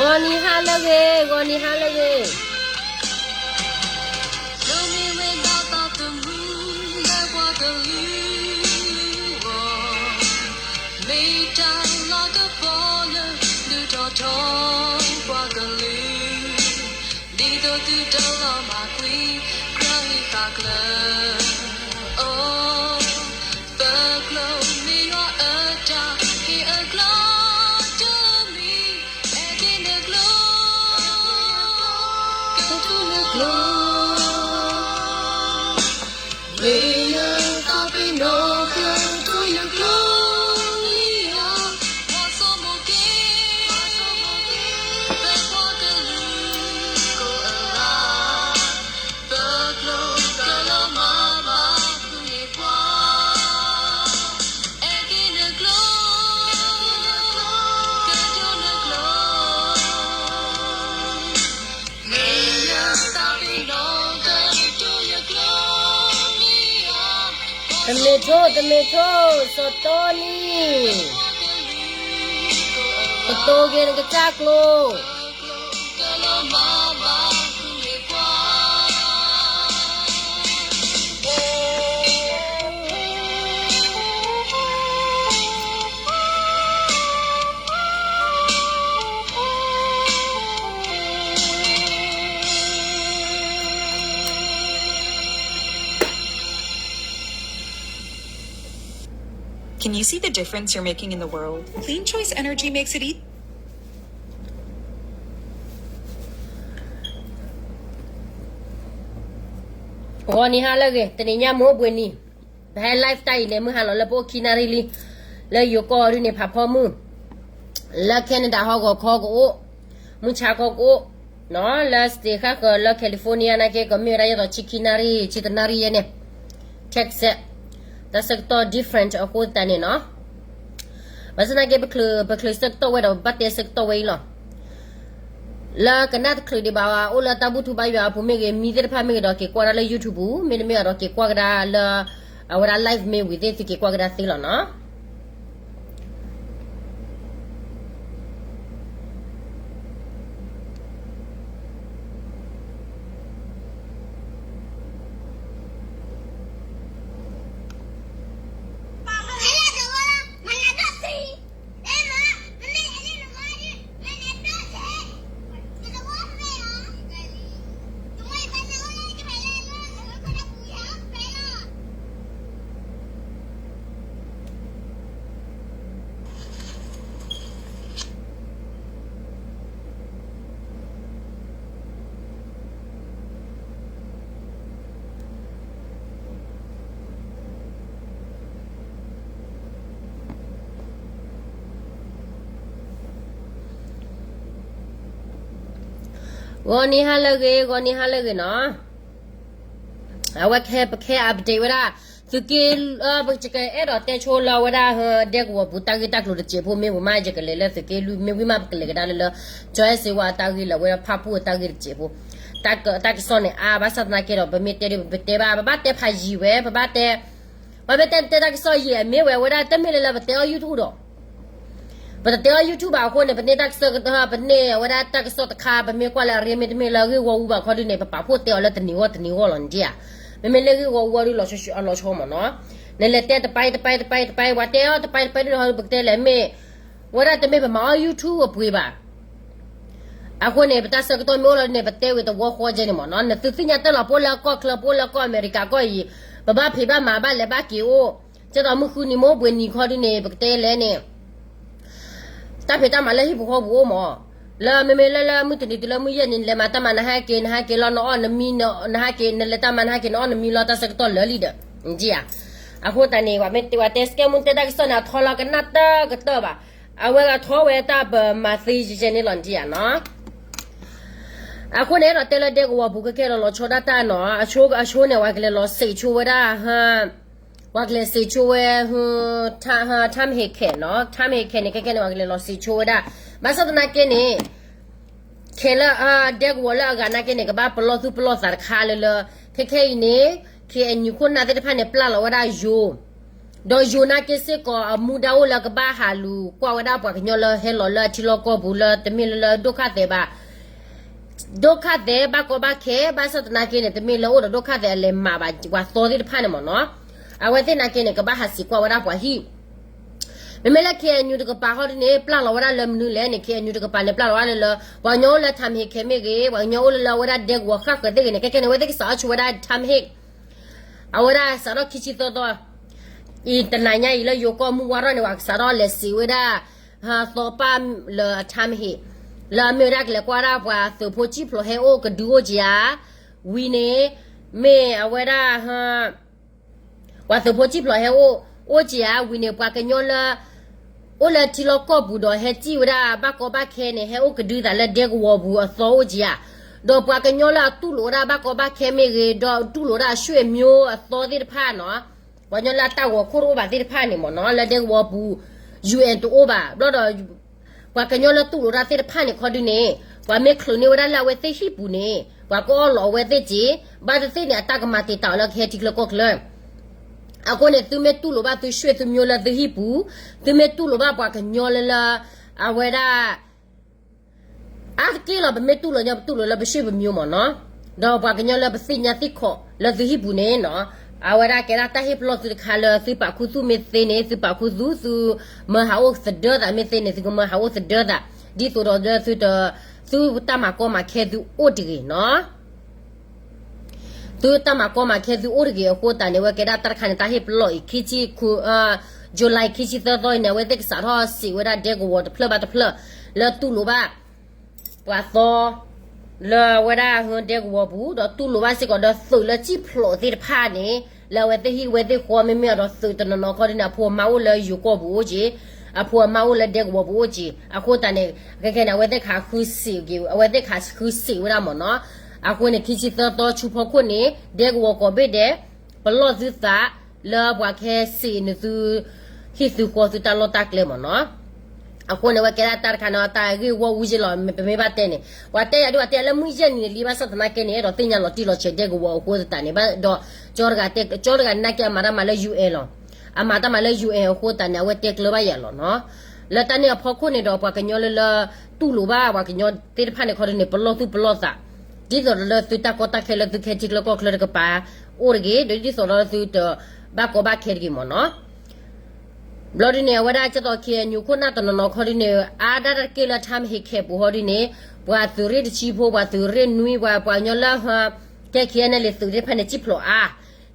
ဂီၤနံၤဟါလၢအဂ့ၤ, ဂီၤနံၤဟါလၢအဂ့ၤ. မ့ၢ်တၢ်လီၤကပီၤလၢ ဒုးထီၣ်ထီပှၤကလုာ်, ဒ်သိးသုတလီၤမၢ်ကွံာ် ကြၢးဟ့ၣ်သးကျၢၤ, အိ, ပကျိၤမ့ၢ်ယွၤအတၢ်ဟ့ၣ်အကျိၤတမံၤ, အဲၣ်က့ၤနကျိၤ, ကတိၤနကျိၤ, မ့ၢ်ယသးပ့ၤနီၣ် ကတိၤယကျိၤန့ၣ်လီၤ. ဆိမိၣ်က့ၤ, ပပှၤကလုာ်ကိးဂၤ, ပကျိၤကလီၤမၢ်ဘၣ် ဃုာ်န့ၢ်ပှၤ, အဲၣ်က့ၤနကျိၤ, ကတိၤနကျိၤ, မ့ၢ်ယသးပ့ၤနီၣ် ကတိၤယကျိၤန့ၣ်လီၤ. တမ့ၢ်ထိၣ်, တမ့ၢ်ထိၣ်, စီၤတီနံၤ, ကတိၤက့ၤနကစၢ်ကျိၤ. Can you see the difference you're making in the world? Clean Choice Energy makes it easy. ဂီၤနံၤဟါလၢအဂ့ၤ, တနံၤညါမုၢ်အိၣ်ဘှံးနံၤ, ပဟဲ live တၢ်အံၤန့ၣ် မုၢ်ဟါလီၤလၢပအိၣ်ခံနၣ်ရံၣ်လံ, လၢယိၤကီၢ်ဒုးန့ၣ် ဖးဖီမုၢ်, လၢ Canada ဟီၣ်ကဝီၤခီကအိၣ်, မုၢ်ဆါခီကအိၣ်, နီၤ, လၢ state ဃၣ်ဃၢၤလၢ California နာ်က့ ကမ့ၢ်ဝဲဒၣ်ယဲသိးဆံခံနၣ်ရံၣ်, ဆံတနၣ်ရံၣ်ယဲန့ၣ်, Texas, တၢ်ဆၢကတီၢ် different အဃိသတးန့ၣ်နီၤ. ဘၣ်ဆၣ်သနာ်က့ ပချုး, ပချုးဆၢကတီၢ်ဝဲဒီး ပဘၣ်တဲဆၢကတီၢ်ဝဲအံၤလီၤ. လၢကနၣ်တချုးဒံးဘၣ်ဝဲ အိၣ်လၢတၢ်ဘူၣ်ထူဘါယွၤအပူၤမ့ၢ်ဂ့ၤ, မံၤသ့ၣ်တဖၣ်မ့ၢ်ဂ့ၤဒီး က့ၤကွၢ်ဒၣ်လၢ YouTube ပူၤ, မ့တမ့ၢ်ဒီးက့ၤကွၢ်ကဒါလၢ အဝဲဒၣ် live မ့ၢ်ဝံၤသ့ၣ် သုက့ၤကွၢ်ကဒါသ့လီၤနီၤ. ဂီၤနံၤဟါလၢအဂ့ၤ, ဂီၤနံၤဟါလၢအဂ့ၤနီၤ. အဝဲခဲ ပခဲ update ဝဲဒၣ် သုးက့လွံၢ်, ပကအဲၣ်ဒိးတဲဆိလၢအဝဲဒၣ် ဒဲကဝီၤပူၤတၢ်ဂ့ၢ်တၢ်ကျိၤတစဲးဖိ မ့ၢ်ဝံၤမး ယကလဲၤလၢသုးက့လွံၢ်, မ့ၢ်ဝံၤမး ပကလဲၤကဒါလၢလၢ ကၠီအဲၣ်စ့ဝါအတၢ်ဂ့ၢ်လၢအဝဲဒၣ်ဖၣ်ပူၣ်အတၢ်ဂ့ၢ်တစဲးဖိ, တၢ်ကစီၣ်န့ၣ်အါ, ဘၣ်ဆၣ်သနာ်က့ဒီး ပမ့ၢ်တဲဒ် ပတဲဘၣ်, ပဘၣ်တဲဖးယံာ်ဝဲ, ပဘၣ်တဲ, ပမ့ၢ်တဲတဲတၢ်ကစီၣ်ယံာ် အမ့ၢ်ဝဲအဝဲဒၣ်တမ့ၢ်လၢလၢပတဲအီၤ YouTube ဒီး ပတတဲအီၤ YouTube ဘၣ်အဃိန့ၣ် ပန့ၢ်တၢ်ကစီၣ်ကတၢၢ်, ပန့ၢ်အဝဲဒၣ်တၢ်ကစီၣ်တခါ, ပမ့ၢ်ကွၢ်လၢအရ့ မ့တမ့ၢ်လၢအဂ့ၢ်ဂီၢ်အူဘၣ်ခီဒုးန့ၣ် ပပာ်ဖှိၣ်တဲအီၤလၢတနံၤဂီၢ်တနံၤဂီၢ်လီၤန့ၣ်ဧါ. မ့မ့ၢ်လၢအဂ့ၢ်ဂီၢ်အူအီၤဒုး လီၤဆီမ့ၢ်နီၤ. နလဲၤတဲတပာ်တပာ်တပာ်တပာ် ပှၤတဲအီၤတပာ်တပာ်ဒုးဒီး ပကတဲလဲၣ် မ့ၢ်ဝဲဒၣ်တမ့ၢ်ပမၤအီၤ YouTube အပှ့ၤဘၣ်. အဃိန့ၣ် ပတၢ်ဆၢကတီၢ်မ့ၢ်အိၣ်လီၤန့ၣ် ပတဲဝံၤတဝီဃီကဲန့ၣ်မ့ၢ်နီၤ. နသုသ့ၣ်ညါတၢ်လီၤ ပအိၣ်လၢကီၢ်ချၢ ပအိၣ်လၢကီၢ်အမဲရကၤကီၢ်အံၤ, ပဘၣ်ဖံးဘၣ်မၤဘၣ်လဲၤဘၣ်က့ၤအိၣ်, ကဲသိးမုၢ်ဃုနံၤမ့ၢ်အိၣ်ဘှံးနံၤခီဒုးန့ၣ် ပကတဲလဲၣ်န့ၣ် တၢ်ဖံးတၢ်မၤလၢဟံၣ်ပူၤဃီပူၤအိၣ်မ့ၢ်, လၢမ့မ့ၢ်လၢလၢမုၢ်တနံၤတုၤလၢမုၢ်ယဲၢ်နံၤ နလဲၤမၤတၢ်မၤ နဟဲက့ၤ နဟဲက့ၤလီၤ နအီၣ်နမံ နဟဲက့ၤ နလဲၤတၢ်မၤ နဟဲက့ၤ နအီၣ်နမံလီၤ တၢ်ဆၢကတီၢ်လၢာ်လံဒီး နထံၣ်ဧါ. အဃိသတးန့ၣ် ပှၤမ့ၢ်တဲ ပှၤတဲ စကဲမူ တဲတၢ်ကစီၣ်န့ၣ် အထီလီၤကနၣ်တၢ်ကတၢၢ်ဘၣ်. အဝဲဂၤထီဝဲတၢ်ပမၤသ့ယဲၢ်န့ၣ်လီၤ နထံၣ်ဧါနီၤ. အဃိန့ၣ်ဒီးတဲလၢဒဲကဝီၤပူၤကဲကဲဒီးလီၤဆီဒၣ်တၢ်နီၤ, အဆိ အဆိန့ၣ် ပှၤကလဲၤလီၤစံးဆိဝဲဒၣ် ပှၤကလဲၤစံးဆိဝဲ ထၣ်ဟ့ၣ်ခဲနီၤ, ထၣ်ဟ့ၣ်ခဲန့ၣ် ခဲခဲန့ၣ် ပှၤကလဲၤလီၤစံးဆိဝဲဒၣ်, ဘၣ်ဆၣ်သနာ်က့န့ၣ် ခဲလၢ ဒဲကဝီၤလၢအဂၤနာ်က့န့ၣ် ကဘၣ်ပလီၢ်သူၣ်ပလီၢ်သးတခါလၢလၢ ခဲခဲအံၤန့ၣ် KNU ခိၣ်နၢ်သ့ၣ်တဖၣ်န့ၣ် ပျၢ်လီၤဝဲဒၣ်ယိၤ ဒီးယိၤနာ်က့စ့ၢ်ကီး အမူဒါအိၣ်လၢကဘၣ်ဟးလူၤကွၢ်ဝဲဒၣ်ပှၤကညီလၢဟဲလီၤလၢအထံလီၢ်ကီၢ်ပူၤလၢတမ့ၢ်လၢလၢဒိၣ်ခါသဲးဘၣ်, ဒိၣ်ခါသဲးဘၣ်ကီဘၣ်ခဲ ဘၣ်ဆၣ်သနာ်က့န့ၣ် တမ့ၢ်လၢအိၣ်ဒီးဒိၣ်ခါသဲးအလဲၤမၤဘၣ် ပှၤသီသ့ၣ်တဖၣ်န့ၣ်မ့ၢ်နီၤ. အဝဲသ့ၣ်နာ်က့န့ၣ် ကဘၣ်ဟးစံးကွၢ်ဝဲဒၣ်ပှၤဟံၣ် မ့မ့ၢ်လၢ K N U တကပၤဟီဒ်န့ၣ် ပျၢ်လီၤဝဲဒၣ်လၢမနုၤလဲၣ်န့ၣ် K N U တကပၤန့ၣ် ပျၢ်လီၤဝဲဒၣ်လၢလၢ ပှၤကညီအိၣ်လၢ ထၣ်မဟ့ၣ်ခဲမ့ၢ်ဂ့ၤ ပှၤကညီအိၣ်လၢလၢအဝဲဒၣ်ဒဲကဝီၤဃၣ်ဃၢၤသ့ၣ်ဂ့ၤန့ၣ် ခဲခဲန့ၣ် အဝဲသ့ၣ်ကစးထီၣ်ဆူဝဲဒၣ် ထၣ်မဟ့ၣ် အဝဲဒၣ်စးထီၣ်ခံဆံသၢသီ အံၤတနၤညါအံၤလၢယိၤကီၢ်မုၢ်ဝါထီၣ်န့ၣ် ပှၤကစးထီၣ်လဲၤစံးဝဲဒၣ် သီပၢ်လၢအထၣ်မဟ့ၣ် လၢအမ့ၢ်ဝဲဒၣ်ကလဲၤကွၢ်ဒၣ်ပှၤသုးဖိစံၣ်ဖျိးဟဲအိၣ်ကဒုအိၣ်က့ၤဧါ, ဝံၤန့ၣ် မ့ၢ်အဝဲဒၣ် ပှၤသုးဖိစံၣ်ဖျိးဟဲအိၣ် အိၣ်က့ၤဧါ ဝံၤန့ၣ် ပှၤကညီလၢ အိၣ်လၢထံလီၢ်ကီၢ်ပူၤဒီး ဟဲစံၣ်ဝဲဒၣ်ဘၣ်ကီဘၣ်ခဲန့ၣ် ဟဲအိၣ်ကဒုသးလၢဒဲကဝီၤပူၤအသီအိၣ်က့ၤဧါ, ဒီးပှၤကညီလၢအတူၢ်လိာ်ဝဲဒၣ်ဘၣ်ကီဘၣ်ခဲမ့ၢ်ဂ့ၤ ဒီးတူၢ်လိာ်ဝဲဒၣ်အဆွေမျိုးအသီသ့ၣ်တဖၣ်နီၤ, ပှၤကညီလၢအတၢ်ဂီၤခိၣ်တအိၣ်ဘၣ်သ့ၣ်တဖၣ်န့ၣ်မ့ၢ်နီၤ လၢဒဲကဝီၤပူၤ ယူၣ်အဲၣ် တအိၣ်ဘၣ် ဘျီဒီး ပှၤကညီလၢတူၢ်လိာ်တၢ်သ့ၣ်တဖၣ်န့ၣ်ခီဒုန့ၣ် ပှၤမ့ၢ်ချုးန့ၢ်ဝဲဒၣ်လၢအဝဲသ့ၣ်ဟံၣ်ပူၤန့ၣ် ပှၤကအီၣ်လီၤအဝဲသ့ၣ်က့ၤ, ဘၣ်သ့ၣ်သ့ၣ်န့ၣ် အတၢ်ကမၤတံာ်တာ်အီၤလၢကဟဲထံချၢကီၢ်ချၢ အဃိန့ၣ် သုမ့ၢ်တူၢ်လိာ်ဘၣ်သုဆွေသုမျိုးလၢသုဟံၣ်ပူၤ, သုမ့ၢ်တူၢ်လိာ်ဘၣ်ပှၤကညီလၢလၢ အဝဲဒၣ် အါတက့ၢ်လီၤ ပမ့ၢ်တူၢ်လိာ်ညီ ပတူၢ်လိာ်လၢပဆွေပမျိုးမ့ၢ်နီၤ, ဒီးပှၤကညီလၢပသ့ၣ်ညါသ့ၣ်ခိးလၢသုဟံၣ်ပူၤန့ၣ်နီၤ, အဝဲဒၣ်ကဲဒၣ်တၢ်ဟ့ၣ်ပလီၢ်သုတခါလၢသုပာ်ခူသူၣ်မ့ၢ်သ့န့ၣ် သုပာ်ခူသူၣ် သုမၢဟးအိၣ်သဒၢသးမ့ၢ်သ့န့ၣ် သုကမၢဟးအိၣ်သဒၢသး, ဒ်သိးဒီးလၢသုတ သုတၢ်မၤကီမၤခဲသုအိၣ်တဂ့ၤနီၤ သုတၢ်မၤကီမၤခဲသုအိၣ်တဂ့ၤအဃိသတးန့ၣ် အဝဲကဲဒၣ်တၢ်တခါန့ၣ် တၢ်ဟ့ၣ်ပလီၢ်အံၤ ခံဆံ July ခံဆံသၢသီအံၤန့ၣ် အဝဲသ့ၣ်ကစးထီၣ်စံးဝဲဒၣ်ဒဲကဝီၤတဖျၢၣ်ဘၣ်တဖျၢၣ် လၢတူၢ်လိာ်ဘၣ် ပှၤသီ လၢအဝဲဒၣ်ဒဲကဝီၤပူၤ ဒီးတူၢ်လိာ်ဘၣ်စ့ၢ်ကီးဒီးသုးလၢစံၣ်ဖျိးသ့ၣ်တဖၣ်န့ၣ် လၢအဝဲသ့ၣ်ဟံၣ်ဝဲသ့ၣ်ဃီမ့မ့ၢ်အီၤဒီးသုးတနီၤနီၤခီဒ်န့ၣ် အဖိအမါအိၣ်လၢယိၤကီၢ်ပူၤအိၣ်က့ၤ, အဖိအမါအိၣ်လၢဒဲကဝီၤပူၤအိၣ်က့ၤ, အဃိသတးန့ၣ် ခဲခဲန့ၣ် အဝဲသ့ၣ်ခးဃုစံးက့ၤ အဝဲသ့ၣ်ခးဃုစံးဝဲဒၣ်မ့ၢ်နီၤ, အဃိန့ၣ် ခံဆံသၢသီဆူဖီခိၣ်န့ၣ် ဒဲကဝီၤကိးဘ့ၣ်ဒဲး ပလီၢ်သုသး လၢပှၤကဟဲစံးန့ၢ်သု ဟံၣ်သုဃီသုတၢ်လီၢ်တၢ်ကျဲမ့ၢ်နီၤ, အဃိန့ၣ် အဝဲကဲဒၣ်တၢ်တခါန့ၣ် တၢ်ဂ့ၢ်ဂီၢ်ဝံၤက့ၤလီၤ ပမ့ၢ်ဘၣ်တဲန့ၣ် ပှၤတဲယၤဒ်ပှၤတဲလၢမုၢ်ယဲၢ်နံၤန့ၣ်လံ ဘၣ်ဆၣ်သနာ်က့န့ၣ် အဲၣ်ဒိးသ့ၣ်ညါလီၤတံၢ်လီၤဆဲးဒဲကဝီၤအဃိသတးန့ၣ် ဒီး ကၠီတဂၤတဲ ကၠီတဂၤနာ်က့အမၤတၢ်မၤလၢ ယူၣ်အဲၣ် လီၤ, အမၤတၢ်မၤလၢ ယူၣ်အဲၣ် အဃိသတးန့ၣ် အဝဲတဲကျၢၤဘၣ်ယၤလီၤနီၤ, လၢတၢ်န့ၣ်အဖီခိၣ်န့ၣ်ဒီး ပှၤကညီလၢလၢ တူၢ်လိာ်ဘၣ်ပှၤကညီသ့ၣ်တဖၣ်န့ၣ်ခီဒ်န့ၣ် ပလီၢ်သူၣ်ပလီၢ်သး ဒ်သိးဒီးလၢသုတၢ်ကီတၢ်ခဲလၢသုကဟဲထံချၢကီၢ်ချၢတကပၤ အိၣ်တဂ့ၤ ဒီးဒ်သိးဒီးသုတဘၣ်ကီဘၣ်ခဲတဂ့ၤမ့ၢ်နီၤ, ဘျီဒ်န့ၣ် အဝဲဒၣ်ကဲသိး K N U ခိၣ်နၢ်တနီၤနီၤခီဒ်န့ၣ် အါဒၣ်တက့ၢ်လၢထၣ်မဟ့ၣ်ခဲပူၤဟီဒ်န့ၣ် ပှၤသုးရ့ၣ်တဆံဖိ ပှၤသုးရ့ၣ်နွံ ပှၤ ပှၤကညီလၢ ကဲ K N L A သုးသ့ၣ်တဖၣ်န့ၣ် စံၣ်ဖျိးအါ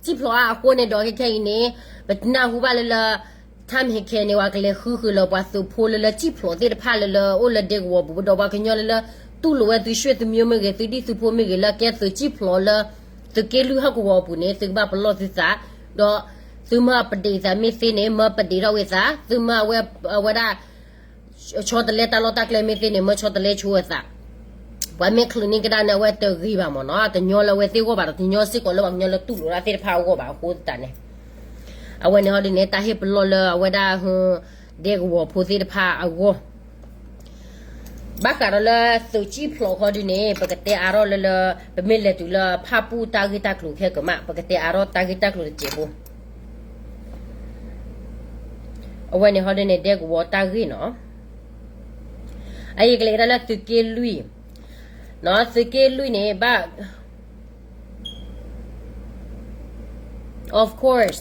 စံၣ်ဖျိးအါအဃိန့ၣ်ဒီး ခဲခဲအံၤန့ၣ် ပနၢ်ဟူဘၣ်လၢလၢ ထၣ်မဟ့ၣ်ခဲန့ၣ် ပှၤကလဲၤဃုဃုာ်လၢပှၤသုးဖိလၢလၢစံၣ်ဖျိးသ့ၣ်တဖၣ်လၢလၢအိၣ်လၢဒဲကဝီၤပူၤ ဒီးပှၤကညီလၢလၢ တူၢ်လိာ်ဝဲသုဆွေသုမျိုးမ့ၢ်ဂ့ၤ သုဒံၣ်သုဖိမ့ၢ်ဂ့ၤ လၢကဲသုးစံၣ်ဖျိးလၢ သုးက့လွံၢ်ဟီၣ်ကဝီၤအပူၤန့ၣ် သုကဘၣ်ပလီၢ်သုသး ဒီးသုမၢပဒ့ၣ်သးမ့ၢ်သ့န့ၣ် မၢပဒ့ၣ်ထီၣ်ဝဲသး သုမၢအဝဲ အဝဲဒၣ် ဆီတလဲတၢ်လီၢ်တၢ်ကျဲမ့ၢ်သ့န့ၣ် မၢဆီတလဲဆိဝဲသး ပှၤမ့ၢ်ချုးန့ၢ်ကဒါန့ၣ် အဝဲတဂ့ၤဘၣ်မ့ၢ်နီၤ တညီလၢအဝဲသ့ၣ်အဂီၢ်ဘၣ်ဒီး တညီစ့ၢ်ကီးလၢပှၤကညီလၢတူၢ်လိာ်တၢ်သ့ၣ်တဖၣ်အဂီၢ်ဘၣ်အဃိသတးန့ၣ် အဝဲန့ၣ်ဟီဒ်န့ၣ် တၢ်ဟ့ၣ်ပလီၢ်လၢအဝဲဒၣ် ဒဲကဝီၤဖိသ့ၣ်တဖၣ်အဂီၢ် ဘၣ်ဃးဒီးလၢသုးစံၣ်ဖျိးခီဒ်န့ၣ် ပကတဲအါထီၣ်လၢလၢ ပမ့ၢ်လဲၤတုၤလၢဖၣ်ပူၣ်တၢ်ဂ့ၢ်တၢ်ကျိၤခဲကမး ပကတဲအါထီၣ်တၢ်ဂ့ၢ်တၢ်ကျိၤတစဲးဖိ အဝဲန့ၣ်ဟီဒ်န့ၣ် ဒဲကဝီၤတၢ်ဂ့ၢ်နီၤ အအံၤကလဲၤကဒါလၢသုးက့လွံၢ် သုးက့လွံၢ်န့ၣ် ဘၣ် of course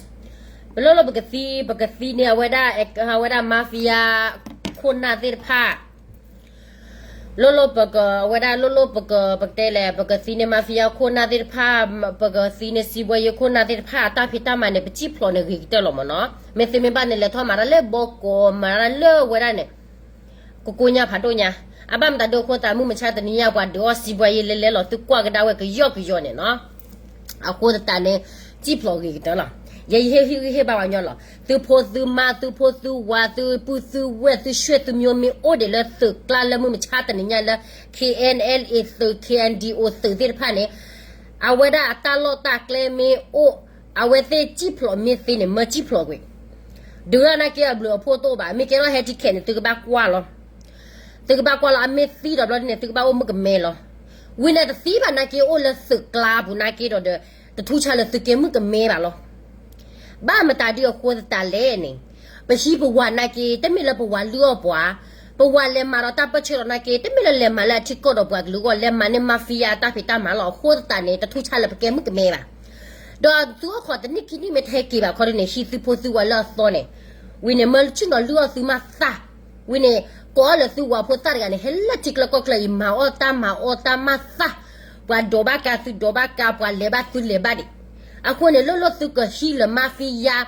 ပလိၣ်လိၣ်ပကသံ ပကသံန့ၢ်အဝဲဒၣ် အဝဲဒၣ် mafia ခိၣ်နၢ်သ့ၣ်တဖၣ် လိၣ်လိၣ်ပက အဝဲဒၣ်လိၣ်လိၣ်ပက ပကတဲလဲၣ် ပကသံန့ၢ် mafia ခိၣ်နၢ်သ့ၣ်တဖၣ် ပကသံန့ၢ် စံးဘွဲယိၤခိၣ်နၢ်သ့ၣ်တဖၣ် အတၢ်ဖံးတၢ်မၤန့ၣ် ပစံၣ်ဖျိးန့ၣ်ဂ့ၤကတၢၢ်လီၤမ့ၢ်နီၤ မ့ၢ်သ့မ့ၢ်ဘၣ်န့ၣ် လဲၤထီၣ်မၤတၢ်လၢဘီကီး မၤတၢ်လၢဝဲဒၣ်န့ၣ် ကကိညါဖးဒိၣ်ညါ အဘၣ်မတၤဒိအဃိသတး မုၢ်မဆါတနံၤညါပှၤဒုးအီၣ်စံးဘွဲယိၤလဲၤလဲၤလီၤ သုကွၢ်ကဒါဝဲကယီကယီန့ၣ်နီၤ အဃိသတးန့ၣ် စံၣ်ဖျိးဂ့ၤကတၢၢ်လီၤ ယဲယဟ့ၣ်ဂံၢ်ဟ့ၣ်ဘါပှၤကညီလီၤ သုဖိသုမါ သုဖိသုဝၤ သုပုၢ်သုဝဲၢ် သုဆွေသုမျိုးမ့ၢ်အိၣ်ဒံးလၢသုးကျါလၢမုၢ်မဆါတနံၤညါလၢ K N L A သုး K N D O သုးသ့ၣ်တဖၣ်န့ၣ် အဝဲဒၣ်အတၢ်လီၢ်တၢ်ကျဲမ့ၢ်အိၣ် အဝဲသ့ၣ်စံၣ်ဖျိးမ့ၢ်သ့န့ၣ် မၢစံၣ်ဖျိးကွံာ် ဒုးရၣ်နာ်က့အဘျုးအဖှိၣ်တအိၣ်ဘၣ် မ့ၢ်ကဲထီၣ်ဟဲထံခဲးန့ၣ် သုကဘၣ်ကွၢ်လီၤ သုကဘၣ်ကွၢ်လီၤ အမ့ၢ်သံဒီးဘျီဒ်န့ၣ် သုကဘၣ်အိၣ်မုၣ်ကမဲလီၤ ဝံၤန့ၣ်တသံဘၣ်နာ်က့အိၣ်လၢသုးကျါပူၤနာ်က့ဒီးဒီး တထူၣ်ဆါလၢသုကဲမုၣ်ကမဲဘၣ်လီၤ ဘၣ်မတၤဒုအဃိသတးလဲၣ်န့ၣ်, ပဟံးပဝၤနာ်က့ တမ့ၢ်လၢပဝၤလုၢ်အီၣ်ပှၤ, ပဝၤလဲၤမၤဒီးတၢ်ပၢၢ်ဆၢဒီးနာ်က့ တမ့ၢ်လၢလဲၤမၤလၢအထံကီၢ်ဒီးပှၤကလုာ်အဂီၢ် လဲၤမၤန့ၢ် mafia တၢ်ဖံးတၢ်မၤလီၤ. အဃိသတးန့ၣ် တထူၣ်ဆါလၢပကဲမုၣ်ကမဲဘၣ်. ဒီးသုအိၣ်ခိးတနံၣ်ခံနံၣ်မ့ၢ်တဟဲက့ၤဘၣ်ခီဒ်န့ၣ် ဟံးသုဖိသုဝၤလၢအသီန့ၣ်, ဝံၤန့ၣ် မၢဆ့ၣ်နီၤလုၢ်အီၣ်သုမးသၣ်, ဝံၤန့ၣ် ကိးအီၤလၢသုဝၤဖိသၣ်တဂၤန့ၣ် ဟဲလၢထံကျၢကီၢ်ကျၢအံၤ မၤအီၣ်တၢ်မၤအီၣ်တၢ်မးသၣ်, ပှၤဒိးဘၣ်ကါသုဒိးဘၣ်ကါ ပှၤလဲၤဘၣ်သုလဲၤဘၣ်ဒံး. အဃိန့ၣ် လိၣ်လိၣ်သုကဟံးလၢ mafia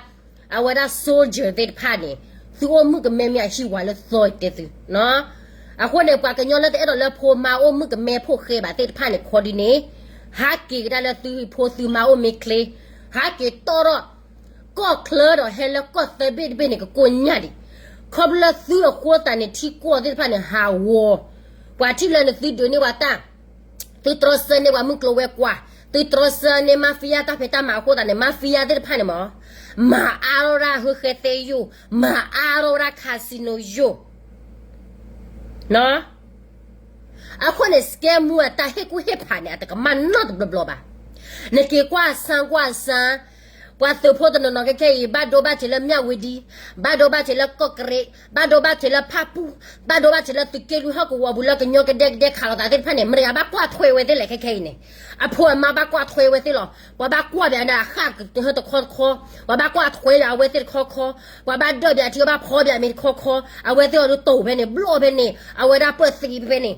အဝဲဒၣ် soldier သ့ၣ်တဖၣ်န့ၣ်, သုအိၣ်မုၣ်ကမဲမ့ၢ်အဟံးဝၤလၢသီတဲသု. အဃိန့ၣ် ပှၤကညီလၢတအဲၣ်ဒိးလၢဖိမါအိၣ်မုၣ်ကမဲဖိဃဲဘၣ်သ့ၣ်တဖၣ်န့ၣ် ခီဒ်န့ၣ်, ဟးက့ၤကဒါလၢသုဖိသုမါအိၣ်မ့ၢ်ချ့, ဟးက့ၤတီၢ်ထီၣ် ကီၢ်ချၢဒီးဟဲလၢကီၢ်သၢဘ့ၣ်တဘ့ၣ်န့ၣ် ကကိးညၣ်ဒံး. ခီဖျိလၢသုအဃိသတးန့ၣ် ထံကီၢ်သ့ၣ်တဖၣ်န့ၣ် ဟးဂီၤ, ပှၤထံၣ်လၢန့ၣ်သုဒုးန့ၢ်ပှၤတၢ်, သုတြီဆၢန့ၢ်ပှၤမုၢ်ကျိၤဝဲၤကွာ်, သုတြီဆၢန့ၢ် mafia တၢ်ဖံးတၢ်မၤအဃိသတးန့ၣ် mafia သ့ၣ်တဖၣ်န့ၣ်မ့ၢ်, မၤအါထီၣ်ဝဲဒၣ်ဟၢဃဲသဲယိာ်, မၤအါထီၣ်ဝဲဒၣ် casino ယိာ် အဃိန့ၣ် scam မူအတၢ်ဟ့ၣ်ကူၣ်ဟ့ၣ်ဖးန့ၣ် အတကမၣ်နီတဘျီဘျီဘၣ်. နက့ၤကွၢ်စၣ်ကွၢ်စၣ်, ပှၤသုးဖိတနီၤနီၤခဲခဲအံၤ ဘၣ်ဒိဘၣ်ထံးလၢမၠၣ်ဝ့ဒံ, ဘၣ်ဒိဘၣ်ထံးလၢကီၢ်ကရ့း, ဘၣ်ဒိဘၣ်ထံးလၢဖၣ်ပူၣ်, ဘၣ်ဒိဘၣ်ထံးလၢသုးက့လွံၢ်ဟီၣ်ကဝီၤပူၤလၢကညီကဒဲကဒဲခးလိာ်သးသ့ၣ်တဖၣ်န့ၣ် မတၤတဂၤဘၣ်ကွၢ်ထွဲဝဲသ့ၣ်လဲၣ်ခဲခဲအံၤန့ၣ်, အဖိအမါဘၣ်ကွၢ်ထွဲဝဲသ့ၣ်လီၤ. ပှၤဘၣ်ကွၢ်ဘၣ်န့ၣ် အဃၣ်ကဟၢတခီတခီ, ပှၤဘၣ်ကွၢ်ထွဲဘၣ်အဝဲသ့ၣ်တခီခီ, ပှၤဘၣ်ဒၢၣ်ဘၣ်အထံအဘၣ်ဖီဘၣ်အမ့ၢ်တခီခီ, အဝဲသ့ၣ်အီၤဒုးတိာ်ဖဲန့ၣ် ဘျီၣ်ဖဲန့ၣ် အဝဲဒၣ်ပၢၢ်သံဖဲန့ၣ်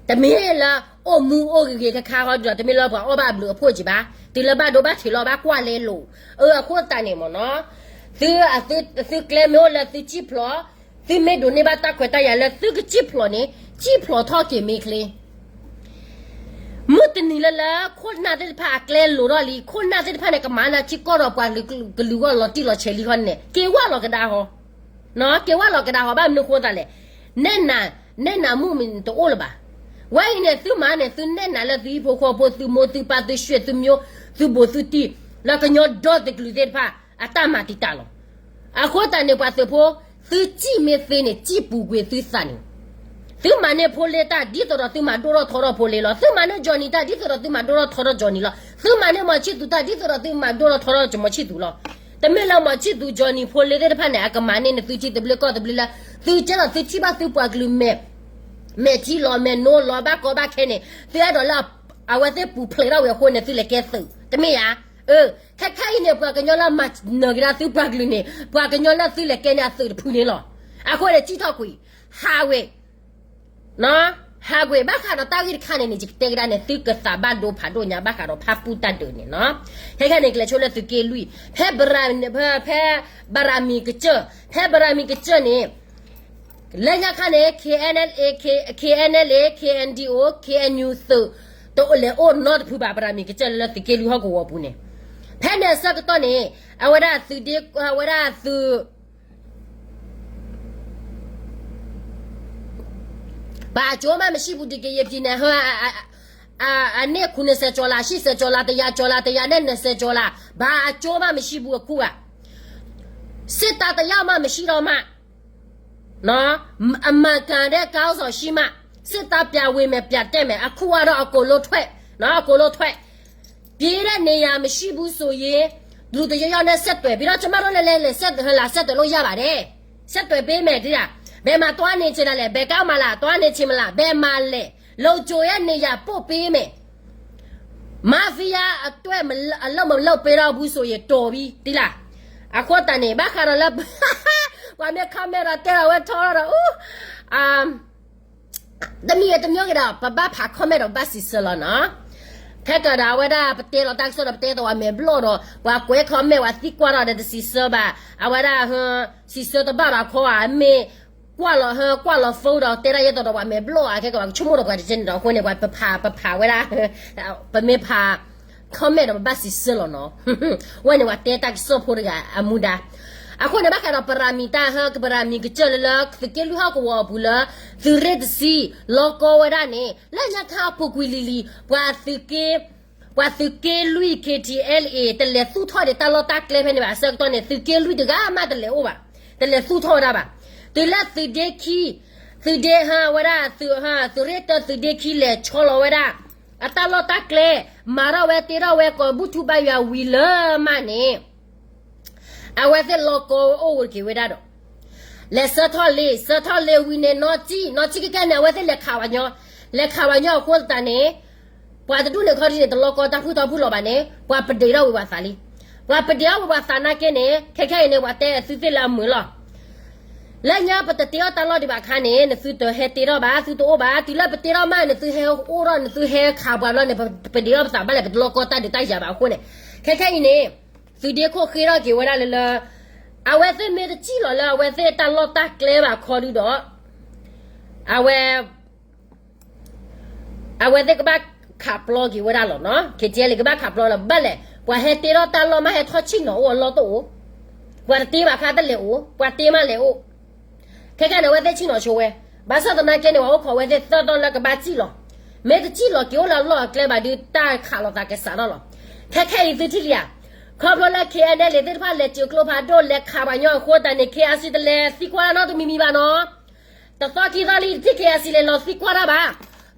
တမ့ၢ်လၢအိၣ်မူအိၣ်ဂ့ၤဂ့ၤခါခါဟီဒုးဒီး တမ့ၢ်လၢပှၤအီၣ်ဘၣ်အဘျုးအဖှိၣ်ကံးဘၣ်, တုၤလၢဘၣ်ဒိဘၣ်ထံးလီၤဘၣ်ကွၢ်လဲလိာ်, အအဃိသတးန့ၣ်မ့ၢ်နီၤ, သု သုကျဲမ့ၢ်အိၣ်လၢသုစံၣ်ဖျိး, သုမ့ၢ်ဒိးန့ၢ်ဘၣ်တၢ်ခွဲးတၢ်ယာ်လၢသုကစံၣ်ဖျိးန့ၣ် စံၣ်ဖျိးထီၣ်က့ၤမ့ၢ်ချ့ မုၢ်တနံၤလၢလၢ ခိၣ်နၢ်သ့ၣ်တဖၣ်အကျဲလိၤထီၣ်လံ, ခိၣ်နၢ်သ့ၣ်တဖၣ်န့ၣ် ကမၤလၢထံကီၢ်ဒီးပှၤကလုာ်အဂီၢ်လီၤတံၢ်လီၤဆဲးလံဃီန့ၣ် က့ၤဝဲလီၤကဒါဟီ, က့ၤဝဲလီၤကဒါဟီ, ဘၣ်မနုၤဃိသးလဲၣ်, နဲၣ်နၤ, နဲၣ်နၤမုၢ်မ့ၢ်တအိၣ်လၢၤဘၣ်. ဝဲအံၤန့ၣ် သုမၤန့ၣ် သုနဲၣ်နၤလၢသုဟံၣ်ဖိဃီဖိ သုမိၢ်သုပၢ်သုဆွဲသုမျိုး သုဘူးသုတံၢ် လၢကညီဒီတကလုာ်သ့ၣ်တဖၣ် အတၢ်မၤတံာ်တာ်လီၤ. အဃိသတးန့ၣ် ပှၤသုးဖိ သုစံၣ်မ့ၢ်သ့န့ၣ် စံၣ်ပူၤကွံာ်သုသးန့ၣ် သုမၤန့ၢ်ဖိလ့တၢ် ဒ်သိးဒီးသုမၤဒိၣ်ထီၣ်ထီထီၣ်ဖိလ့လီၤ. သုမၤန့ၢ် Johnny တၢ် ဒ်သိးဒီးသုမၤဒိၣ်ထီၣ်ထီထီၣ် Johnny လီၤ. သုမၤန့ၢ်မီၤဆံၣ်သူတၢ် ဒ်သိးဒီးသုမၤဒိၣ်ထီၣ်ထီထီၣ်မီၤဆံၣ်သူလီၤ. တမ့ၢ်လၢမီၤဆံၣ်သူ Johnny ဖိလ့သ့ၣ်တဖၣ်န့ၣ် အကမၤန့ၢ်နသုထံသဘျ့ကီၢ်သဘျ့လၢ သုကဲဒီးသုထံၣ်ဘၣ်သုပှၤကလုာ်မဲာ်, မဲာ်ထံလီၤမဲာ်နိလီၤ ဘၣ်ကီဘၣ်ခဲန့ၣ် သုအဲၣ်ဒိးလၢ အဝဲသ့ၣ်ပူၤဖျဲးထီၣ်ဝဲအဃိန့ၣ် သုလဲၤကဲသုး တမ့ၢ်ဧါ. အ ခဲခါအံၤန့ၣ် ပှၤကညီလၢမၤနၢၤက့ၤဒၣ်သုပှၤကလုာ်န့ၣ် ပှၤကညီလၢသုလဲၤကဲန့ၣ်အသုးတဖုန့ၣ်လီၤ. အဃိန့ၣ် စံၣ်ထီၣ်ကွံာ် ဟးဝ့ၤ ဟးကွံာ် ဘၣ်ဃးဒီးတၢ်ဂ့ၢ်တခါန့ၣ်န့ၣ် ယကတဲကဒါန့ၣ် သုကသးဘၣ်ဒိဖးဒိၣ်ညါ ဘၣ်ဃးဒီးဖၣ်ပူၣ်တၢ်ဒုးန့ၣ်နီၤ. ခဲခဲန့ၣ် ကလဲၤဆိလၢသုးက့လွံၢ် ဖဲ ဖဲ ဖဲဘၣ်ရမံၤကစၢၢ် ဖဲဘၣ်ရမံၤကစၢၢ်န့ၣ် လၢညါခါန့ၣ် K N L A K N L A K N D O K N U သုး တအိၣ်လဲၤအိၣ်နီတဖုဘၣ် ဘၣ်ရမံၤကစၢၢ်လၢသုးက့လွံၢ်ဟီၣ်ကဝီၤပူၤန့ၣ်. ဖဲန့ၣ်အဆၢကတီၢ်န့ၣ် အဝဲဒၣ်သုးဒ့ အဝဲဒၣ်သုး ဘၣ်အကၠိမး မရှိဘူး ဒီကယဲၢ်ပံၤန့ၣ် ဟၢ အန့ၣ် ခုနှစ်ဆယ်ကျော်လာ ရှစ်ဆယ်ကျော်လာ တစ်ရာကျော်လာ တစ်ရာနဲ့နှစ်ဆယ်ကျော်လာ ဘၣ်အကၠိမး မရှိဘူး အခုက စစ်သားတစ်ယောက်မှ မရှိတော့မှ အမှန်ကန်တဲ့ ခေါင်းဆောင်ရှိမှ စစ်သားပြန်ဝင်မယ် ပြန်တက်မယ် အခုကတော့ အကုန်လုံးထွက် နော် အကုန်လုံးထွက် ပြေးတဲ့နေရာမရှိဘူးဆိုရင် လူတစ်ယောက်ယောက်နဲ့ဆက်သွယ်ပြီးတော့ ကျမတို့လည်းလည်းလည်းဆက်လာဆက်သွယ်လို့ရပါတယ် ဆက်သွယ်ပေးမယ် တလား ဘယ်မှာသွားနေချင်တာလဲ ဘယ်ကမ်းမှာလား သွားနေချင်မလား ဘယ်မှာလဲ လုံခြုံတဲ့နေရာပို့ပေးမယ် mafia အတွက်မလ- အလုပ်မလုပ်ပေးတော့ဘူးဆိုရင်တော်ပြီ တလား အဃိသတးန့ၣ် ဘၣ်ဃးဒီးလၢ ပှၤမ့ၢ် comment ဒီးတဲဒီးဝဲထီဒီး အူ တမံၤဂ့ၤတမံၤဂ့ၤဒီး ပဘၣ်ဖး comment ဒီးဘၣ်စံးဆၢလီၤနီၤ ခဲကဒီးအဝဲဒၣ် ပတဲလီၤတၢ်ကစီၣ်ဒီး ပတဲသးဝဲမဲာ်ဘျီၣ်ဒီး ပှၤကွဲး comment ဝဲသံကွၢ်ဒီး တစံးဆၢဘၣ် အဝဲဒၣ် စံးဆၢတဘၣ်ဘၣ်ခီဧါ မ့ၢ် ကွၢ်လီၤ ဟၢ ကွၢ်လီၤ phone ဒီး တဲဒၣ်ယဲသိးဒီး ပှၤမဲာ်ဘျီၣ်ဧါ ခဲကဘၣ် ကဆိကမိၣ်ဒီး ပှၤတကဲန့ၣ်ဒီး အဃိန့ၣ် ပှၤပဖး ပဖးဝဲဒၣ် ပမ့ၢ်ဖး comment ဒီး ပဘၣ်စံးဆၢလီၤနီၤ ဝဲန့ၣ် ပှၤတဲတၢ်ကစီၣ်ဖိတဂၤအမူဒါ အဃိန့ၣ် ဘၣ်ဃးဒီး ပရၤမံၤတၢ်ဟၢ ကပရၤမံၤကစၢၢ်လၢလၢ သုးက့လွံၢ်ဟီၣ်ကဝီၤအပူၤလၢ သုးရ့ၣ်တဆံ လီၤကီဝဲဒၣ်န့ၣ် လၢညါခါအပူၤကွံာ်လံၤလံၤ ပှၤသုးက့ ပှၤသုးက့လွံၢ် K T L A တလဲၤသူၣ်ထီၣ်ဒံးတၢ်လီၢ်တၢ်ကျဲဖဲန့ၣ်ဘၣ် အဆၢကတီၢ်န့ၣ် သုးက့လွံၢ်တဂၤမးတလဲၤအိၣ်ဘၣ် တလဲၤသူၣ်ထီၣ်ဝဲဒၣ်ဘၣ် တုၤလၢသုးဒ့ခံ သုးဒ့ဟၢ ဝဲဒၣ် သုး သုးရ့ၣ်တၢ သုးဒ့ခံလဲၤဆီလီၤဝဲဒၣ် အတၢ်လီၢ်တၢ်ကျဲ မၤထီၣ်ဝဲတ့ထီၣ်ဝဲကိးဘူၣ်ထူဘါယွၤဝံၤလၢမးန့ၣ် အဝဲသ့ၣ်လီၢ်ကီအိၣ်ဝဲက့ၤဝဲဒၣ်ဒီး လဲၤဆၢထီၣ်လံ, ဆၢထီၣ်လံဝံၤန့ၣ် နီၢ်ကံၣ် နီၢ်ကံၣ်ခဲခဲန့ၣ် အဝဲသ့ၣ်လဲၤခးပှၤညီ, လဲၤခးပှၤညီအဃိသတးန့ၣ် ပှၤတဒူၣ်န့ၣ်ခီဒ်န့ၣ် တလီၢ်ကီတၢ်ဖုၣ်ထီၣ်ဖုၣ်လီၤဘၣ်န့ၣ် ပှၤပဒ့းထီၣ်ဝံၤပှၤသးလံ. ပှၤပဒ့းထီၣ်ဝံၤပှၤသးနာ်က့န့ၣ် ခဲခဲအံၤန့ၣ် ပှၤတဲအသုသ့ၣ်လၢအမုာ်လီၤ. လၢညါပတတ့ထီၣ်တၢ်လီၢ်ဒံးဘၣ်အခါန့ၣ် နသုတဟဲတ့ထီၣ်ဘၣ်, သုတအိၣ်ဘၣ်, တုၤလၢပတ့ထီၣ်မး နသုဟဲအိၣ်ထီၣ် နသုဟဲခးပှၤဘျီန့ၣ် ပဒ့းထီၣ်ပသးဘၣ်လဲၣ် ပတလီၢ်ကီတၢ်ဒုးတၢ်ယၤဘၣ်အဃိန့ၣ်, ခဲခဲအံၤန့ၣ် သုဒ့ခိၣ်ဃ့ထီၣ်က့ၤဝဲဒၣ်လၢလၢ အဝဲသ့ၣ်မ့ၢ်တစံၣ်လီၤလၢအဝဲသ့ၣ်တၢ်လီၢ်တၢ်ကျဲဘၣ်ခီဒုဒီး အဝဲ အဝဲသ့ၣ်ကဘၣ်ခးပျီက့ၤဝဲဒၣ်လီၤနီၤ, ခဲကဲလံ ကဘၣ်ခးပျီလီၤ ဘၣ်လဲၣ် ပှၤဟဲတ့ထီၣ်တၢ်လီၢ်မး ဟဲထီၣ်ဆ့ၣ်နီၤအိၣ်အလီၢ်တအိၣ်, ပှၤတတ့ဘၣ်ခါတလဲၤအိၣ်, ပှၤတ့မးလဲၤအိၣ်, ခဲကဲန့ၣ် အဝဲသ့ၣ်ဆ့ၣ်နီၤဆိဝဲ, ဘၣ်ဆၣ်သနာ်က့န့ၣ် ပှၤအိၣ်ခိးဝဲသ့ၣ်သၢတီၢ်လၢကဘၣ်စံၣ်လီၤ, မ့ၢ်တစံၣ်လီၤက့ၤအိၣ်လၢအလီၢ်အကျဲဘၣ်ဒုး တၢ်ခးလိာ်သးကစးထီၣ်လီၤ. ခဲခဲအံၤသုထံၣ်လံဧါ, ခီဖျိလၢ KNLA သ့ၣ်တဖၣ်လဲၤစၢၤကျိဖးဒိၣ်လဲၤခးပှၤညီအဃိသတးန့ၣ် KIC တလဲၤသံကွၢ်တၢ်နီတမံၤမံၤဘၣ်နီၤ တသီခံသီလံ တထံၣ် KIC လဲၤလီၤသံကွၢ်တၢ်ဘၣ်.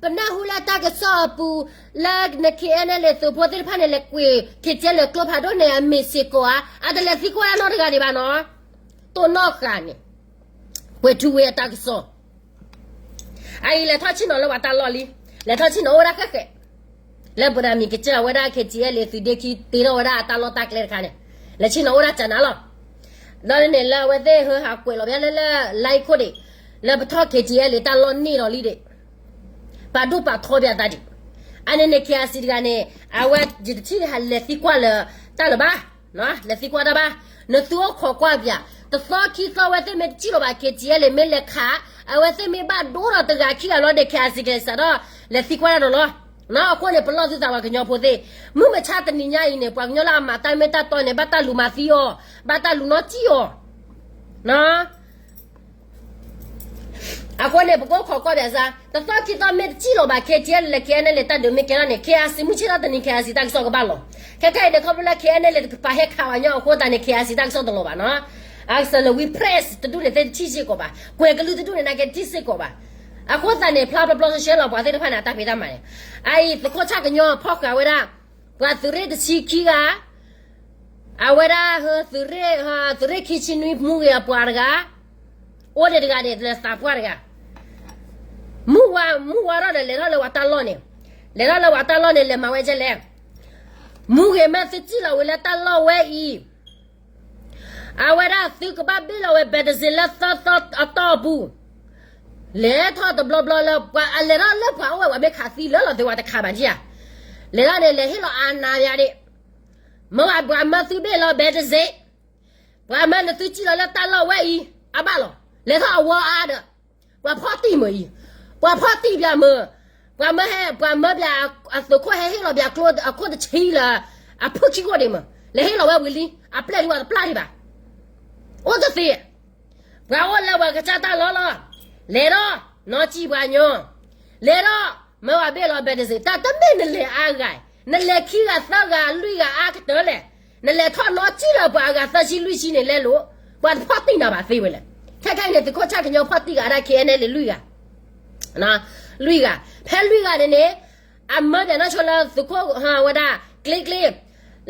ပနၢ်ဟူလၢတၢ်ကစီၣ်အပူၤ လၢန KNLA သုးဖိသ့ၣ်တဖၣ်န့ၣ် လဲၤကွံာ် ခဲကဲလၢကျိဖးဒိၣ်န့ၣ် အမ့ၢ်စ့ၢ်ကီးဧါ, အတလဲၤသံကွၢ်တၢ်နီတဂၤဒံးဘၣ်နီၤ. တိၢ်နီၣ်ဃာ်န့ၣ် ပှဲၤထူဝ့အတၢ်ကစီၣ် အအံၤလဲၤထီၣ်ဆ့ၣ်နီၤလၢပှၤတၢ်လီၢ်လံ, လဲၤထီၣ်ဆ့ၣ်နီၤအိၣ်ဝဲဒၣ်ဃဲးဃဲး, လၢပဒၣ်မံၤကစၢ်ဝဲဒၣ် KTLA သုးဒ့ခံတ့ထီၣ်ဝဲဒၣ်အတၢ်လီၢ်တၢ်ကျဲတခါန့ၣ်, လဲၤဆ့ၣ်နီၤအိၣ်ဒၣ်ကနၤလီၤ. ဒီးန့ၣ်လၢအဝဲသ့ၣ်ဟၢဟးကွဲးလီၤဘၣ်လၢလၢ လါအံၤခိၣ်ဒံး, လၢပထီၣ် KTLA တၢ်လီၢ်န့ၣ်လီၤလံဒံး, ပာ်ဒိၣ်ပာ်ထီဘၣ်သးဒံး, အန့ၣ်န့ၣ် KIC တဂၤန့ၣ် အဝဲယတထံၣ်ဟးလဲၤသံကွၢ်လၢတၢ်လၢၤဘၣ် လဲၤသံကွၢ်တၢ်ဘၣ်, နသုအိၣ်ခိးကွၢ်ပၠး, တသီခံသီအဝဲသ့ၣ်မ့ၢ်တစံၣ်လီၤဘၣ် KTLA မ့ၢ်လဲၤခး, အဝဲသ့ၣ်မ့ၢ်ဘၣ်ဒိဒီးတဂၤခံဂၤလီၤဒီး KIC ကလဲၤစးထီၣ်လဲၤသံကွၢ်တၢ်ဒီးလီၤ. အဃိန့ၣ် ပလီၢ်သုသးပှၤကညီဖိသ့ၣ်, မုၢ်မဆါတနံၤညါအံၤန့ၣ် ပှၤကညီလၢအမၤတၢ်မ့ၢ်တၢ်တီန့ၣ် ဘၣ်တၢ်လူၤမၤသံအီၤ, ဘၣ်တၢ်လူၤနီၢ်ကံၣ်အီၤ အဃိန့ၣ် ပကအိၣ်ခိးကွၢ်ပၠးစ့ၢ်, တသီခံသီမ့ၢ်တစံၣ်လီၤဘၣ် KTLA လဲၤ KNLA တၢ်ဒုးမ့ၢ်ကဲထီၣ်န့ၣ် KIC မုၢ်ဆ့ၣ်ထီၣ်တနံၤ KIC တၢ်ကစီၣ်ကဘၣ်လီၤ. ခဲခဲအံၤန့ၣ် ခီဖျိလၢ KNLA တကပၤဟဲခးပှၤညီအဃိသတးန့ၣ် KIC တၢ်ကစီၣ်တလီၤဘၣ်နီၤ. အကစၢ်လၢ ဝံ press တဒူၣ်န့ၣ်သ့ၣ်တထံၣ်စ့ၢ်ကီးဘၣ်, ကွဲးကလုၢ်တဒူၣ်န့ၣ် နာ်က့တထံၣ်စ့ၢ်ကီးဘၣ်. အဃိသတးန့ၣ် ဖျါဖျါဖျါဆှဲဆှဲလီၤ ပှၤသ့ၣ်တဖၣ်န့ၣ် အတၢ်ဖံးတၢ်မၤန့ၣ်, အအံၤ သုးခိၣ်ဆၣ်ကညီဖီၣ်ဃာ်ဝဲဒၣ် ပှၤသုးရ့ၣ်တဆံခံဂၤ အဝဲဒၣ် သုးရ့ၣ် သုးရ့ၣ်ခံဆံနွံမူဂ့ၤအပှၤတဂၤ, အိၣ်ဒံးတဂၤန့ၣ် လဲၤသးပှၢ်တဂၤ, မုၢ်ဝါ မုၢ်ဝါထီၣ်ဒီး လဲၤထီၣ်လၢပှၤတၢ်လီၢ်န့ၣ်, လဲၤထီၣ်လၢပှၤတၢ်လီၢ်န့ၣ် လဲၤမၤဝဲဒ်လဲၣ်, မူဂ့ၤမ့ၢ်သုစံၣ်လီၤဝံၤလၢတၢ်လီၢ်ဝဲအံၤ အဝဲဒၣ်သုကဘၣ်ဘ့ၣ်လီၤဝဲ ဘဲးတစ့း လၢသၢသီအတီၢ်အပူၤ, လဲၤထီၣ်တဘျီဘျီလၢပှၤအလဲၤထီၣ်လၢပှၤအိၣ်ဝဲ ပှၤမ့ၢ်ခးသံလၢလီၤသ့ဝဲတခါဘၣ်က့ဧါ, လဲၤထီၣ်န့ၣ် လဲၤဟ့ၣ်လီၤအနၤယၤဒံး, မ့ၢ်ဝဲပှၤမၢသုဘ့ၣ်လီၤ ဘဲးတစ့း, ပှၤမၢနသုစံၣ်လီၤလၢတၢ်လီၢ်ဝဲအံၤ အဘၣ်လီၤ, လဲၤထီၣ်အဝီအါဒီး ပှၤဖီၣ်တံၢ်မ့ၢ်အံၤ, ပှၤဖီၣ်တံၢ်ပၠးမ့ၢ်, ပှၤမၢဟဲ ပှၤမၢပၠး အသုးခိၣ်ဟဲဟ့ၣ်လီၤပၠးကျိအခိၣ်တဆံလၢ အဖုၣ်ခံခိၣ်ဒံးမ့ၢ်, လဲၤဟ့ၣ်လီၤဝဲဝံၤလံ, အပျဲၢ်ဒံးဝဲတပျၢ်ဒံးဘၣ်, အိၣ်တသ့, ပှၤအိၣ်လၢပှၤကစၢ်တၢ်လီၢ်လီၤ, လဲၤဒီး နီၢ်ကံၣ်ပှၤညီ လဲၤဒီး မ့ၢ်ဝဲဘ့ၣ်လီၤ ဘဲးတစ့း တၢ်တမ့ၢ်နလဲၤအါဂၤ, နလဲၤခံဂၤသၢဂၤလွံၢ်ဂၤအါကတၢၢ်လဲၣ်, နလဲၤထီၣ်နီၢ်ကံၣ်လၢပှၤအဂၤသၢဆံလွံၢ်ဆံန့ၣ်လဲလိာ်, ပှၤတဖီၣ်တံၢ်နၤဘၣ်သ့ဝဲလဲၣ်, ခဲခဲအံၤန့ၣ် သုးခိၣ်ဆၣ်ကညီဖီၣ်တံၢ်ဂၤဒၣ် KNLA လွံၢ်ဂၤ, လွံၢ်ဂၤ, ဖဲလွံၢ်ဂၤန့ၣ်န့ၣ်, အမၢပၠးနီၢ်ဆိလၢသုးခိၣ်ဝဲဒၣ် ကျ့ကျ့,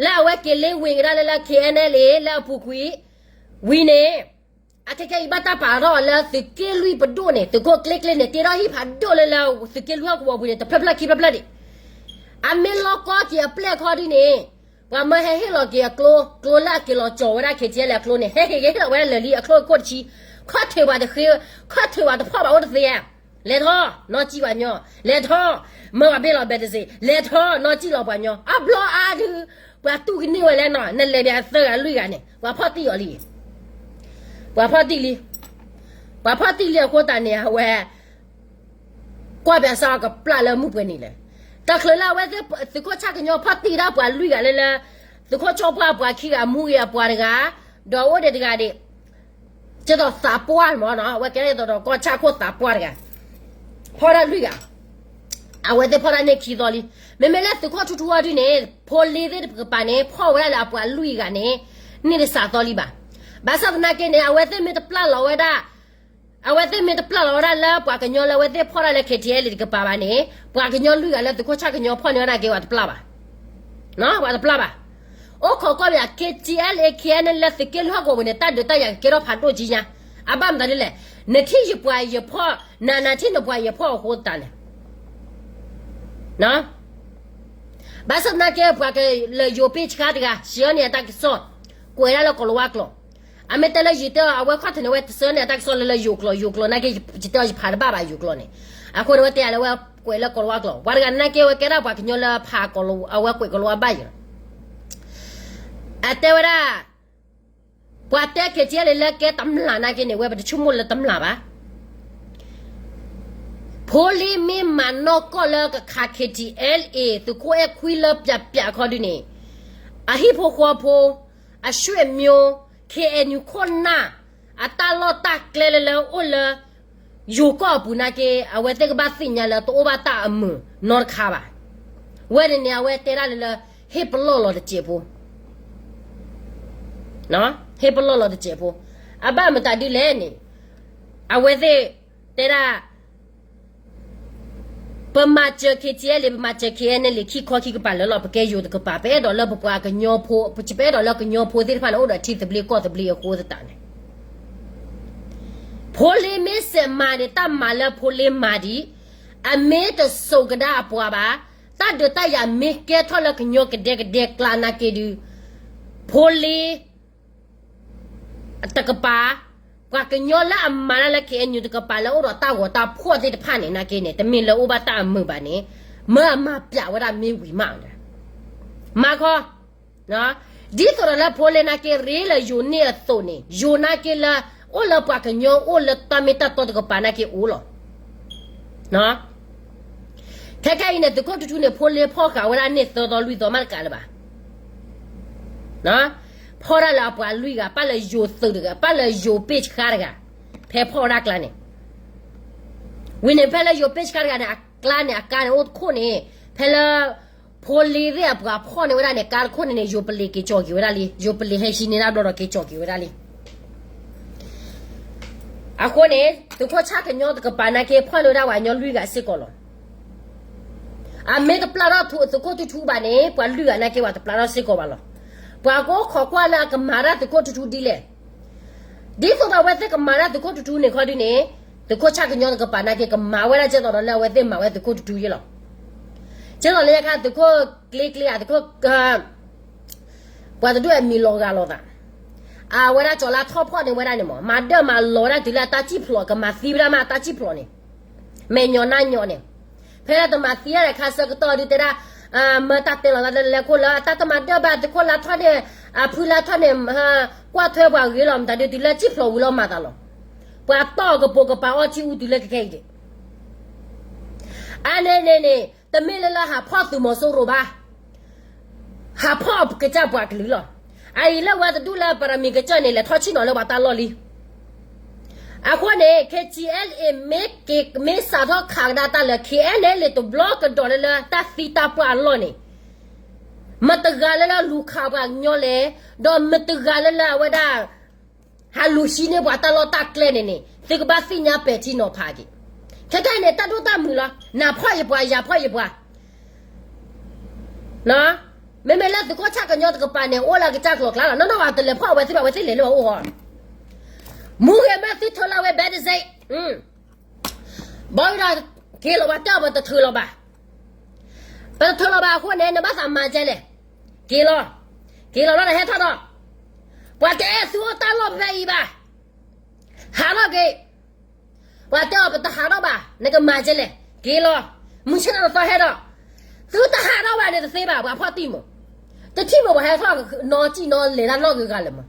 လၢအဝဲက့ၤလ့ဝ့ၤကဒါလၢလၢ KNLA လၢအပူၤကွံာ်, ဝံၤန့ၣ် အခဲခဲအံၤဘၣ်တၢ်ပာ်ထီၣ်အီၤလၢသုးက့လွံၢ်ပဒိၣ်န့ၣ် သုးခိၣ်ကျ့ကျ့န့ၣ် တ့ထီၣ်ဟံၣ်ဖးဒိၣ်လၢလၢသုးက့လွံၢ်ဟီၣ်ကဝီၤပူၤန့ၣ် တဖျၢၣ်ဖျၢၣ်ခံဖျၢၣ်ဖျၢၣ်ဒံး, အမ့ၢ်လီၢ်ကီက့ၤအပျဲၢ်ခီဒ်န့ၣ်, ပှၤမၢဟဲဟ့ၣ်လီၤက့ၤအကျိ, ကျိလၢအက့ၤလီၤကၠီၤဝဲဒၣ် KTLA အကျိန့ၣ် ဟဲဟ့ၣ်က့ၤဟ့ၣ်လီၤဝဲဒၣ်လၢာ်လံအကျိအခိၣ်တဆံ, ခီၣ်ထံးပှၤတဃ့, ခီၣ်ထံးပှၤတဖီၣ်ဘၣ်အိၣ်တသ့ဧါ, လဲၤထီၣ်, နီၢ်ကံၣ်ပှၤညီ, လဲၤထီၣ်, မၢပှၤဘ့ၣ်လီၤ ဘဲးတစ့း, လဲၤထီၣ်, နီၢ်ကံၣ်လီၤပှၤညီ, အဘျီအါဒုး, ပှၤတူၢ်ကန့ၢ်ဝဲလဲၣ်နီၤ, နလဲၤပၠးသၢဂၤလွံၢ်ဂၤန့ၣ် ပှၤဖီၣ်တံၢ်အီၤလံ ပှၤဖီၣ်တံၢ်လံ, ပှၤဖီၣ်တံၢ်လံအဃိသတးန့ၣ် အဝဲ ကွၢ်ပၠးစၢ်အီၤကပျၢ်လၢမုၢ်ပှဲၤနံၤလဲၣ်, တချုးလၢအဝဲသ့ၣ်သုးခိၣ်ဆၣ်ကညီဖီၣ်တံၢ်ဒၣ်ပှၤလွံၢ်ဂၤလၢလၢ, သုးခိၣ်ဆီဖါအပှၤခံဂၤ မူဂ့ၤအပှၤတဂၤ, ဒီးအိၣ်ဒံးတဂၤဒံး ကဲသိးသးပှၢ်မ့ၢ်နီၤ, အဝဲကဲသိးဒီးကီၢ်ဆၣ်ခိၣ်သးပှၢ်တဂၤ, ဖီၣ်ဒၣ်လွံၢ်ဂၤ, အဝဲသ့ၣ်ဖီၣ်ဒၣ်န့ၢ်ခံသီလံ, မ့မ့ၢ်လၢသုးခိၣ်ထူထူအီၤဒုန့ၣ် ဖိလ့သ့ၣ်တကပၤန့ၣ် ဖီၣ်ဝဲဒၣ်လၢအပှၤလွံၢ်ဂၤန့ၣ်, န့ၢ်တစးသီလံဘၣ်, ဘၣ်ဆၣ်သနာ်က့န့ၣ် အဝဲသ့ၣ်မ့ၢ်တပျၢ်လီၤဝဲဒၣ် အဝဲသ့ၣ်မ့ၢ်တပျၢ်လီၤဝဲဒၣ်လၢပှၤကညီလၢအဝဲသ့ၣ်ဖီၣ်ဒၣ်လၢ KTLA တကပၤဘၣ်န့ၣ်, ပှၤကညီလွံၢ်ဂၤလၢသုးခိၣ်ဆၣ်ကညီဖီၣ်န့ၢ်ဝဲဒၣ်က့ၤ ပှၤတပျၢ်ဘၣ်, ပှၤတပျၢ်ဘၣ်, အိၣ်ခိးကီၢ်ပယီၤ KTLA KNLA လၢသုးက့လွံၢ်ဟီၣ်ကဝီၤပူၤန့ၣ် တၢ်ဒုးတၢ်ယၤကကဲထီၣ်ဖးဒိၣ်ကံညါ, အဘၣ်မတၤဒ်လဲၣ်, နထံၣ်ယပှၤယဖီၣ်, နနထံၣ်နပှၤယဖီၣ်အဃိသတးန့ၣ် ဘၣ်ဆၣ်သနာ်က့ ပှၤကလဲၤယိၤပ့ၢ်ဆှါတဂၤ စံးအီၤန့ၣ်အတၢ်ကစီၣ်, ကွဲးဒၣ်လၢကိၤလၤဝါကျိာ်, အမ့ၢ်တဲလၢယတဲအီၤ အဝဲခီၣ်ထံးန့ၣ် အဝဲတစၢန့ၣ်အတၢ်ကစီၣ်လၢလၢယိၤကျိာ်, ယိၤကျိာ်နာ်က့ ယတဲအီၤယဖးတဘၣ်ဘၣ်ယိၤကျိာ်န့ၣ်, အဃိန့ၣ် အဝဲတဲယၤလၢအဝဲကွဲးလၢကိၤလၤဝါကျိာ်, ပှၤတဂၤနာ်က့ အဝဲကဲဒၣ်ပှၤကညီလၢဖးကိၤလၤ, အဝဲကွဲးကိၤလၤဝါဘၣ်ယိာ်လီၤ. အတဲဝဲဒၣ် ပှၤတဲ KTLA လၢကဲတမျၢ်နာ်က့န့ၣ် ဝဲပတဆိကမိၣ်လၢတမျၢ်ဘၣ်. ဖိလ့မ့ၢ်မၤနီၢ်ကီၢ်လၢကခး KTLA သုးခိၣ်အဲၣ်ခွံလၢပျးပျးခီဒုန့ၣ်, အဟံၣ်ဖိဃီဖိ, အဆွေမျိုး, KNU ခိၣ်နၢ်, အတၢ်လီၢ်တၢ်ကျဲလၢလၢအိၣ်လၢ ယိၤကီၢ်အပူၤနာ်က့ အဝဲသ့ၣ်ကဘၣ်သ့ၣ်ညါလၢတအိၣ်ဘၣ်တၢ်အမုာ်နီတခါဘၣ်. ဝဲန့ၣ်န့ၣ် အဝဲတဲဒၣ်လၢလၢ ဟ့ၣ်ပလီၢ်လီၤတစဲးဖိ, ဟ့ၣ်ပလီၢ်လီၤတစဲးဖိ, အဘၣ်မတၤဒ်လဲၣ်န့ၣ်, အဝဲသ့ၣ်တဲဒၣ် ပမၤစၢၤ KTLA ပမၤစၢၤ KNLA ခံခီခံကပၤလၢာ်လီၤ, ပကဲယိၤတကပၤ, ပအဲၣ်ဒိးလၢပပှၤကညီဖိ, ပအဲၣ်ဒိးလၢကညီဖိသ့ၣ်တဖၣ်န့ၣ် အိၣ်ဒီးထံသဘျ့ကီၢ်သဘျ့အဃိသတးန့ၣ်, ဖိလ့မ့ၢ်စဲးမၤန့ၣ် တၢ်မၤလၢဖိလ့မၤဒံး, အမ့ၢ်တစိာ်ကဒါအပှၤဘၣ်, တၢ်ဒုးတၢ်ယၤမ့ၢ်ကဲထီၣ်လၢကညီကဒဲကဒဲကျါနာ်က့ဒုး, ဖိလ့ တကပၤ, ပှၤကညီလၢအမၤတၢ်လၢ KNU တကပၤလၢအိၣ်ဒီးတၢ်ဂီၤတၢ်ဖှီၣ်သ့ၣ်တဖၣ်န့ၣ် နာ်က့န့ၣ် တမ့ၢ်လၢအိၣ်ဘၣ်တၢ်အမုာ်ဘၣ်န့ၣ်, မၢအမၤပျးဝဲဒၣ်မ့ၢ်ဝံၤမး, မၤခီ, ဒ်သိးဒီးလၢဖိလ့နာ်က့ ရ့လၢယိၤန့ၢ်အသိးန့ၣ် ယိၤနာ်က့လၢ အိၣ်လၢပှၤကညီအိၣ်လၢတၢ်မ့ၢ်တၢ်တီတကပၤနာ်က့အိၣ်လီၤ. ခဲခဲအံၤန့ၣ် သုးခိၣ်ထူထူန့ၣ် ဖိလ့ဖီၣ်ဃာ်ဝဲဒၣ်န့ၢ်သၢသီလွံၢ်သီမးတကးလၢၤဘၣ်. ဖီၣ်ဒၣ်လၢအပှၤလွံၢ်ဂၤ, ပၣ်လၢယိၤသုးတဂၤ, ပၣ်လၢယိၤပ့ၢ်ဆှါတဂၤ, ဖဲဖီၣ်ဝဲဒၣ်ကျါန့ၣ်, ဝံၤန့ၣ် ဖဲလၢယိၤပ့ၢ်ဆှါတဂၤန့ၣ် အကျါန့ၣ် အကါန့ၣ်အိၣ်တခိၣ်န့ၣ်, ဖဲလၢ ဖိလ့သ့ၣ်အပှၤဖီၣ်န့ၢ်ဝဲဒၣ်န့ၣ် ကါတခိၣ်န့ၣ်န့ၣ် ယိၤပလံးက့ၤကၠီၤက့ၤဝဲဒၣ်လံ, ယိၤပလံးဟဲဟံးန့ၢ်ဒၣ်ဘျီဒီးက့ၤကၠီၤက့ၤဝဲဒၣ်လံ. အဃိန့ၣ် သုးခိၣ်ဆၣ်ကညီတကပၤနာ်က့ ဖီၣ်န့ၢ်ဝဲဒၣ်ပှၤကညီလွံၢ်ဂၤစ့ၢ်ကီးလီၤ. အမ့ၢ်တပျၢ်ထီၣ်သုးခိၣ်ထူထူဘၣ်န့ၣ် ပှၤလွံၢ်ဂၤနာ်က့ ပှၤတပျၢ်ထီၣ်စ့ၢ်ကီးဘၣ်လီၤ. ပှၤကအိၣ်ခိးကွၢ်လၢအကမၤတၢ်သုးခိၣ်ထူထူဒ်လဲၣ်. ဒ်သိးဒီးအဝဲသ့ၣ်ကမၤတၢ်သုးခိၣ်ထူထူန့ၣ်ခီဒုန့ၣ်, သုးခိၣ်ဆၣ်ကညီတကပၤနာ်က့ ကမၤဝဲဒၣ်ကဲသိးဒီးလၢအဝဲသ့ၣ်မၤဝဲသုးခိၣ်ထူထူယဲလီၤ. ကဲသိးလၢယခါသုးခိၣ်ကျ့ကျ့ဧါ, သုးခိၣ် ပှၤတဒူၣ်အမံၤလီၤဂာ်လိာ်သး, အဝဲဒၣ်ကၠီၤလါထီၣ်ဖီၣ်န့ၢ်ဝဲဒၣ်န့ၣ်မး, မၤဒၢၣ်မၤလီၤဝဲဒၣ်တုၤလၢအတၢ်စံၣ်ဖျိး ကမၤသံဝဲဒၣ်မးအတၢ်စံၣ်ဖျိးန့ၣ်, မဲာ်ညီနါညီန့ၣ်, ဖဲလၢတမၤသံဒၣ်ဒီးခါဆၢကတီၢ်ဒုတဲဒၣ်, မၢတၢ်တဲလီၤသးလၢလဲၤခိၣ်လၢ တၢ်တမၤဒၢၣ်ဘၣ် သုးခိၣ်လါထီၣ်န့ၣ်, အဖုလါထီၣ်န့ၣ်, ကွၢ်ထွဲပှၤဂ့ၤလီၤ မတၤဒုတုၤလၢစံၣ်ဖျိးဝံၤလီၤမၤသးလီၤ. ပှၤတီၢ်ကပိာ်ကပၤအီထံအူတုၤလၢခဲခဲအံၤဒၣ် အန့ၣ်န့ၣ်န့ၣ် တမ့ၢ်လၢလၢဟးဖီၣ်သုးမီၤစိရိၤဘၣ်, ဟးဖီၣ်ကစၢ်ပှၤကလုာ်လီၤ. အအံၤလၢဝဲတဒူၣ်လၢပရမံၤကစၢၢ်န့ၣ် လဲၤထီၣ်ဆ့ၣ်နီၤလၢပှၤတၢ်လီၢ်လံ. အဃိန့ၣ် KTLA မ့ၢ်က့ၤ မ့ၢ်စးထီၣ်ခးကဒါတၢ်လၢ KNLA တဘျီကဒီးလၢလၢတၢ်သံတၢ်ပှၢ်အလီၢ်န့ၣ်, မတဂၤလၢလၢလူၤခးပှၤကညီလဲၣ်, ဒီးမတဂၤလၢလၢအဝဲဒၣ် ဟးလူၤဟံးန့ၢ်ပှၤတၢ်လီၢ်တၢ်ကျဲန့ၣ်န့ၣ် သုကဘၣ်သ့ၣ်ညါပဲာ်ထံနီၤဖးက့ၤ. ခဲခဲအံၤန့ၣ် တၢ်ဒိၣ်တၢ်မုၢ်လီၤ. နဖီၣ်ယပှၤ ယၤဖီၣ်ယပှၤ, မ့မ့ၢ်လၢသုးခိၣ်ဆၣ်ကညီတကပၤန့ၣ် အိၣ်လၢအကစၢ်ကျိၤကျါလီၤ. နီၢ်နီၢ်ဘၣ်တလဲၤဖီၣ်အဝဲသ့ၣ်ဘၣ် အဝဲသ့ၣ်လဲၤလၢအအိၣ်ဟီ, မူဂ့ၤမ့ၢ်သုထၢလၢအဝဲဘဲတစ့း ဘီဝံၤဒီး က့ၤလီၤဘၣ် တၢ်ပတထုးလီၤဘၣ်. ပတထုးလီၤဘၣ်အဃိန့ၣ် နဘၣ်သးမၤကဲလဲၣ်. က့ၤလီၤ, က့ၤလီၤလီၤဒီးဟဲထီၣ်ဒီး, ပှၤတအဲၣ်သုအိၣ်တၢ်လီၢ်ဖဲအံၤဘၣ်. ဟးထီၣ်က့ၤ, ပှၤတဲအီၤပတဟးထီၣ်ဘၣ် နကမၤကဲလဲၣ်. က့ၤလီၤ, မုၢ်ဆ့ၣ်ထီၣ်တသီဟဲဒီး, သုတဟးထီၣ်ဘၣ်န့ၣ်တသ့ဘၣ် ပှၤဖီၣ်တံၢ်မး, တထံၣ်မးပှၤဟဲထီၣ်နီစံၣ်နီလဲၤတၢ်နီၣ်ဂ့ၤဂၤလၢာ်မး.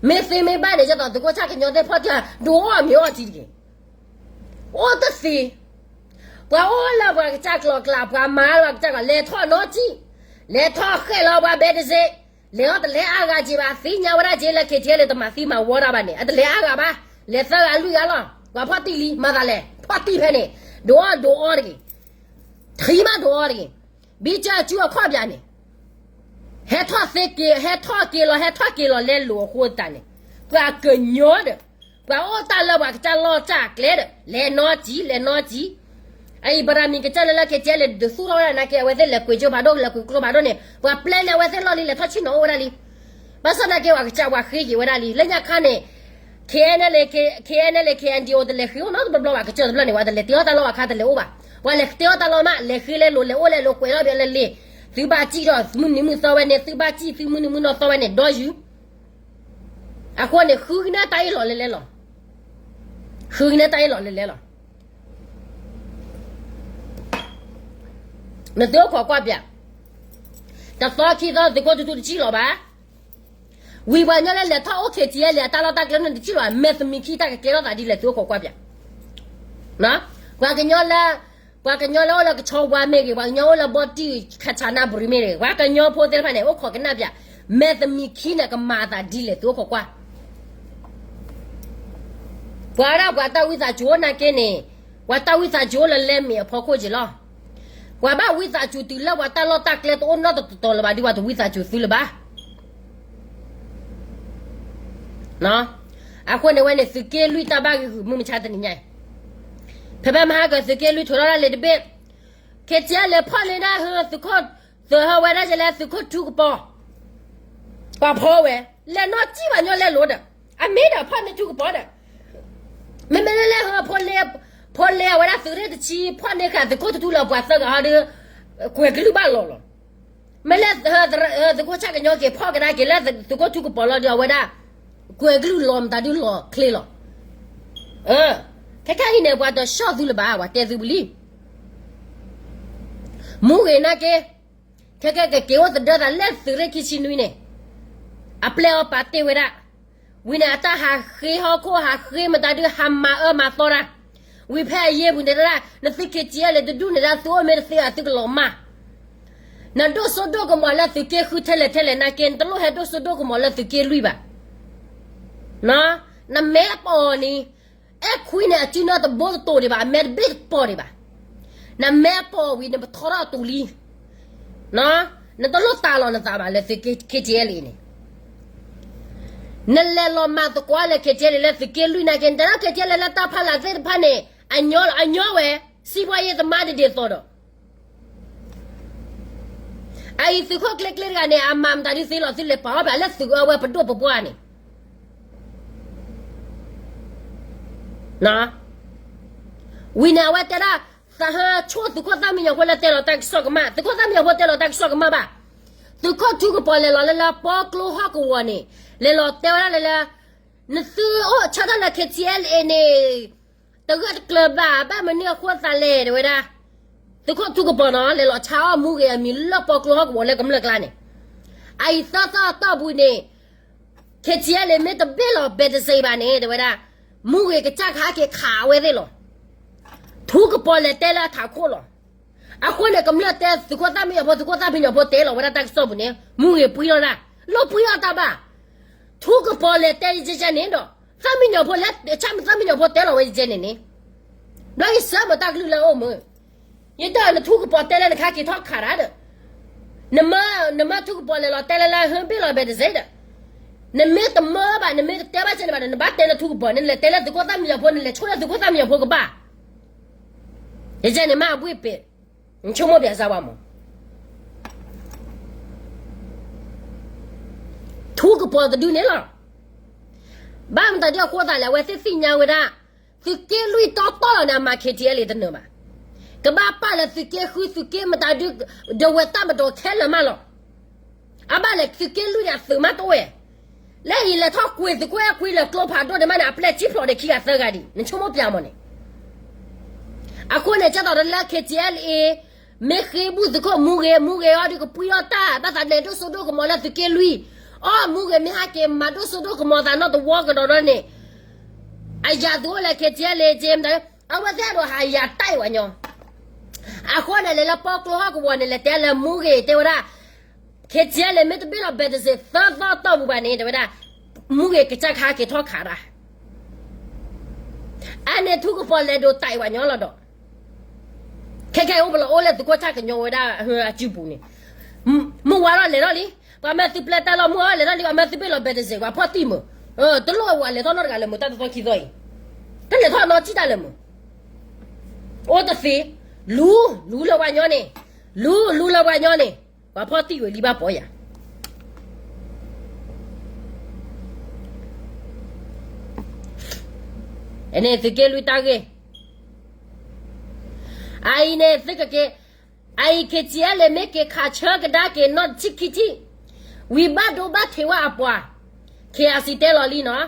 မ့ၢ်သ့မ့ၢ်ဘၣ်န့ၣ် ဒ်သိးသုးခိၣ်ဆၣ်ကညီသ့ၣ်ဖီၣ်တံၢ် ဒိးအီၣ်မ့ၤအီၣ်ထံတက့ၢ်. အိၣ်တသ့, ပှၤအိၣ်လၢပှၤကစၢ်ကျိၤကျါ ပှၤမၤလၢပှၤကစၢ်ကျိၤ လဲၤထီၣ်နီစံၣ်, လဲၤထီၣ်ဃဲၣ်လီၤပှၤဘဲတစ့း, လဲၤအီၤတလဲၤအါဂၤက့ၤဘၣ် သ့ၣ်ညါဝဲဒၣ်က့ၤလၢ KTLA တမၤသံမၤဝီတၢ်ဘၣ်န့ၣ် အတလဲၤအါဂၤဘၣ်, လဲၤသၢဂၤလွံၢ်ဂၤလီၤ. ပှၤဖီၣ်တံၢ်လံ မၤသးလဲၣ် ဖီၣ်တံၢ်ဖဲန့ၣ်, ဒိးအီၣ်ဒိးအီတက့ၢ်, ထံမးဒိးအီတက့ၢ်, ဘံကၢ်အစုအခီၣ်ပၠးန့ၣ် ဟဲထီၣ်သ့က့ၤ ဟဲထီၣ်က့ၤလီၤ ဟဲထီၣ်က့ၤလီၤလဲလိာ်အဃိသတးန့ၣ်, ပှၤကညီဒီး ပှၤအိၣ်တၢ်လၢပှၤကစၢ်လီၢ်တၢ်ကျဲဒီး လဲၤနီစံၣ် လဲၤနီစံၣ်, အံၤ ဘရၤမံၤကစၢၢ်လၢလၢ KTLA ဒုးသူၣ်ထီၣ်ဝဲဒၣ်နာ်က့ အဝဲသ့ၣ်လဲၤကွံာ်ကၠိဖးဒိၣ် လဲၤကွံာ်ကျိဖးဒိၣ်န့ၣ် ပှၤပျဲန့ၣ် အဝဲသ့ၣ်လီၢ်လံ လဲၤထီၣ်ဆ့ၣ်နီၤအိၣ်ဝဲဒၣ်လံ. ဘၣ်ဆၣ်နာ်က့ ပှၤကစၢ်ပှၤဃ့က့ၤဝဲဒၣ်လံ လၢညါခါန့ၣ် KNLA KNDO တလဲၤဃ့အိၣ်နီတဘျီဘၣ် ကစၢၢ်တဘျီန့ၣ် ပှၤတလဲၤတ့ထီၣ်တၢ်လီၢ်ဘၣ်ခါတလဲၤအိၣ်ဘၣ်. ပှၤလဲၤတ့ထီၣ်တၢ်လီၢ်မး လဲၤဃ့လဲၤလိၤ လဲၤအိၣ်လဲၤလိၤ ကွဲးထီၣ်ဘၣ်လၢလ့ သုဘၣ်စံၣ်ဒီးမုၢ်နံၤမုၢ်သီဝဲန့ၣ် သုဘၣ်စံၣ်သုမုၢ်နံၤမုၢ်နီၢ်သီဝဲန့ၣ် ဒီယုၢ် အဃိန့ၣ် ဃုကနဲတၢ်အ့ၣ်လိာ်လဲၤလဲၤလီၤ. ဃုကနဲတၢ်အ့ၣ်လိာ်လဲၤလဲၤလီၤ. နသုအိၣ်ခိးကွၢ်ပၠး, တသီခံသီသုးခိၣ်ထူထူတစံၣ်လီၤဘၣ်. ဝံၤပှၤကညီလၢလဲၤထီၣ်အိၣ် KTLA အတၢ်လီၢ်တၢ်ကျဲန့ၣ်တစံၣ်လီၤဘၣ် မဲာ်သမံးခံတၢ်ကကဲထီၣ်သးဒ်လဲၣ် သုအိၣ်ခိးကွၢ်ပၠး. ပှၤကညီလၢ ပှၤကညီလၢအိၣ်လၢကဆီဝါမ့ၢ်ဂ့ၤ ပှၤကညီအိၣ်လၢဘီတံၢ်ခးဆးနၢ်ဘရံမ့ၢ်ဂ့ၤ ပှၤကညီဖိသ့ၣ်တဖၣ်န့ၣ် အိၣ်ခိးကနၣ်ပၠး, မဲာ်သမံးခံန့ၣ် ကမၤအသးဒ်လဲၣ် သုအိၣ်ခိးကွၢ်. ပှၤဒၣ်ပှၤတၢ်ဝံသးစူၤအိၣ်နာ်က့န့ၣ်, ပှၤတၢ်ဝံသးစူၤအိၣ်လၢလဲမ့ၢ်အဖီခိၣ်က့ၤလီၤ. ပှၤဘၣ်ဝံသးစူၤတုၤလၢပှၤတၢ်လီၢ်တၢ်ကျဲတအိၣ်နီတတီၤလၢၤဘၣ်ဒီး ပှၤတဝံသးစူၤသုလၢၤဘၣ်. အဃိန့ၣ်ဝဲန့ၣ် သုးက့လွံၢ်တၢ်ဘၣ်ဂံၢ်ဂူာ်မုၢ်မဆါတနံၤညါအံၤ, ဖဲဖဲမဟါကသုးက့လွံၢ်ထုးထီၣ်ဒၣ်လဲာ်တဘ့ၣ်, ခဲကဲလဲၤဖီၣ်န့ၢ်ဒၣ်ဟၢသုးခိၣ်, သုးဟၢဝဲဒၣ်ကလဲၤသုးခိၣ်ထူကပီၤ, ပှၤဖီဝဲ, လဲၤနီၢ်ကံၣ်ဘၣ်ညီလဲၤလိၤဒီး, အမ့ၢ်ဒီးဖီၣ်န့ၢ်ထူကပီၤဒီး, မ့မ့ၢ်လၢလဲၤဟၢဖိလ့, ဖိလ့အဝဲဒၣ်သုးရ့ၣ်တဆံ ဖီၣ်န့ၢ်ဃာ်သုးခိၣ်ထူထူလၢပှၤသၢဂၤဟီဒီး, ကွဲၤကလုၢ်ဘၣ်လီၤလီၤ. မ့ၢ်လၢသုးခိၣ်ဆၣ်ကညီက့ၤဖီၣ်ကဒါက့ၤလၢသုးခိၣ်ထူကပီၤလီၤဒီးအဝဲဒၣ်, ကွဲၤကလုၢ်လီၤမတၤဒုလီၤချ့လီၤ. ခဲခဲအံၤန့ၣ် ပှၤတဆှီၣ်သုလၢၤဘၣ် ပှၤတဲသုဝံၤလံ. မူဂ့ၤနာ်က့, ခဲခဲကက့ၤအိၣ်သဒၢသးလၢသုးရ့ၣ်ခံဆံနွံန့ၣ်, အပျဲၢ်အီၤပာ်တ့ၢ်ဝဲဒၣ်, ဝံၤန့ၣ် အတၢ်ဟးဃ့ဟီၣ်ခိၣ်ဟးဃ့မတၤဒုဟးမၤအၢမၤသီတၢ်, ဝံၤဖဲအယ့ၢ်ပူၤန့ၣ်တဒၣ် နသုး KTLA တဒူၣ်န့ၣ်ဒၣ် သုအိၣ်မ့ၢ်တသ့ဘၣ်သုကလီၤမၢ် နဒိၣ်စိဒိၣ်ကမီၤလၢသုးက့ဃုထဲလဲၣ်ထဲလဲၣ်နာ်က့ နတလိၣ်ဟဲဒိၣ်စိဒိၣ်ကမီၤလၢသုးက့လွံၢ်ဘၣ်. နမဲအပီၢ်န့ၣ်, အဲၣ်ခွံန့ၣ် အစုနီတဘိတတိၤဒံးဘၣ်, အမဲတဘ့ၣ်တပီၢ်ဒံးဘၣ်. နမဲအပီၢ်ဝံၤ နပထီထီၣ်အတူၤလံ. နတလိၣ်တၢ်လီၤနသးဘၣ်လၢသုးက့ KTLA န့ၣ် နလဲၤလီၤမၤသကိးလၢ KTLA လၢသုးက့လွံၢ်နာ်က့ နတၢ်လီၢ် KTLA လၢတၢ်ဖးလၢ်သ့ၣ်တဖၣ်န့ၣ် အညီလီၤ, အညီဝဲ, စံးပှၤယ့သမါဒ်ဒ်သိးဒီး, အအံၤသုးခိၣ်ကျ့ကျ့တဂၤန့ၣ် အမၤမတၤဒုသ့လီၤ သုလဲၤပာ်အီၣ်ဘၣ်လၢသုးအၢဝဲပဒိၣ်ပပှၢ်န့ၣ် ဝံၤန့ၣ်အဝဲတဲဒၣ်, သးဟၢဆိသုးခိၣ်သၣ်မံညီၤဖိလၢတဲလီၤတၢ်ကစီၣ်ကမၣ်, သုးခိၣ်သၣ်မံညီၤဖိတဲလီၤတၢ်ကစီၣ်ကမၣ်ဘၣ်. သုးခိၣ်ထူကပီၤလဲၤလီၤလၢလၢပီကျိဟီၣ်ကဝီၤန့ၣ်, လဲၤလီၤတဲဝဲဒၣ်လၢလၢ, နသုအိၣ်ဆၢထၢၣ်လၢ KTLA န့ၣ်, တဂၢၢ်တကျၢၤဘၣ် ဘၣ်မနုၤအဃိသးလဲၣ် တဲဝဲဒၣ်. သုးခိၣ်ထူကပီၤနီၤ လဲၤလီၤဆါအီၣ်မူဂ့ၤအမံၤလၢပီကျိဟီၣ်ကဝီၤလၢကမျၢၢ်ကျါန့ၣ်, အအံၤသၢသီအတီၢ်ပူၤန့ၣ် KTLA မ့ၢ်တဘ့ၣ်လီၤဘဲးတစ့းဘၣ်န့ၣ် တဲဝဲဒၣ်, မူဂ့ၤကစၢ်ခါက့ၤခးအဝဲသ့ၣ်လီၤ. ထူကပီၤလဲၤတဲလၢအထးခိၣ်လီၤ. အဃိန့ၣ် ကမျၢၢ်တဲသုးခိၣ်သၣ်မံညီၤဖိ သုးခိၣ်သၣ်မံညီၤဖိတဲလီၤဝဲဒၣ်တၢ်ကစီၣ်ပူၤန့ၣ် မူဂ့ၤပှံၢ်ထီၣ်ဒၣ်, လိၣ်ပှံၢ်ထီၣ်တၢ်ဘၣ်. ထူကပီၤလဲၤတဲယကဲန့ၣ်ဒီး, သၣ်မံညီၤဖိလၢ ဆၣ်မုၢ်သၣ်မံညီၤဖိတဲလီၤဝဲယကဲန့ၣ်န့ၣ်, ဘျီယစၢမုာ်တၢ်ကလုၢ်လၢအအိၣ်မုာ် ယတဲနထူကပီၤတဲလၢနခါက့ၤထီၣ်ခးတၢ်ဒီး, နမၢ, နမၢထူကပီၤလဲၤလီၤတဲလၢလၢဟၢဘ့ၣ်လီၤဘဲးတစ့းဒီး, နမ့ၢ်တမၢဘၣ် နမ့ၢ်တတဲဘၣ်ကဲန့ၣ်ဘၣ်ဒီး နဘၣ်တဲလၢထူကပီၤန့ၣ် နလဲၤတဲလၢသုးခိၣ်သၣ်မံညီၤဖိ နလဲၤဆိလၢသုးခိၣ်သၣ်မံညီၤဖိကဘၣ်. ယကဲန့ၣ်မ့ၢ်အဘှ့ၣ်ပ့ၤ, နဆိကမိၣ်ပၠးစၢ်ဝဲမး ထူကပီၤတဒုန့ၣ်လီၤ. ဘၣ်မတၤဒ်အဃိသးလဲၣ် အဝဲသ့ၣ်သ့ၣ်ညါဝဲဒၣ်, သုးက့လွံၢ်တီတီလီၤန့ၣ် အမၤ KTLA တနၢၤဘၣ်. ကဘၣ်ပာ်လၢသုးက့ဃု သုးက့မတၤဒု, ဒီးဝဲတၢ်မတီခဲလၢာ်မးလီၤ. အဘၣ်လဲၣ် သုးက့လွံၢ်န့ၣ် အသုးမးတအိၣ်ဝဲ, လၢအံၤလဲၤထီၣ်ကွံာ်သုးခိၣ်အဲၣ်ခွံလၢကျိဖးဒိၣ်ဒံးမးန့ၣ် အပျဲၢ်စံၣ်ဖျိးဒီးခံဂၤသၢဂၤဒံး နဆိကမိၣ်ပၠးမးန့ၣ် အဃိန့ၣ် ကဲသိးဒီးလၢ KTLA မ့ၢ်ဃ့ဘူၣ်သုးခိၣ်မူဂ့ၤ မူဂ့ၤအီၤဒုးကပှံၢ်ထီၣ်တၢ် ဘၣ်သးလဲၤဒိၣ်စိဒိၣ်ကမီၤလၢသုးက့လွံၢ်, အီၣ်မူဂ့ၤမ့ၢ်ဟဲက့ၤမၤဒိၣ်စိဒိၣ်ကမီၤသးနီတဝီကဒီးဒီးန့ၣ်, အယၤသုးအိၣ်လၢ KTLA က့မတၤ, အဝဲသ့ၣ်အဲၣ်ဒိးဟးယၤတၢ်အံၤဝဲညီ, အဃိန့ၣ် လဲၤလၢပီကျိဟီၣ်ကဝီၤန့ၣ် လဲၤတဲလၢမူဂ့ၤတဲဝဲဒၣ် KTLA မ့ၢ်တဘ့ၣ်လီၤဘဲးတစ့းသၢသီတီၢ်ပူၤဘၣ်န့ၣ် တဲဝဲဒၣ်, မူဂ့ၤကစၢ်ခါက့ၤထီၣ်ခးတၢ်, အန့ၣ်ထူကပီၤလဲၤဒိးတၢ်အံၤဝဲညီလီၤဒီး, ခဲခဲအံၤအိၣ်ပလီၤအိၣ်လၢသုးခိၣ်ဆၣ်ကညီဝဲဒၣ်အစုပူၤန့ၣ်, မုၢ်ဝါထီၣ်လဲၤထီၣ်လံ, ပှၤမၢသုပျဲတၢ်လီၢ် မုၢ်ဝါထီၣ်လဲၤထီၣ်လံ ပှၤမၢသုဘ့ၣ်လီၤဘဲးတစ့း ပှၤဖီၣ်တံၢ်မုာ်, တလိၣ်ဝဲလဲၤထီၣ်နီတဂၤလၢမုာ် တၢ်တသီခံသီအံၤ, တလဲၤထီၣ်နီတစံၣ်တၢ်လၢမုာ်, အိၣ်တသ့ လူၤ, လူၤလၢပှၤညီန့ၣ်, လူၤ, လူၤလၢပှၤညီန့ၣ်, ပှၤဖီၣ်တံၢ်ဝဲလံဘၣ်ပီၤယၤ န့ၣ်သုက့ၤလွံၢ်တၢ်ဂ့ၢ်, အအံၤန့ၣ်သုကက့ၤ, အအံၤ KTLA မ့ၢ်က့ၤခးဆၢကဒါက့ၤနီၢ်တဆံခံထံၣ်, ဝံၤဘၣ်ဒိဘၣ်ထံးဝဲအပှၤ, KRC တဲလီၤလံနီၤ,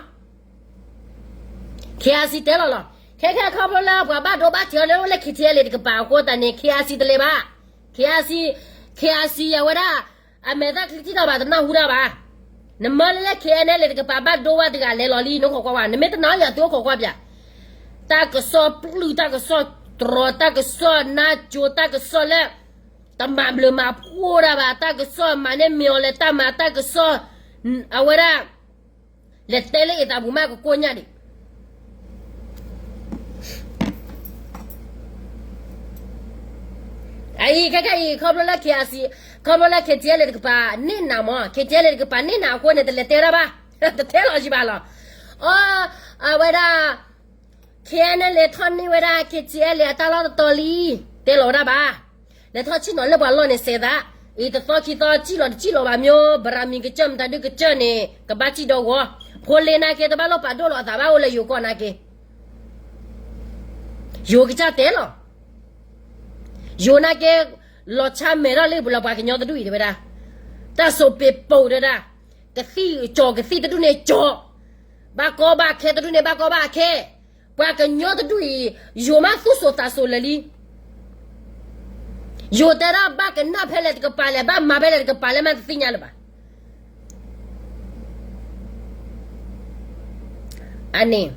KRC တဲလီၤလီၤ, ခဲခဲခီဖျိလၢပှၤဘၣ်ဒိဘၣ်ထံးအီၤလၢအိၣ်လၢ KTLA တကပၤအဃိသတးန့ၣ် KRC တလဲၤဘၣ်, KRC, KRC အဝဲဒၣ် အမဲာ်သၣ်ချံတထံၣ်နီတဘၣ်တနၢ်ဟူတၢ်ဘၣ်, နမၢလၢလၢ KNLA တကပၤဘၣ်ဒိဝဲတဂၤလဲၤလီၤလံနခိးကွၢ်ဝဲ နမ့ၢ်တနာ်ယၤသုအိၣ်ခိးကွၢ်ပၠး, တၢ်ကစီၣ်ပျုၢ် တၢ်ကစီၣ်တြီၤ တၢ်ကစီၣ်နါစိၤ တၢ်ကစီၣ်လၢ တမၤဘျုးမၤဖှိၣ်တၢ်ဘၣ် တၢ်ကစီၣ်မၤန့ၢ်မ့ၢ်အီၤလဲၤတၢ်မၤ တၢ်ကစီၣ် အဝဲဒၣ် လဲၤတဲလၢအသးပူၤမးကကိၣ်ညါဒံး အအံၤ ခဲခဲအံၤ ခီဖျိလၢ KRC, ခီဖျိလၢ KTLA တကပၤန့ၢ်နၤမး KTLA တကပၤန့ၢ်နၤအဃိန့ၣ် တလဲၤတဲတၢ်ဘၣ်, တတဲလီၤယံၤဘၣ်လီၤ, အ, အဝဲဒၣ် KNLA ထီၣ်န့ၢ်ဝဲဒၣ် KTLA အတၢ်လီၢ်တတီၤလံ, တဲလီၤဝဲဒၣ်ဘၣ်, လဲၤထီၣ်ဆ့ၣ်နီၤလၢပှၤလီၢ်န့ၣ်စဲးသး, အံၤတသီခံသီ စံၣ်လီၤတစံၣ်လီၤဘၣ် မ့ၢ်ဘရၤမံၤကစၢၢ်မတၤဒုကစၢၢ်န့ၣ် ကဘၣ်စံၣ်ဒီဂီၤ, ဖိလ့နာ်က့ တဘၣ်လိၣ်ပာ်ဒိၣ်လီၤအသးဘၣ်အိၣ်လၢယိၤကီၢ်နာ်က့ ယိၤကစၢ်တဲလီၤ, ယိၤနာ်က့ လီၤဆါမဲာ်ထီၣ်လၢပူၤလီၤပှၤကညီတဒူၣ်အံၤတဲဝဲဒၣ်, တၢ်စိးပ့းပိာ်တဲဒၣ်, ကသံၣ်ကၠီၤကသံၣ်တဒူၣ်န့ၣ်ကၠီၤ, ဘၣ်ကီဘၣ်ခဲတဒူၣ်န့ၣ် ဘၣ်ကီဘၣ်ခဲ, ပှၤကညီတဒူၣ်အံၤ ယိၤမးသူၣ်စိၤသးစိၤလၢာ်လံ ယိၤတဲဒၣ်ဘၣ်ကနၣ်ဖဲလဲၣ်တကပၤလဲၣ် ဘၣ်မၤဖဲလဲၣ်တကပၤလဲၣ်မးတသ့ၣ်ညါလၢၤဘၣ်. အန့ၣ်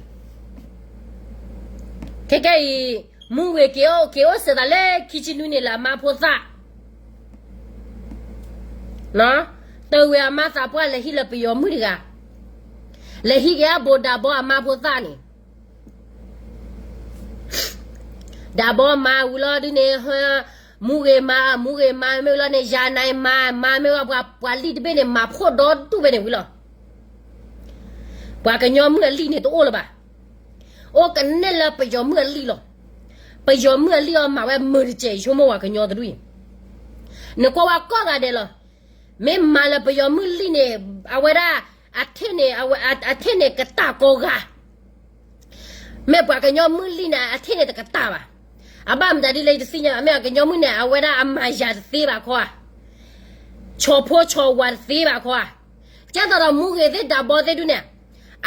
ခဲကဲအံၤ မူဂ့ၤက့ၤအိၣ် က့ၤအိၣ်စဲးသးလၢခံဆံနွံန့ၣ်လၢအမါဖိသၣ် တဂ့ၤအမါသးပှၢ်လဲၤဟံးလၢပယီၤမုၣ်တဂၤ, လဲၤဟံးက့ၤအဘိးဒးဘီအမါဖိသၣ်န့ၣ် ဒးဘီမါဝံၤလီၤဒုန့ၣ်, မူဂ့ၤမါ, မူဂ့ၤမါမ့ၢ်ဝံၤလီၤန့ၣ် ယၤနၤမါ, မါမ့ၢ်ဝံၤ ပှၤလံၣ်တဘ့ၣ်န့ၣ် မၤဖှိၣ်ဒီဒူၣ်ဝဲန့ၣ်ဝံၤလီၤ. ပှၤကညီမုၣ်အလံၣ်န့ၣ်တအိၣ်လၢၤဘၣ်. အိၣ်ကန့ၢ်လၢပယီၤမုၣ်အလံၣ်လီၤ. ပယီၤမုၣ်အလံၣ်အီၤမၤဝဲမုာ်တစဲး ယဆိကမိၣ်ပှၤကညီတဒူၣ်အံၤ, နကွၢ်ဝဲကိးဂၤဒဲးလီၤ. မ့ၢ်မၤလၢပယီၤမုၣ်လံၣ်န့ၣ် အဝဲဒၣ် အထ့ၣ်န့ၣ်, အဝဲ, အ, အထ့ၣ်န့ၣ်ကတၢ်ကိးဂၤ မ့ၢ်ပှၤကညီမုၣ်လံၣ်န့ၣ် အထ့ၣ်န့ၣ်တကတၢ်ဘၣ်. အဘၣ်မတၤဒ်လဲၣ်ယတသ့ၣ်ညါဘၣ်, မ့ၢ်ပှၤကညီမုၣ်န့ၣ် အဝဲဒၣ်အမၤယၤတသ့ဘၣ်ခီဧါ, ဆီၣ်ဖိဆီၣ်ဝါတသ့ဘၣ်ခီဧါ. ကဲသိးဒီးမူဂ့ၤသ့ၣ်ဒးဘီသ့ၣ်ဒုန့ၣ်,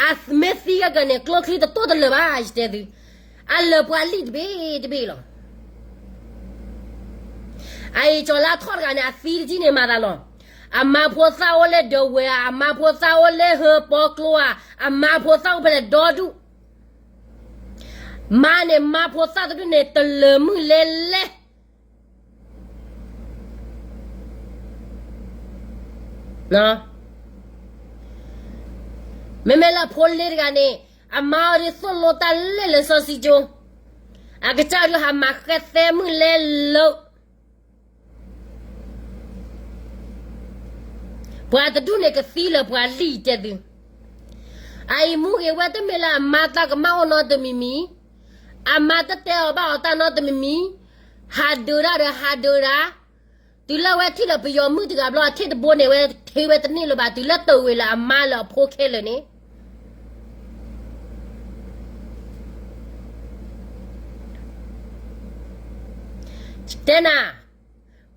အမ့ၢ်သံဂၤဂၤန့ၣ် ကျိချံတတိၢ်တလၢာ်ဘၣ် ယတဲသု, အလၢပှၤလံၣ်တဘ့ၣ်တဘ့ၣ်လီၤ. အအံၤကၠီၤလါထီၣ်တဂၤန့ၣ် အသံတထံၣ်န့ၣ်မၤသးလီၤ. အမါဖိသၣ်အိၣ်လၢဒဝဲဧါ, အမါဖိသၣ်အိၣ်လၢဟၢပီကျိဧါ, အမါဖိသၣ်အိၣ်ဖဲလဲၣ်ဒီဒူၣ်, မါန့ၣ် မါဖိသၣ်တဒူၣ်န့ၣ် တလၢာ်မုၢ်လဲလဲၣ် မ့မ့ၢ်လၢဖိလ့တဂၤန့ၣ်, အမါအီၤဒ်သိၣ်လိတၢ်လဲၣ်လၢစီဆှံကၠိ, အကစၢ်ဒုးဟးမၤဃဲသဲမုၢ်လဲလၢ, ပှၤတဒူၣ်န့ၣ်ကသံလၢပှၤလံၣ်တဲသု, အအံၤမူဂ့ၤဝဲတမ့ၢ်လၢအမါတၢ်ကမၣ်အိၣ်နီတမံၤမံၤ, အမါတတဲအီၤဘၣ်အီၤတၢ်နီတမံၤမံၤ, ဟးဒုးတၢ်ဒီးဟးဒုးတၢ်, တုၤလၢဝဲထံၣ်လၢပယီၤမုၣ်တဂၤဘျီ အထ့ၣ်တဘိန့ၣ်ဝဲထ့ဝဲတန့ၢ်လၢၤဘၣ် တုၤလၢတဝံၤလၢအမါလၢအဖိခဲလၢာ်န့ၣ် တဲနၤ,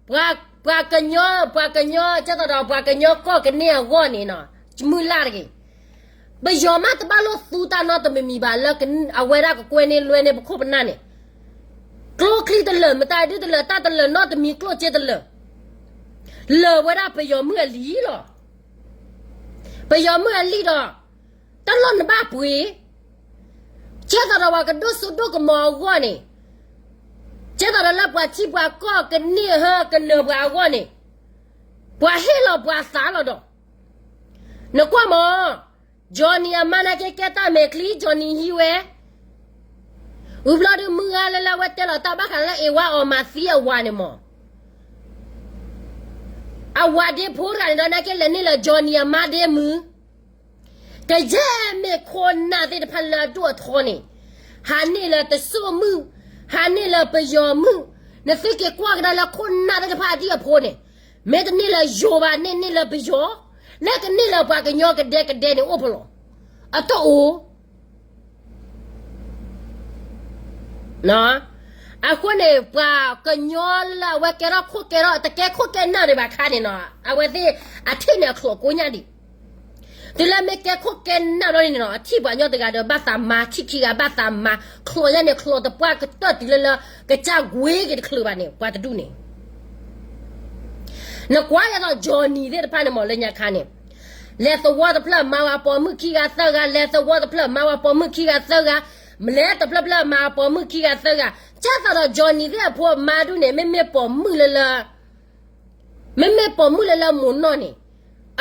ပှၤကညီ, ပှၤကညီ, ကဲသိးဒီးပှၤကညီကီၢ်ကန့ၢ်အဂီၢ်န့ၣ်နီၤ, မုၢ်လၢ်တဂ့ၤ, ပယီၤမးတဘၣ်လိၣ်သူတၢ်နီတမံၤမံၤဘၣ်လၢအဝဲဒၣ်ကကွဲန့ၢ်လွဲန့ၢ်ပခိၣ်ပနၢ်န့ၣ်, ကျိချံတလၢာ် မတၤဒုတလၢာ် တၢ်တလၢာ်နီတမံၤကျိၣ်စ့တလၢာ်, လၢာ်ဝဲဒၣ်ပယီၤမုၣ်အလံၣ်လီၤ. ပယီၤမုၣ်အလံၣ်ဒီး တၢ်လီၢ်နဘၣ်ပှ့ၤ, ကဲသိးဒီးပှၤကဒိၣ်စိဒိၣ်ကမီၤအဂီၢ်န့ၣ်, ကဲသိးဒီးလၢပှၤထံပှၤကီၢ်ကန့ၢ်ဟၢကနၢၤပှၤအဂီၢ်န့ၣ်, ပှၤဟ့ၣ်လီၤပှၤသးလီၤဒီး, နကွၢ်မး, Johnny အမါနာ်က့ ကဲတၢ်မဲာ်ချံ Johnny ဟံးဝဲ, ဝံၤဘျီဒုးမုၢ်ဂၤလၢလၢအဝဲတဲလီၤတၢ်ဘၣ်ဃးလၢ Edward အီၤမၤသံအဝၤန့ၣ်မး အဝၤဒ့ဖိတဂၤန့ၣ်ဒီး နာ်က့လဲၤန့ၢ်လၢ Johnny အမါဒ့မုၢ်, ကယဲၢ်မ့ၢ်ခိၣ်နၢ်သ့ၣ်တဖၣ်လၢအဒိၣ်အထီန့ၣ်, ဟးန့ၢ်လၢတစိၢ်မုၣ်, ဟးန့ၢ်လၢပယီၤမုၣ်, နသုက့ၤကွၢ်ကဒါလၢခိၣ်နၢ်သ့ၣ်တဖၣ်အဒံၣ်အဖိန့ၣ်, မ့ၢ်တန့ၢ်လၢယိၤဘၣ်န့ၣ် န့ၢ်လၢပယီၤ, လၢကန့ၢ်လၢပှၤကညီကဒဲကဒဲန့ၣ်အိၣ်ဖဲလဲၣ်, အတအိၣ် အဃိန့ၣ် ပှၤကညီလၢအဝဲကဲထီၣ်ခိၣ်ကဲထီၣ် တကဲခိၣ်ကဲနၢ်ဒံးဘၣ်ခါန့ၣ်နီၤ အဝဲသ့ၣ်အထံၣ်န့ၣ်အချိးကိညၣ်ဒံး, တုၤလၢမ့ၢ်ကဲခိၣ်ကဲနၢ်ဘျီန့ၣ်နီၤ အထံၣ်ပှၤကညီတဂၤဒီး ဘၣ်သးမၤ ထံၣ်ခံဂၤဘၣ်သးမၤ ချိးညၣ်န့ၣ် ချိးတပှၢ်ကတၢၢ်တုၤလၢလၢ ကစၢ်ကွ့က့ၤတချုးဘၣ်န့ၣ် ပှၤတဒူၣ်န့ၣ် နကွၢ်ယသိး Johnny သ့ၣ်တဖၣ်န့ၣ်မ့ၢ်လၢညါခါန့ၣ်, လဲၤသဝီတဖျၢၣ်မၤဝဲပိာ်မုၣ်ခံဂၤသၢဂၤ လဲၤသဝီတဖျၢၣ်မၤဝဲပိာ်မုၣ်ခံဂၤသၢဂၤ, လဲၤတဖျၢၣ်ဖျၢၣ်မၤပိာ်မုၣ်ခံဂၤသၢဂၤ, ကၢ်သးဒီး Johnny သ့ၣ်အဖိမါဒူၣ်န့ၣ် မ့မ့ၢ်ပိာ်မုၣ်လၢလၢ မ့မ့ၢ်ပိာ်မုၣ်လၢလၢမိၢ်နီၢ်န့ၣ်,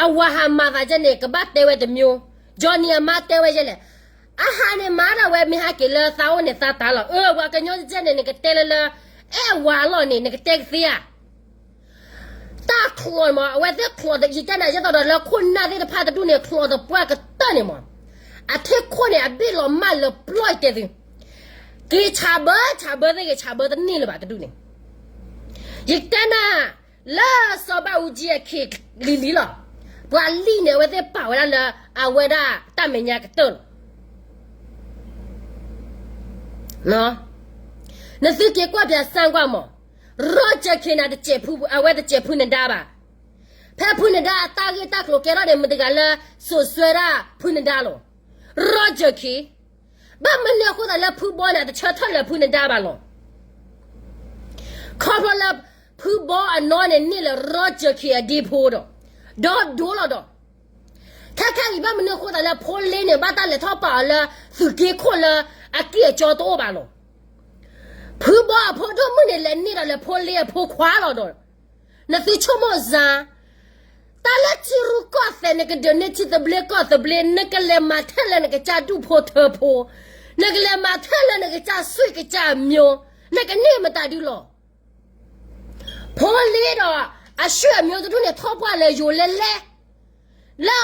အဝၤဟးမၤသးဒ်န့ၣ် ကဘၣ်တဲဝဲတမျိုး, Johnny အမါတဲဝဲဒ်လဲၣ်, အဟးန့ၣ်မၤဒၣ်ဝဲမ့ၢ်ဟးက့ၤလၢသးအိၣ်န့ၣ်သးတၢ်လီၤ, အၢ ပှၤကညီဒ်န့ၣ် နကတဲလၢလၢ အဲၣ်အဝၤလီၤန့ၣ် နကတဲကသ့ဧါ တၢ်ချိးမး အဝဲသ့ၣ်ချိး ယတဲနၤယဲသိးဒီးလၢခိၣ်နၢ်သ့ၣ်တဖၣ်တဒူၣ်န့ၣ် ချိးတပှၢ်ကတၢၢ်န့ၣ်မး, အထံခိၣ်န့ၣ် အဘ့ၣ်လီၤမၢ်လၢပျီၢ်ယတဲသု, က့ၤဆးဘၢဆးဘၢသ့ၣ်ဂ့ၤ ဆးဘၢတန့ၢ်လၢၤဘၣ်တဒူၣ်န့ၣ်, ယတဲနၤ လၢစီၤဘၣ်အူကၠံအခ့လံၤလံလီၤ, ပှၤလံၣ်န့ၣ် အဝဲသ့ၣ်ပာ်ဝဲဒၣ်လၢ အဝဲဒၣ်တၢ်မဲာ်ညါကတၢၢ်လီၤ. နသုက့ၤကွၢ်ပၠးစၣ်ကွၢ်မး, ရီၣ်ကၠၢၢ်ခ့နၤတစဲးဖု အဝဲတစဲးဖုနဒါဘၣ်, ဖဲဖုနဒါအတၢ်ဂ့ၢ်တၢ်ကျိၤကဲထီၣ်န့ၣ် မတၤတဂၤလၢစိာ်ဆှၢဒၣ်ဖုနဒါလီၤ, ရီၣ်ကၠၢၢ်ခ့, ဘၣ်မနုၤအဃိသတးလၢဖုဘီန့ၣ် တဆၢထၢၣ်လၢဖုနဒါဘၣ်လီၤ. ခီဖျိလၢ ဖုဘီအနီၢ်န့ၣ်န့ၢ်လၢရီၣ်ကၠၢၢ်ခ့အဒ့ဖိဒီး, ဒီးဒိလီၤဒီး, ခဲခါအံၤဘၣ်မနုၤအဃိသတးလၢဖိလ့န့ၣ် ဘၣ်တၢ်လဲၤထီၣ်ပာ်အီၤလၢသုးက့ခိၣ်လၢအကံၢ်အကၠီတအိၣ်ဘၣ်လီၤ. ဖုဘီအဖိဒိၣ်မုၣ်န့ၣ် လဲၤန့ၢ်ဒီးလၢဖိလ့အဖိခွါလီၤဒီး, နသုဆိကမိၣ်စၢ် တၢ်လၢထံရူၢ်ကီၢ်သဲး နကဒုးန့ၢ်ထံသဘျ့ကီၢ်သဘျ့ နကလဲၤမၤထဲလၢနကစၢ်ဒူၣ်ဖိထၢဖိ, နကလဲၤမၤထဲလၢနကစၢ်ဆွံၣ်ကစၢ်အမျိုး, နကန့ၢ်မတၤဒုလီၤ. ဖိလ့ဒီးအဆွံၣ်အမျိုးတဒူၣ်န့ၣ် ထီၣ်ပှၢ်လၢယိၤလဲလဲ, လၢ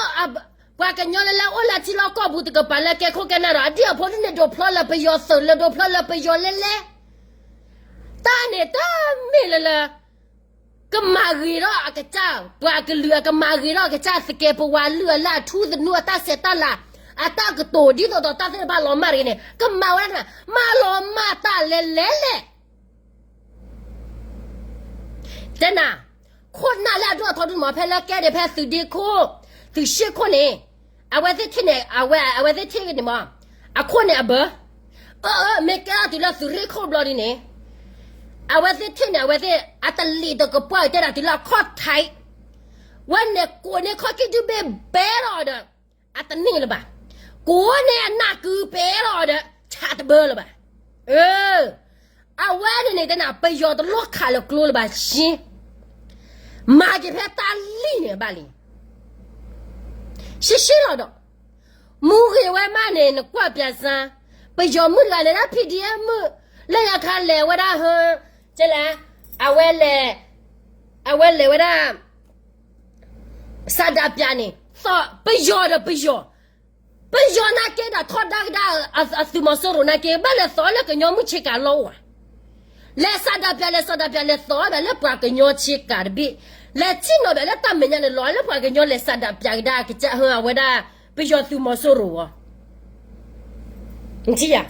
ပှၤကညီလၢလၢအိၣ်လၢထံလီၢ်ကီၢ်ပူၤတကပၤလၢကဲခိၣ်ကဲနၢ်ဒီး အဒ့ၣ်အဖိဒ်န့ၣ် ဒိးဖျီလၢပယီၤသုးလၢ ဒိးဖျီလၢပယီၤလဲလဲ, တၢ်န့ၣ်တမ့ၢ်လၢလၢ ကမၤဂ့ၤထီၣ်အကစၢ် ပှၤကလုာ်အကမၤဂ့ၤထီၣ်အကစၢ်သကဲးပဝးလုၢ်အလၢ်အထူသနူအတၢ်ဆဲးတၢ်လၤ အတၢ်ကတိၤဒ်သိးဒီးတၢ်သ့ၣ်တဖၣ်လီၤမၢ်တဂ့ၤန့ၣ် ကမၤဝဲဒၣ် မၤလီၤမၢ်တၢ်လဲလဲလဲ တဲနၤ, ခိၣ်နၢ်လၢအဒိၣ်အထီဒူၣ်မး ဖဲလၢကဲန့ၣ်ဖဲသုးဒ့ခိၣ် သုးရှ့ၣ်ခိၣ်န့ၣ်, အဝဲသ့ၣ်ထံၣ်န့ၣ် အဝဲ အဝဲသ့ၣ်ထံၣ်န့ၣ်မး, အခိၣ်န့ၣ်အဘၢ, အၢ အၢ မ့ၢ်ကဲထီၣ်တုၤလၢသုးရ့ၣ်ခိၣ်ဘျီဒ်န့ၣ်, အဝဲသ့ၣ်ထံၣ်န့ၣ် အဝဲသ့ၣ် အတလံၤတကပှၢ်တဲဒၣ်တုၤလၢအခီၣ်ထံး, ဝဲန့ၣ်ကိးန့ၢ်ခီၣ်ကံၣ်ဒုဘ့ၣ်ဘဲလီၤဒီး အတန့ၢ်လၢၤဘၣ်, ကိးန့ၢ်အနၢ်ကုပဲလီၤဒီး ဆးတဘၢလၢၤဘၣ်, အၢ အဝဲန့ၣ်န့ၣ်တဲနၤ ပယီၤတလိၣ်ခးလၢၤကျိလၢၤဘၣ်ရှ့, မၤက့ၤဖဲတၢ်လံၣ်န့ၣ်ဘၣ်လံ, ရှဲရှဲလီၤဒီး, မူဂ့ၤဝဲမးန့ၣ် နကွၢ်ပၠးစၢ်, ပယီၤမုၣ်တဂၤလဲၤဒၣ် PDF မုၣ်, လၢညါခါလဲၤဝဲဒၣ်ဟၢ, ကဲလဲၣ်, အဝဲလဲၤ, အဝဲလဲၤဝဲဒၣ် ဆန္ဒပြန့ၣ် သီးပယီၤဒီးပယီၤ, ပယီၤနာ်က့ဒီးထီဒါကဒါအသုးမီၤစိရိၤနာ်က့ ဘၣ်လဲၤသီလၢကညီမုၣ်ဆ့ကၤလီၢ်အိၣ်ဧါ, လဲၤဆန္ဒပြ လဲၤဆန္ဒပြ လဲၤသီဒီးလၢပှၤကညီဆ့ကၤတဘ့ၣ်, လဲၤထံၣ်နီၤဒီးလၢတၢ်မဲာ်ညါန့ၣ် လီၤလၢပှၤကညီလဲၤဆန္ဒပြကဒါကစၢ်ဟၢအဝဲဒၣ် ပယီၤသုးမီၤစိရိၤဂီၢ် နထံၣ်ဧါ,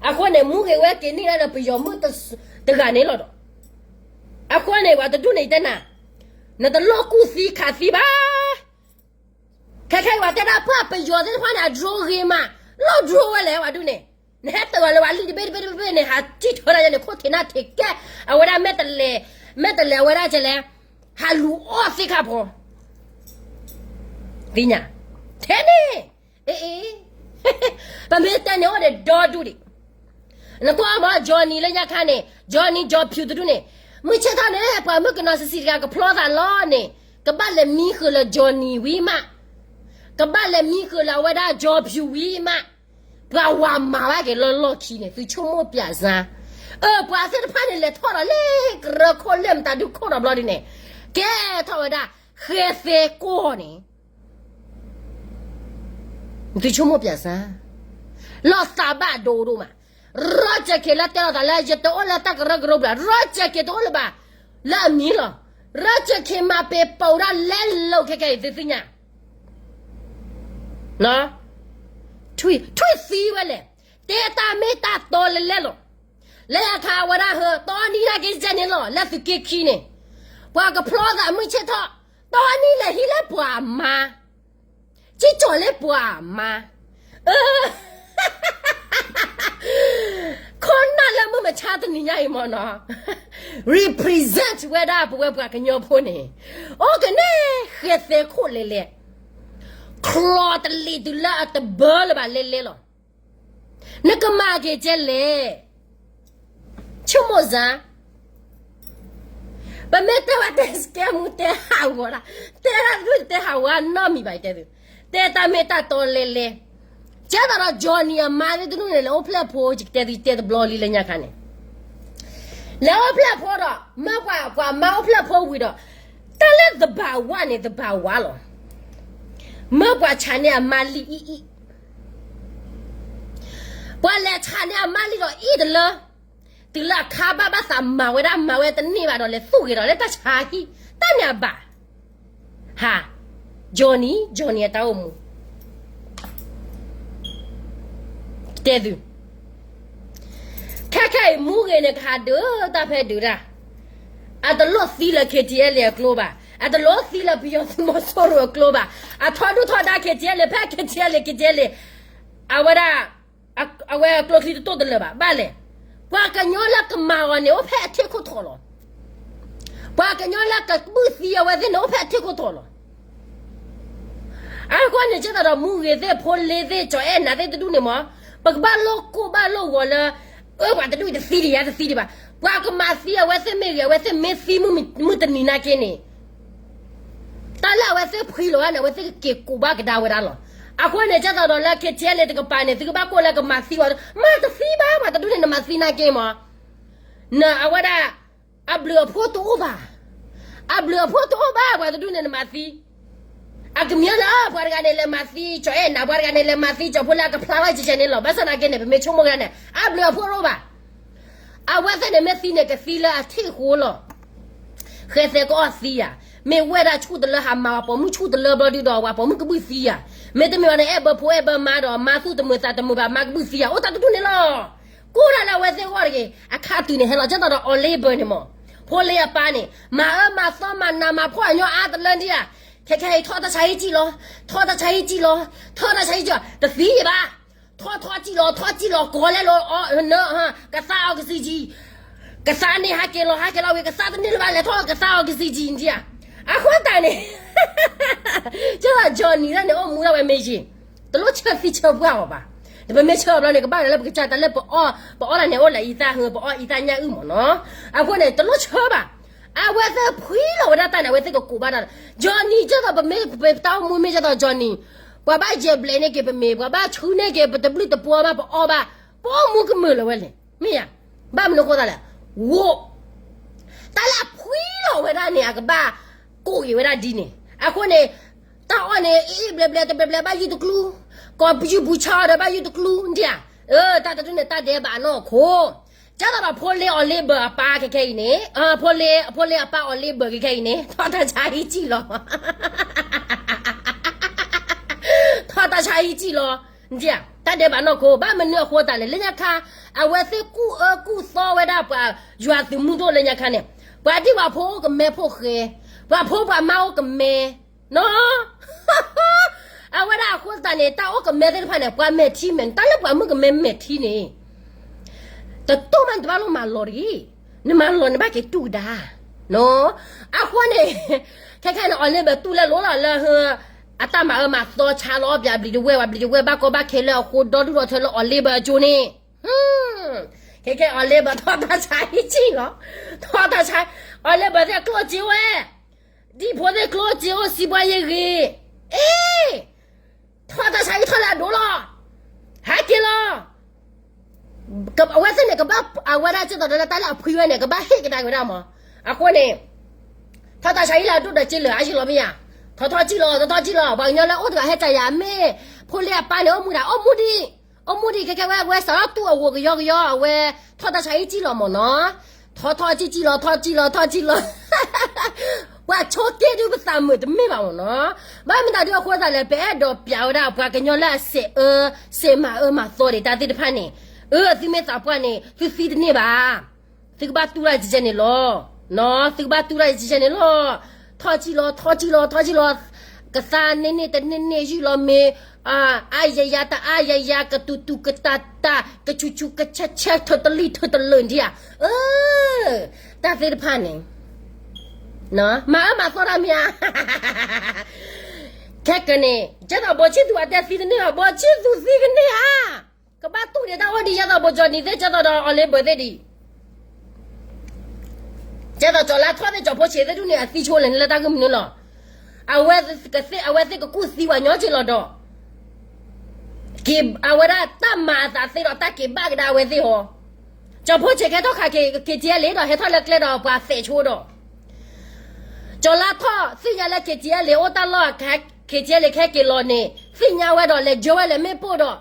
အဃိန့ၣ် မူဂ့ၤဝဲက့ၤန့ၢ်ဒၣ်ဒီးပယီၤမုၣ်တဂၤန့ၣ်လီၤဒီး, အဃိန့ၣ် ပှၤတဒူၣ်န့ၣ်တဲနၤ, နတလိၣ်ကူၣ်သံခးသံဘၣ်, ခဲခဲအံၤပှၤတဲဒၣ်ပှၤပယီၤသ့ၣ်တဖၣ်န့ၣ် အdroneဂ့ၤမး, လီၢ်droneဝဲလဲၣ် ပှၤဒုန့ၣ်, နဟဲတၢၢ်ဝဲလၢပှၤလံၣ်တဘ့ၣ်တဘ့ၣ်တဘ့ၣ်န့ၣ် ဟးထံၣ်ထၢဒၣ်ယဲန့ၣ် ခိၣ်ထံးနၢ်ထံးကဲ, အဝဲဒၣ်မ့ၢ်တလဲၤ, မ့ၢ်တလဲၤအဝဲဒၣ်ကလဲၣ်, ဟးလူၤအီၣ်သ့ၣ်ခါဖီ သ့ၣ်ညါ, ထဲန့ၣ်, အ့ အ့ ပမ့ၢ်တဲန့ၣ်အိၣ်ဒီးဒီဒူၣ်ဒံး, နကွၢ်မး Johnny လၢညါခါန့ၣ် Johnny ကၠီၤဖၠူးတဒူၣ်န့ၣ်, မုၢ်ဆ့ၣ်ထီၣ်န့ၣ် ပှၤမုၣ်ကနီၤဆံးဆံးတဂၤကဖျီသးလီၤန့ၣ်, ကဘၣ်လဲၤမံဃုာ်လၢ Johnny ဝံၤမး, ကဘၣ်လဲၤမံဃုာ်လၢအဝဲဒၣ်ကၠီၤဖၠူးဝံၤမး, ပှၤဝၤမၤဘၣ်က့ၤလၢလီၢ်ခံန့ၣ် သုဆိကမိၣ်ပၠးစၢ်, အၢ ပှၤသ့ၣ်တဖၣ်န့ၣ် လဲၤထီၣ်ဒီးလၢကရၢခိၣ်လၢမတၤဒုခိၣ်ဒီးဘျီဒ်န့ၣ်, ကဲထီၣ်ဝဲဒၣ် ဃဲသဲကီၢ်န့ၣ် သုဆိကမိၣ်ပၠးစၢ်, လီၤသးဘၣ်ဒိဒိၣ်မး, ရၢကၠၢၣ်ခ့လၢတဲလီၤသးလၢယတအိၣ်လၢတၢ်ကရၢကရိဘျီ ရၢကၠၢၣ်ခ့တအိၣ်လၢၤဘၣ် လၢအမံၤလီၤ. ရၢကၠၢၣ်ခ့မၤပ့ၤပိာ်ဒၣ်လဲလိာ်ခဲခဲအံၤသုသ့ၣ်ညါ ထွံၣ်သံဝဲလဲၣ်, တဲတၢ်မ့ၢ်တၢ်တီလဲလဲလီၤ. လၢယခါဝဲဒၣ်ဟၢ တီနံၤနာ်က့ၤကဲန့ၣ်လီၤ လၢသုးက့ခံန့ၣ်, ပှၤကဖျီသးမုၢ်ဆ့ၣ်ထီၣ်, တီနံၤလဲၤဟံးလၢပှၤမါ, ကံကီၤလၢပှၤမါ, ခိၣ်နၢ်လၢမုၢ်မဆါတနံၤညါအံၤမ့ၢ်နီၤ represent ဝဲဒၣ်ပဝဲပှၤကညီဖိန့ၣ်, အိၣ်ကန့ၣ်ဃဲသဲခိၣ်လဲလဲ, ချီတလံၤတုၤလၢအတဘၢလၢၤဘၣ်လဲလဲလီၤ. နကမၤက့ၤကဲလဲၣ်, ဆိကမိၣ်စ့ၢ် ပမ့ၢ်တဲဝဲတဲစကဲမူတဲဟးဂီၤဒၣ်, တဲဒၣ်တဒူၣ်တဲဟးဂီၤနီတမံၤဘၣ်တဲသု, တဲတၢ်မ့ၢ်တၢ်တီလဲလဲ, ကဲသးဒီး Johnny အမါသ့ၣ်တဒူၣ်န့ၣ် လဲၤအိၣ်ဖျဲၣ်ဖိ ယကတဲသုတဲတဘျီလံလၢညါခါန့ၣ်, လဲၤအိၣ်ဖျဲၣ်ဖိဒီး မၢပှၤပှၤမါအိၣ်ဖျဲၣ်ဖိဝံၤဒီး, တၢ်လၢသဘၣ်ဝါန့ၣ် သဘၣ်ဝါလီၤ. မၢပှၤဆးန့ၢ်အမါလံအံၣ်အံၣ် ပှၤလဲၤဆးန့ၢ်အမါလံဒီးအံၣ်တလၢ, တုၤလၢအခါဘၣ်ဘၣ်သးမၤဝဲဒၣ်မၤဝဲတန့ၢ်ဘၣ်ဒီး လဲၤသူၣ်ဂ့ၤဒီးလၢတၢ်ဆါဟံၣ်, တၢ်န့ၣ်အဘၣ်, ဟး, Johnny, Johnny အတၢ်အိၣ်မူ, တဲသု, ခဲခဲအံၤမူဂ့ၤန့ၣ် ကဟးဒုးတၢ်ဖဲဒုးတၢ်, အတလိၣ်သံလၢ KTLA အကျိဘၣ်, အတလိၣ်သံလၢပယီၤသုးမီၤစိရိၤအကျိဘၣ်, အထီဒုၣ်ထီဒါ KTLA ဖဲ KTLA KTLA အဝဲဒၣ် အဝဲအကျိချံတတိၢ်တလၢာ်ဘၣ်, ဘၣ်လဲၣ်, ပှၤကညီလၢကမၤအီၤန့ၣ် အိၣ်ဖဲအထံခိၣ်ထီၣ်လီၤ. ပှၤကညီလၢကဘုၣ်သံအဝဲသ့ၣ်န့ၣ် အိၣ်ဖဲအထံခိၣ်ထီၣ်လီၤ. အဃိန့ၣ် ကဲသးဒီးမူဂ့ၤသ့ၣ် ဖိလ့သ့ၣ် ကၠီၤအဲၣ်နၤသ့ၣ်တဒူၣ်န့ၣ်မ့ၢ်, ပကဘၣ်လိၣ်ကိၢ်ဘၣ်လိၣ်ဂီၤလၢ အၢ ပှၤတဒူၣ်တသံဒံးယၤတသံဒံးဘၣ်, ပှၤကမၤသံအဝဲသ့ၣ်မ့ၢ်ဂ့ၤ အဝဲသ့ၣ်မ့ၢ်သံမုၢ်တနံၤနာ်က့န့ၣ် တၢ်လၢအဝဲသ့ၣ်ဖှံလီၤဝဲန့ၣ် အဝဲသ့ၣ်ကက့ၤကိးဘၣ်ကဒါဝဲဒၣ်လီၤ. အဃိန့ၣ် ကဲသးဒီးလၢ KTLA တကပၤန့ၣ် သုကဘၣ်ကိၢ်လၢကမၤသံဝဲ, မၤတသံဘၣ် ပှၤတဒူၣ်န့ၣ် နမၤသံနာ်က့မ့ၢ်, နအဝဲဒၣ် အဘျုးအဖှိၣ်တအိၣ်ဘၣ်, အဘျုးအဖှိၣ်တအိၣ်ဘၣ် ပှၤတဒူၣ်န့ၣ် နမၤသံ အကမ့ၢ်လၢ ပှၤတဂၤန့ၣ် လဲၤမၤသံ ကၠီၤအဲၣ်နၤ ပှၤတဂၤန့ၣ် လဲၤမၤသံ ကၠီၤဖိလၢအကဖျါထီၣ်ကဲကဲန့ၣ်လီၤ. ဘၣ်ဆၣ်သနာ်က့န့ၣ် ပမ့ၢ်ဆိကမိၣ်ကဒါန့ၣ် အဘျုးအဖှိၣ်တအိၣ်ဘၣ်. အဝဲသ့ၣ်န့ၣ်မ့ၢ်သံန့ၣ် ကသံလၢအထံၣ်ဃိလီၤ. ဃဲသဲကအီၣ်သံယၤ, မ့ၢ်ဝဲဒၣ်ဆူၣ်တလၢဟးမၤပှၤပိာ်မုၣ်ဆူၣ်တလၢဘျီဒုဒီး ပှၤပိာ်မုၣ်ကဘုၣ်သံယၤ, မ့တမ့ၢ်ဘၣ်န့ၣ် အဲၣ်ဘၢဖိအဲၣ်ဘၢမါဒီး မါသူၣ်တမုာ်သးတမုာ်ဘၣ် မါကဘုၣ်သံယၤ အိၣ်တၢ်တဒူၣ်န့ၣ်လီၤ. ကိးဒၣ်လၢအဝဲသ့ၣ်ဂီၢ်တဂ့ၤ, အခါတုၤန့ၣ်ဟဲလီၤ. ကဲသးဒီး Oliver န့ၣ်မ့ၢ်, ဖိလ့အပၢ်န့ၣ် မၤအၢမၤသီမၤနးမၤဖှီၣ်အညီအါတလၢဒံးဧါ. ခဲခဲအံၤ ထီၣ်တၢ်ဆါဟံၣ်ကံၣ်လီၤ, ထီၣ်တၢ်ဆါဟံၣ်ကံၣ်လီၤ, ထီၣ်တၢ်ဆါဟံၣ်ကံၣ်လီၤ, တသံယၤဘၣ်. ထီၣ်ထီၣ်ကံၣ်လီၤ ထီၣ်ကံၣ်လီၤ ကီၤလဲလီၤ, ကသါအီၤကစံၣ်ကံၣ်, ကသါန့ၣ်ဟးက့ၤလီၤ ဟးက့ၤလီၤဝံၤ ကသါတန့ၢ်လၢၤဘၣ် လဲၤထီၣ်ကသါအီၤကစံၣ်ကံၣ်ဒံးဧါ. အဃိသတးန့ၣ် ကဲသး Johnny ဒၣ်န့ၣ် အိၣ်မူဒၣ်ဝဲမ့ၢ်ယံၤ, တလိၣ်ဆၢသံဆၢပှၢ်အီၤဘၣ်. ပမ့ၢ်ဆၢအီၤဘျီန့ၣ် ကဘၣ်လၢပကစၢ်တၢ်လၢပအီၣ်, ပအီၣ်တၢ်န့ၣ် အိၣ်လၢအံသၣ်ဟၢ ပအီၣ်အံသၣ်ညၣ်အုၣ်မ့ၢ်နီၤ. အဃိန့ၣ် တလိၣ်ဆၢဘၣ်. အဝဲသ့ၣ်ဖှံလီၤဝဲဒၣ်တၢ်န့ၣ် အဝဲသ့ၣ်ကကိးဘၣ်တၢ်လီၤ. Johnny ကဲသး ပမ့ၢ်ပတၢ်အိၣ်မူမ့ၢ်ကဲသး Johnny ပှၤဘၣ်ယဲၢ်ဘျဲးန့ၢ်က့ၤပမ့ၤ, ပှၤဘၣ်ဆူန့ၢ်က့ၤ ပတဘျုးတပှီၤဘၣ် ပအီၣ်ဘၣ်, ပအိၣ်မူကမုာ်လၢၤဝဲလဲၣ်, မ့ၢ်ဧါ. ဘၣ်မနုၤအဃိသတးလဲၣ်, ဝိ, တၢ်လၢအဖှံလီၤဝဲဒၣ်န့ၣ် အကဘၣ်ကိးက့ၤဝဲဒၣ်ဒ်န့ၣ်. အဃိန့ၣ် တၢ်အီၣ်န့ၣ် အ့ၣ်ဘျဲးဘျဲးတဘျဲးဘျဲး ဘၣ်ယုၢ်တကျူ, ကိးပယူၢ်ပူၤဆါအီၤဒီး ဘၣ်ယုၢ်တကျူဒံးဧါ. အၢ တၢ်တဒူၣ်န့ၣ် တၢ်ဒဲးဘးနီၢ်ခိ ကဲသးဒီးဖိလ့ Oliver အပၢ်ခဲခဲအံၤန့ၣ်, ဖိလ့, ဖိလ့အပၢ် Oliver ခဲခဲအံၤန့ၣ် ထီၣ်တၢ်ဆါဟံၣ်ကံၣ်လီၤ, ထီၣ်တၢ်ဆါဟံၣ်ကံၣ်လီၤ, တၢ်ဒဲးဘးနီၢ်ခိ. ဘၣ်မနုၤအဃိသတးလဲၣ်, လၢညါခါ အဝဲသ့ၣ်ကူၣ်အၢကူၣ်သီဝဲဒၣ်ပှၤယွၤသုးမုၢ်ဒိၣ်လၢညါခါန့ၣ်, ပှၤဒံၣ်ပှၤဖိအိၣ်ကမဲဖိဃဲ, ပှၤဖိပှၤမါအိၣ်ကမဲ နီၤ အဝဲဒၣ်အဃိသတးန့ၣ် တၢ်အိၣ်ကမဲသ့ၣ်တဖၣ်န့ၣ် ပှၤမဲာ်ထံမဲာ်, တၢ်လၢပှၤမုၣ်ကမဲမဲာ်ထံန့ၣ် တတိၢ်မးနတဘၣ်လိၣ်မၤလီၤတဂ့ၤ, နမၤလီၤန့ၣ်ဘၣ်က့ၤတူၢ်ကဒါ, နီၤ. အဃိန့ၣ် ခဲခဲန့ၣ် Oliver တူၢ်လဲၢ်လိာ်လီၤလၢ အတၢ်မၤအၢမၤသီဆါလီၤပျး ဘျံးတဝဲၢ်ဝဲ ဘျံးတဝဲၢ်ဘၣ်ကီဘၣ်ခဲလၢအဃိ ဒီဒူၣ်ဒီထၢလၢ Oliver အကၠိန့ၣ် ခဲခဲ Oliver ထီၣ်တၢ်ဆါဟံၣ်ကံၣ်လီၤ, ထီၣ်တၢ်ဆါ, Oliver သ့ၣ်ကျိၣ်စ့ဝဲ, ဒံၣ်ဖိသ့ၣ်ကျိၣ်စ့အိၣ် စံးဘှါယ့ၢ်ဂ့ၤ, အ့, ထီၣ်တၢ်ဆါဟံၣ်ထီၣ်လၢအဒိၣ်လီၤ, ဟဲက့ၤလီၤ. အဝဲသ့ၣ်န့ၣ် ကဘၣ်အဝဲဒၣ်ကဲသိးဒီးလၢတၢ်လၢအဖှံဝဲန့ၣ် ကဘၣ်ဟ့ၣ်ကဒါက့ၤဝဲဒၣ်မး. အဃိန့ၣ် ထီၣ်တၢ်ဆါဟံၣ်လၢအဒိၣ်ဒီးက့ၤလၢအယံၤလီၤမ့ၢ်ဧါ, ထီၣ်ထီၣ်ကံၣ်လီၤ ထီၣ်ထီၣ်ကံၣ်လီၤ. ပှၤကညီလၢအိၣ်တဂၤဟဲကယၤမ့ၢ် ဖိလ့အပၢ်န့ၣ် အိၣ်မူဒၣ် အိၣ်မူဒံး အိၣ်မူဒံးခဲကဲဝဲ အဝဲစးထီၣ်တူၢ်အဝိၤကယီကယီ အဝဲထီၣ်တၢ်ဆါဟံၣ်ကံၣ်လီၤမ့ၢ်နီၤ, ထီထီကံၣ်ကံၣ်လီၤ ထီကံၣ်လီၤ ထီကံၣ်လီၤ, ပှၤဆိးက့ဒုပသးမုာ်တမ့ၢ်ဘၣ်မ့ၢ်နီၤ, ဘၣ်မနုၤဒုအဃိသတးလဲၣ် ပအဲၣ်ဒိးပျးဝဲဒၣ်ပှၤကညီလၢအစဲးအၢ စဲးမၤအၢမၤသီဒံးတၢ်သ့ၣ်တဖၣ်န့ၣ်, အၢ သုမ့ၢ်သးပှၢ်န့ၣ် သုသံတန့ၢ်ဘၣ်, သုကဘၣ်တူၢ်တၢ်ကဲကဲန့ၣ်လီၤ, သုကဘၣ်တူၢ်တၢ်ကဲကဲန့ၣ်လီၤ, ထီကံၣ်လီၤ ထီကံၣ်လီၤ ထီကံၣ်လီၤ, ကသါန့ၢ်န့ၢ်တန့ၢ်န့ၢ်ယုၢ်လီၤမ့ၢ်, အါယယၤ တအါယယၤ ကတူၤတူၤကတၢ်တၢ် ကဆူးဆူးကဆဲးဆဲး ထၢတလံၣ်ထၢတလၢာ်ဒံးဧါ, အၢ, တၢ်သ့ၣ်တဖၣ်န့ၣ် မၤအၢမၤသီတၢ်မ့ၢ်ဧါ, ခဲကနံၣ် ကဲသိးဘိးဆံၣ်သူၤအတဲသံတန့ၢ်ဧါ, ဘိးဆံၣ်သူၤသံကန့ၢ်ဧါ, ကဘၣ်တူၢ်ဒံးတၢ်အိၣ်ဒံး ကဲသိးဘိးကၠီနံၤသ့ၣ် ကဲသိးဒီးအီၤလ့ဘၢၣ်သ့ၣ်ဒံး ကဲသိးကၠီၤလါထီၣ်သ့ၣ် ကၠီၤဖိဆံးသ့ၣ်ဒူၣ်န့ၣ် အသံဆိလၢာ်န့ၣ်လၢတၢ်ဂ့ၢ်မနုၤလီၤ, အဝဲသ့ၣ်ကသံဝဲညီက့ၤလီၤဒီး က့ၤအဝဲဒၣ်တၢ်မၤအသးသ့ဒီးတၢ်က့ၤဘၣ်ကဒါအဝဲသ့ၣ်ဟီ, ကၠီၤဖိဆံးကဲထီၣ်ခး KTLA ဒီးဟဲထီၣ်လၢကျဲဒီးပှၤသဲးဆိဒီး ကၠီၤလါထီၣ်သ့ၣ်ညါလၢ KTLA အိၣ်တၢ်လီၢ်အခါ KTLA ခဲက့ၤလီၤန့ၣ် သ့ၣ်ညါဝဲဒီးလဲၤယိဝဲလဲၤမ့ၣ်ပိၢ်ဒီး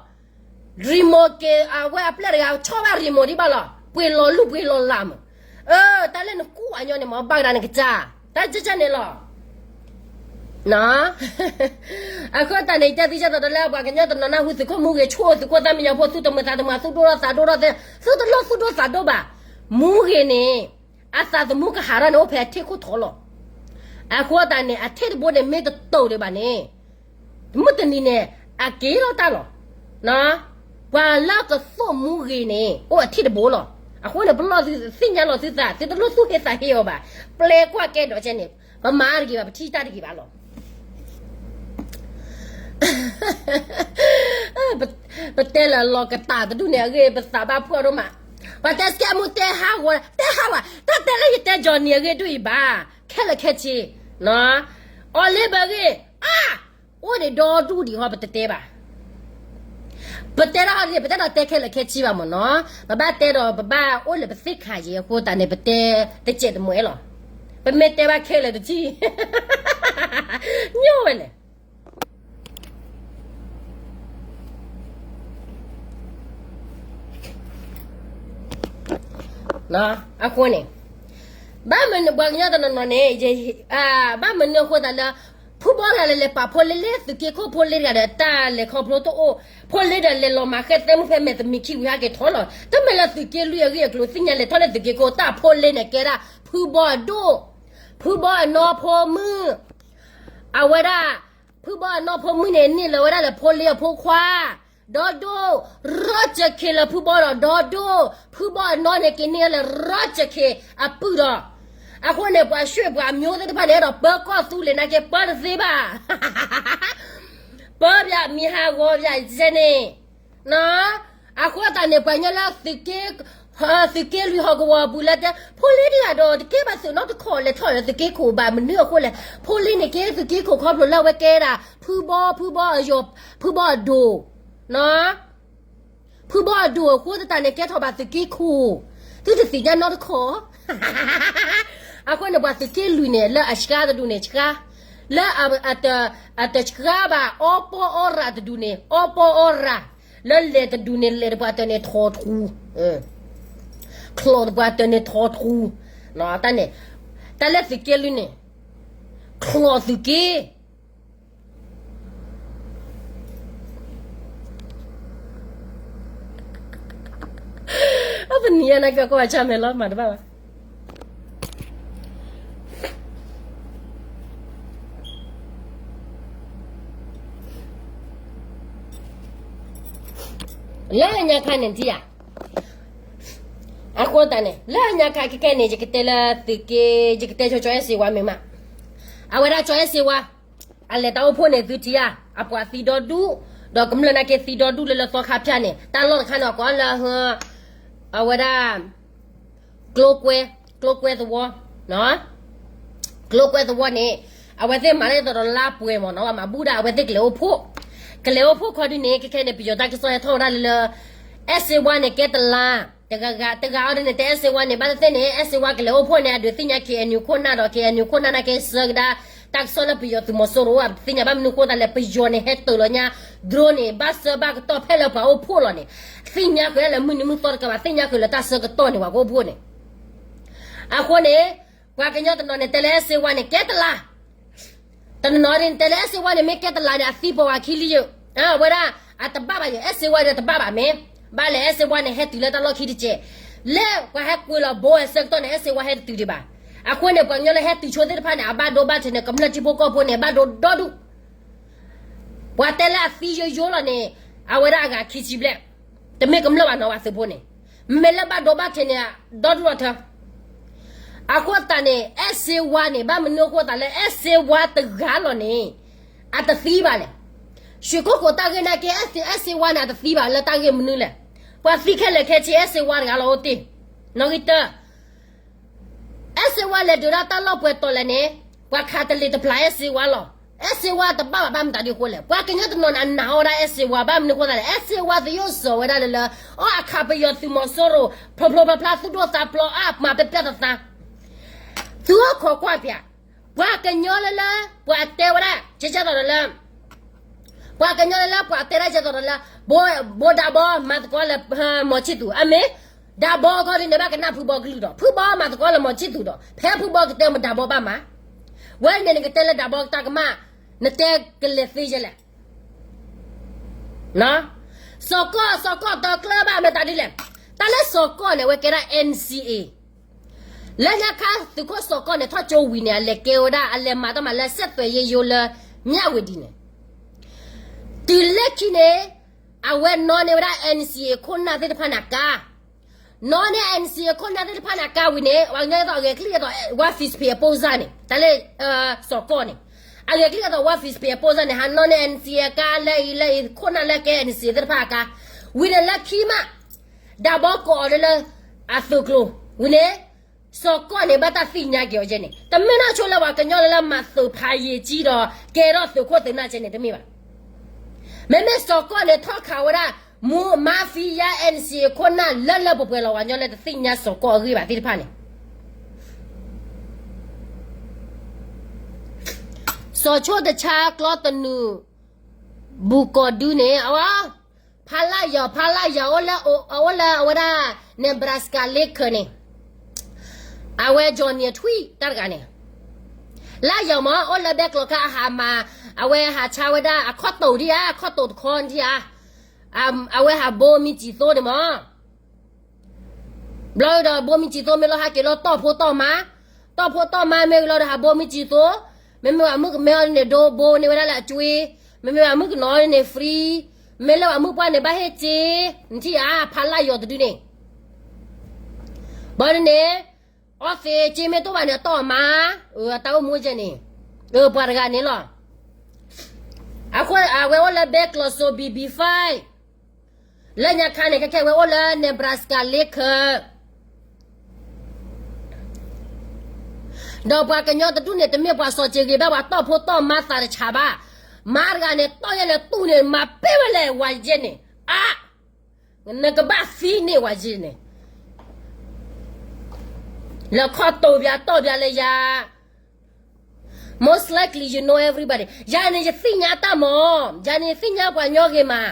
ရံမိၣ်က့ၤအဝဲအပျဲၢ်တဂၤ ဆီၣ်ဘၣ်ရံမိၣ်ဒံးဘၣ်လီၤ, ပှ့ၤလီၤလူၢ်ပှ့ၤလီၤလၢ်မး, အၢ တၢ်လၢနကူၣ်အညီန့ၣ်မ့ၢ်ဘၣ်ကဒါနကစၢ်, တၢ်ကဲကဲန့ၣ်လီၤ အဃိသတးန့ၣ် ယတဲသုကဲသိးဒီးလၢပှၤကညီတနီၤနၢ်ဟူ သုးခိၣ်မူဂ့ၤဆိၣ် သုးခိၣ်သၣ်မံညီၤဖိ သုတမုာ်သးတမုာ် သုဒိၣ်ထီၣ်သးဒိၣ်ထီၣ်သ့, သုတလိၣ်သူၣ်ဒိၣ်သးဒိၣ်ဘၣ်, မူဂ့ၤန့ၣ် အသးသမူကဟးထီၣ်န့ၣ် အိၣ်ဖဲအထံၣ်ခိၣ်ထီလီၤ, အဃိသတးန့ၣ် အထံၣ်တဘိန့ၣ်မ့ၢ်တတိာ်ဒံးဘၣ်န့ၣ် မုၢ်တနံၤန့ၣ် အက့ၤထီၣ်တၢ်လီၤ, ပှၤလၢကသိၣ်မူဂ့ၤန့ၣ် အိၣ်အထံၣ်တဘိလီၤ, အဃိန့ၣ် ပလီၢ်သုသ့ၣ်ညါလီၤသုသး သုတလိၣ်သူၣ်ဟ့သးဟ့အီၤဘၣ်, ပျဲကွၢ်ကဲဒီးကဲန့ၣ် ပမၤတဂ့ၤဘၣ် ပထံၣ်တၢ်တဂ့ၤဘၣ်လီၤ ပတဲလၢလီၤကတၢ်တဒူၣ်န့ၣ်အဂ့ၢ် ပသးဘၣ်ဖှီၣ်ဒိၣ်မး, ပှၤတဲစကဲမူတဲဟးဂီၤ တဲဟးဝဲ တၢ်တဲလၢယတဲကၠီၤနံၤအဂ့ၢ်ဒ်အံၤဘၣ်, ခဲလၢာ်ခဲဆ့, အီၤလ့ဘၢဂ့ၢ် အါ, အိၣ်ဒံးဒီဒူၣ်ဒံးဟီ ပတတဲဘၣ် ပတဲဒၣ်ဟီန့ၣ် ပတဲဒီးတဲခဲလၢာ်ခဲဆ့ဘၣ်မ့ၢ်နီၤ, ပဘၣ်တဲဒီး ပဘၣ်အိၣ်လၢပသ့ၣ်ခါယံၤအဃိသတးန့ၣ် ပတဲတစဲးတမှဲလီၤ, ပမ့ၢ်တဲဘၣ်ခဲလၢာ်တထံၣ် ညိဝဲလဲၣ် အဃိန့ၣ် ဘၣ်မနုၤပှၤကညီတနီၤနီၤန့ၣ် ဘၣ်မနုၤအဃိသတးလၢ ဖုဘီတဂၤလဲၤလဲၤပာ်ဖိလ့လၢသုးက့ခိၣ် ဖိလ့တဂၤဒီး တၢ်လဲၤခီဖျိတအိၣ် ဖိလ့ဒီးလဲၤလီၤမၤဃဲၢ်သဲမုၣ်ဖဲမဲာ်သမံးခံဝံၤဟဲက့ၤထီၣ်လီၤ, တမ့ၢ်လၢသုးက့လွံၢ်အဂ့ၢ်အကျိၤ သ့ၣ်ညါလဲၤထီၣ်လၢသုးက့ခိၣ် တၢ်ဖိလ့န့ၣ်ကဲဒၣ် ဖုဘီအဒိၣ် ဖုဘီအနီၢ်ဖိမုၣ် အဝဲဒၣ် ဖုဘီအနီၢ်ဖိမုၣ်န့ၣ် န့ၢ်လီၤဝဲဒၣ်လၢဖိလ့အဖိခွါ ဒီဒိၣ် ရီၢ်စခ့လၢဖုဘီဒီး ဒီဒိၣ် ဖုဘီအနီၢ်န့ၣ် က့ၤန့ၢ်လၢရီၢ်စခ့အပုၢ်ဒီး အဃိန့ၣ် ပှၤရွှေ့ပှၤမျိုးသ့ၣ်တဖၣ်န့ၣ် အဲၣ်ဒိးပၢကီၢ်သူလ့ၤနာ်က့ ပၢတသ့ဘၣ် ပၢပၠးမံၤဟးဂီၤပၠးစဲန့ၣ် အဃိသတးန့ၣ် ပှၤကညီလၢသုးက့ သုးက့လွံၢ်ဟီၣ်ကဝီၤအပူၤလၢတဲ ဖိလ့တဂၤဒီး တကဲဘၣ်သုးနီတခီၣ်လဲၤထီၣ်လၢသုးက့ခိၣ်ဘၣ် မနုၤအဃိလဲၣ် ဖိလ့န့ၣ်က့သုးက့ခိၣ်ခီဖျိလၢအဝဲကဲဒၣ် ဖုဘီ ဖုဘီအယီၤ ဖုဘီအဒိၣ် ဖုဘီအဒိၣ်အဃိသတးန့ၣ် ကဲထီၣ်ဘၣ်သုးက့ခိၣ် သုတသ့ၣ်ညါနီတခီၣ် အဃိန့ၣ် ပှၤသုးက့လွံၢ်န့ၣ် လၢအဆှါတဒူၣ်န့ၣ်ဆှါ လၢအတဆှါဘၣ် အီပီအီရၣ်တဒူၣ်န့ၣ် အီပီအီရၣ် လၢလဲၤတဒူၣ်န့ၣ် လဲၤတပှၤတၢၢ်န့ၣ်ထီၣ်ထူ ချီၣ်တပှၤတၢၢ်န့ၣ်ထီၣ်ထူ တၢ်န့ၣ် တၢ်လၢသုးက့လွံၢ်န့ၣ် ချီၣ်သုးက့ အပနံၤအနကကိးအဆၢမဲာ်လီၤ မၤတဘၣ်ဘၣ် လၢညါခါန့ၣ်ထံၣ်ဧါ အဃိသတးန့ၣ် လၢညါခါခဲကဲန့ၣ် ယကတဲလၢသုးက့ ယကတဲကၠီကၠီအဲၣ်စ့ဝါမ့ၢ်မး အဝဲဒၣ်ကၠီအဲၣ်စ့ဝါ အလဲၤတၢ်အိၣ်ဖှိၣ်န့ၣ် သုထံၣ်ဧါ အပှၤသံဒီဒူၣ် ဒီးကမျၢၢ်နာ်က့သံဒီဒူၣ်လၢလၢသီခါဖၠၣ်န့ၣ် တၢ်လီၢ်တခါန့ၣ် ကွၢ်လၢ အဝဲဒၣ် ကျိကွဲ ကျိကွဲသဝီ ကျိကွဲသဝီန့ၣ် အဝဲသ့ၣ်မၤလၢ တရီလါပှဲၤမ့ၢ်နီၤ မၤဘူၣ်ဒၣ်အဝဲသ့ၣ်ကလဲၤအိၣ်ဖှိၣ် ကလဲၤအိၣ်ဖှိၣ်ခီဒုန့ၣ် ခဲခဲန့ၣ် ပယီၤတၢ်ကစီၣ်ဟဲထီၣ်ဝဲဒၣ်လၢလၢ အဲၣ်စ့ဝါန့ၣ် ကဲတလါ တဂၤဂၤ တဂၤအီၤဒ်န့ၣ် တအဲၣ်စ့ဝါန့ၣ် ဘၣ်သ့ၣ်သ့ၣ်န့ၣ် အဲၣ်စ့ဝါကလဲၤအိၣ်ဖှိၣ်န့ၣ် အဒုးသ့ၣ်ညါ KNU ခိၣ်နၢ်ဒီး KNU ခိၣ်နၢ်နာ်က့ဆှၢကဒါ တၢ်ကစီၣ်လၢပယီၤသုးမီၤစိရိၤ ပသ့ၣ်ညါဘၣ်မနုၤအဃိသတးလဲၣ် ပယီၤန့ၣ်ဟဲတ့ၢ်လီၤညါ drone န့ၣ် ဘၣ်ဆၢဘၣ်ကတီၢ်ဖဲလၢပှၤအိၣ်ဖှိၣ်လီၤန့ၣ် သ့ၣ်ညါဃုာ်လၢမုၢ်နံၤမုၢ်သီတကးဘၣ် သ့ၣ်ညါဃုာ်လၢတၢ်ဆၢကတီၢ်န့ၣ် ပှၤကအိၣ်ဖှိၣ်န့ၣ် အဃိန့ၣ် ပှၤကညီတနီၤန့ၣ် တဲလၢအဲၣ်စ့ဝါန့ၣ် ကဲတလး တနီၤန့ၣ် တဲလၢအဲၣ်စ့ဝါန့ၣ် မ့ၢ်ကဲတလးန့ၣ် အသံပိာ်ဝဲခံလံယိာ် ဝဲဒၣ် အတဘၣ်ဘၣ်ယိာ် အဲၣ်စ့ဝါန့ၣ် တဘၣ်ဘၣ်မ့ၢ် ဘၣ်လဲၣ် အဲၣ်စ့ဝါန့ၣ် ဟဲတုၤလၢတၢ်လီၢ်ခံတစဲး လၢပှၤဟဲကွံာ်လီၤဘိအဆၢကတီၢ်န့ၣ် အဲၣ်စ့ဝါဟဲတတုၤဒံးဘၣ် အဃိန့ၣ် ပှၤကညီလၢဟဲတုၤဆိသ့ၣ်တဖၣ်န့ၣ် အဘၣ်ဒိဘၣ်ထံးန့ၣ် ကမျၢၢ်ထံဖိကီၢ်ဖိန့ၣ် ဘၣ်ဒိဒီဒူၣ် ပှၤတဲလၢအသံယိယိလီၤန့ၣ် အဝဲဒၣ်အဂၤခံဆံဘျဲၣ် တမ့ၢ်ကမျၢၢ်ဘၣ်နီၤ ပှၤသုးဖိန့ၣ် မ့ၢ်လၢဘၣ်ဒိဘၣ်ထံးန့ၣ် ဒီဒူၣ်လီၤထၢ အဃိသတးန့ၣ် အဲၣ်စ့ဝါန့ၣ် ဘၣ်မနုၤအဃိသတးလၢအဲၣ်စ့ဝါတဂၤလီၤန့ၣ် အတသံဘၣ်လဲၣ်. ရွှေကုက္ကိုတၢ်ဂ့ၢ်နာ်က့ အဲၣ်စ့ဝါန့ၣ် အတသံဘၣ်လၢတၢ်ဂ့ၢ်မနုၤလဲၣ်. ပှၤသံခဲလၢာ်ခဲဆ့ အဲၣ်စ့ဝါတဂၤလီၤအိၣ်တ့ၢ်. နီၣ်ဂံၢ်တၢ အဲၣ်စ့ဝါလဲၤဒုးဒၣ်တၢ်လီၢ်ပှဲၤတီၤလဲၣ်န့ၣ် ပှၤခးတလ့ၤတပျၢ်အဲၣ်စ့ဝါလီၤ. အဲၣ်စ့ဝါတဘၣ်ဘၣ် ဘၣ်မတၤဒ်အဃိလဲၣ်. ပှၤကညီတနီၤန့ၣ် အနာ်အီၣ်ဝဲဒၣ်အဲၣ်စ့ဝါ ဘၣ်မနုၤအဃိသတးလဲၣ်. အဲၣ်စ့ဝါသယိၣ်စီၤဝဲဒၣ်လၢလၢ အီၣ်အခးပယီၤသုးမီၤစိရိၤ ဖျိဖျိဖျါဖျါ သူၣ်ဒိၣ်သးဖျိး အါမးပျၢ်ပျၢ်သးသး သုအိၣ်ခိးကွၢ်ပၠး ပှၤကညီလၢလၢ ပှၤတဲဝဲဒၣ် ကဲကဲသိးဒီးလၢ ပှၤကညီလၢလၢ ပှၤတဲဒၣ်ကဲသိးဒီးလၢ ဘိဒၣ်ဘီ မၤသကိးလၢ မီၤဆံၣ်သူး အမ့ၢ် ဒၣ်ဘီခီဒ်န့ၣ် ဘၣ်ကနၣ်ဖုဘီကလုၢ်ဒီး ဖုဘီမၤသကိးလၢမီၤဆံၣ်သူးဒီး ဖဲဖုဘီကတဲမ့ၢ်ဒၣ်ဘီဘၣ်မး ဝဲန့ၣ်နကတဲလၢဒၣ်ဘီတၢ်ကမၣ် နတဲကလဲၤသ့ယဲလဲၣ်. စီၤကီၢ် စီၤကီၢ်တကျၢၢ်ဘၣ်မ့ၢ်တၢ်ဒ်လဲၣ်. တၢ်လၢစီၤကီၢ်န့ၣ် အဝဲကဲဒၣ် N C A လၢညါခါသုးခိၣ်စီၤကီၢ်န့ၣ် ထီၣ်ကၠိဝံၤန့ၣ် အလဲၤကဲဝဲဒၣ် အလဲၤမၤတၢ်မၤလၢ ဆက်သွယ်ရေးရုံး လၢ မြဝတီ န့ၣ် တုၤလၢခံန့ၣ် အဝဲနီၣ်န့ၢ်ဝဲဒၣ် N C A ခိၣ်နၢ်သ့ၣ်တဖၣ်န့ၣ်အကါ နီၣ်န့ၢ် N C A ခိၣ်နၢ်သ့ၣ်တဖၣ်န့ၣ်အကါဝံၤန့ၣ် ပှၤကညီဒ်သိးအဂဲၤကလံၣ်ဒ်သိး ဝါ ဖံးဖံး အပိၢ်စၢ်န့ၣ် တၢ်လၢ စီၤကီၢ်န့ၣ် အဂဲၤကလံၣ်ဒ်သိး ဝါ ဖံးဖံး အပိၢ်စၢ်န့ၣ် ဟးနီၣ်န့ၢ် N C A အကါလၢအံၤလၢအံၤ ခိၣ်နၢ်လၢကဲ N C A သ့ၣ်တဖၣ်အကါ ဝံၤန့ၣ်လၢခံမး ဒၣ်ဘီကိးအီၤလၢလၢ အသုးကျိၤ ဝံၤန့ၣ် စီၤကီၢ်န့ၣ် ဘၣ်တၢ်သ့ၣ်ညါက့ၤအီၤကဲန့ၣ် တမ့ၢ်နီၢ်ဆိလၢပှၤကညီလၢလၢမၤသုးဖးယံာ်ကံဒီး ကဲထီၣ်သုးခိၣ်သုးနၢ်ကဲန့ၣ် တမ့ၢ်ဘၣ်. မ့မ့ၢ်စီၤကီၢ်န့ၣ် ထီၣ်ခးဝဲဒၣ် မူ mafia N C A ခိၣ်နၢ်လၢလၢပှဲၤပှဲၤလီၤ ပှၤကညီလၢတသ့ၣ်ညါစီၤကီၢ်အဂ့ၢ်ဘၣ်သ့ၣ်တဖၣ်န့ၣ် စီၤဆိၣ်တဆါကျီတနူၢ် ဘူးကီၢ်ဒုန့ၣ် အဝဲ ဖါလၢ်ယီၤ ဖါလၢ်ယီၤ အိၣ်လၢ အိၣ်လၢအဝဲဒၣ် Nebraska Lincoln န့ၣ် အဝဲ Johnny ထွံၣ် တၢ်တဂၤန့ၣ် လၢ်ယီၤမ့ၢ် အိၣ်လၢဘဲကျိၤခါအဟးမၤ အဝဲဟးဆါဝဲဒၣ်အခီၣ်တိာ်ဒံးဧါ အခီၣ်တိာ်တခီဒံးဧါ အဝဲဟးဘိမံစံၣ်သိန့ၣ်မ့ၢ် ဘျီဒီးဘိမံစံၣ်သိ မ့ၢ်လီၤဟးက့ၤလီၤတီၢ်ဖိတီၢ်မါ, တီၢ်ဖိတီၢ်မါမ့ၢ်ဂ့ၤလီၤဒီးဟးဘိမံစံၣ်သိ, မ့မ့ၢ်ဘၣ်မုၣ်ကမဲအီၤန့ၣ် ဒိဘိန့ၢ်ဝဲဒၣ်လၢအကွ့, မ့မ့ၢ်ဘၣ်မုၣ်ကနီၤန့ၣ် free, မ့ၢ်လၢဘၣ်မုၣ်ပှၢ်န့ၣ် ဘၣ်ဟ့ၣ်စ့, နထံၣ်ဧါ ဖးလၢ်ယီၤတဒုန့ၣ်, ဘၣ်န့ၣ်န့ၣ်, အီသံးစ့မ့ၢ်တအိၣ်ဘၣ်န့ၣ် အတီၢ်မါ, အတၢ်အိၣ်မူကဲန့ၣ်, ပှၤတဂၤန့ၣ်လီၤ. အဃိအဝဲအိၣ်လၢဘဲကျိၤစိ B B five လၢညါခါန့ၣ် ခဲခဲဝဲအိၣ်လၢ Nebraska Lincoln, ဒီးပှၤကညီတဒူၣ်န့ၣ် တမ့ၢ်ပှၤစီၤက့ၤဂ့ၤဘၣ် ပှၤတီၢ်ဖိတီၢ်မါသးတဆးဘၣ်. မါတဂၤန့ၣ် တီၢ်ယဲၢ်လဲၤတူၢ်န့ၣ် မၤပ့ၢ်ဝဲလဲၣ် ဝၤယဲၢ်န့ၣ်, အါ, နကဘၣ်သံန့ၣ် ဝၤယဲၢ်န့ၣ်, လဲၤခီတိာ်ပၠးတီၢ်ပၠးလၢယၤ Most likely you know everybody. ယၤန့ၣ် ယသ့ၣ်ညါတၢ်မး, ယၤန့ၣ် ယသ့ၣ်ညါပှၤညီဂ့ၤမး.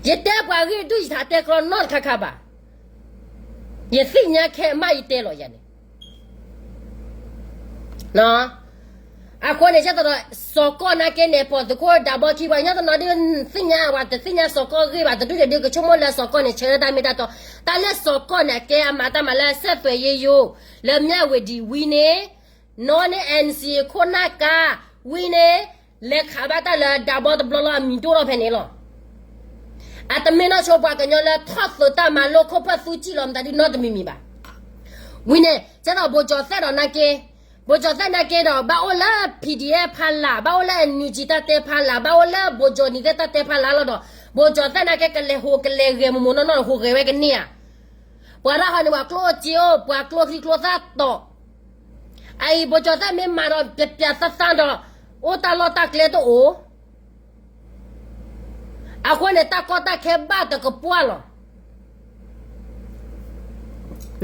ယတဲပှၤဂ့ၢ်ဒုၣ်ယထးတဲကျီနီတခါခါဘၣ်. ယသ့ၣ်ညါခဲအမးယတဲလီၤယၤန့ၣ်. အဃိန့ၣ် ကဲသိးဒီး စီၤကီၢ်နာ်က့န့ၣ် ပိာ်သုးခိၣ်ဒၣ်ဘီခံ ပှၤကညီတနီၤဒုးသ့ၣ်ညါ ပှၤတသ့ၣ်ညါစီၤကီၢ်ဂ့ၢ်ဘၣ် တဒူၣ်န့ၣ်ဒုး ကဆိကမိၣ်လၢစီၤကီၢ်န့ၣ် ဆၢလၢတၢ်မ့ၢ်တၢ်တီ, တၢ်လၢစီၤကီၢ်န့ၣ် အကဲအမၤတၢ်မၤလၢ ဆက်သွယ်ရေးရုံး လၢ မြဝတီ ဝံၤန့ၣ်, နီၣ်န့ၢ် N C A ခိၣ်နၢ်ကါ ဝံၤန့ၣ်, လဲၤခးဘၣ်တၢ်လၢဒၣ်ဘီတဘျီလီၤ အမံၤဒိၣ်ထီၣ်ဖဲန့ၣ်လီၤ. အတမ့ၢ်နီၢ်ဆိပှၤကညီလၢထီၣ်သုးတၢ်မၤလိခိၣ်ဖၢၣ်သူစံၣ်လီၤမတၤဒုးနီတမံၤမံၤဘၣ်. ဝံၤန့ၣ် ကဲသိးဘိၣ်ကၠီၣ်သဲၣ်ဒီးနာ်က့, ဘိၣ်ကၠီၣ်သဲၣ်နာ်က့ဒီး ဘၣ်အိၣ်လၢ P D F ဖးလၢ်, ဘၣ်အိၣ်လၢ NUG တၢ်တဲဖးလၢ်, ဘၣ်အိၣ်လၢဘိၣ်ကၠီၣ်နံၤသ့ၣ်တၢ်တဲဖးလၢ်လီၤဒီး ဘိၣ်ကၠီၣ်သဲၣ်နာ်က့ ကလဲၤဟိးကလဲၤဂဲၤမူးမူးနီၢ်နီၢ် ဟိးဂဲၤဝဲကန့ၢ်ဧါ. ပှၤတၢ်ဟီန့ၣ် ပှၤကျိၣ်စ့အိၣ် ပှၤကျိချံကျိသၣ်တီၤ, အအံၤ ဘိၣ်ကၠီၣ်သဲၣ်မ့ၢ်မၤဒီး ပျးပျးသၣ်သၣ်ဒီး အိၣ်တၢ်လီၢ်တၢ်ကျဲတအိၣ်. အဃိန့ၣ် တၢ်ကီတၢ်ခဲဘၣ်တကပှၢ်လီ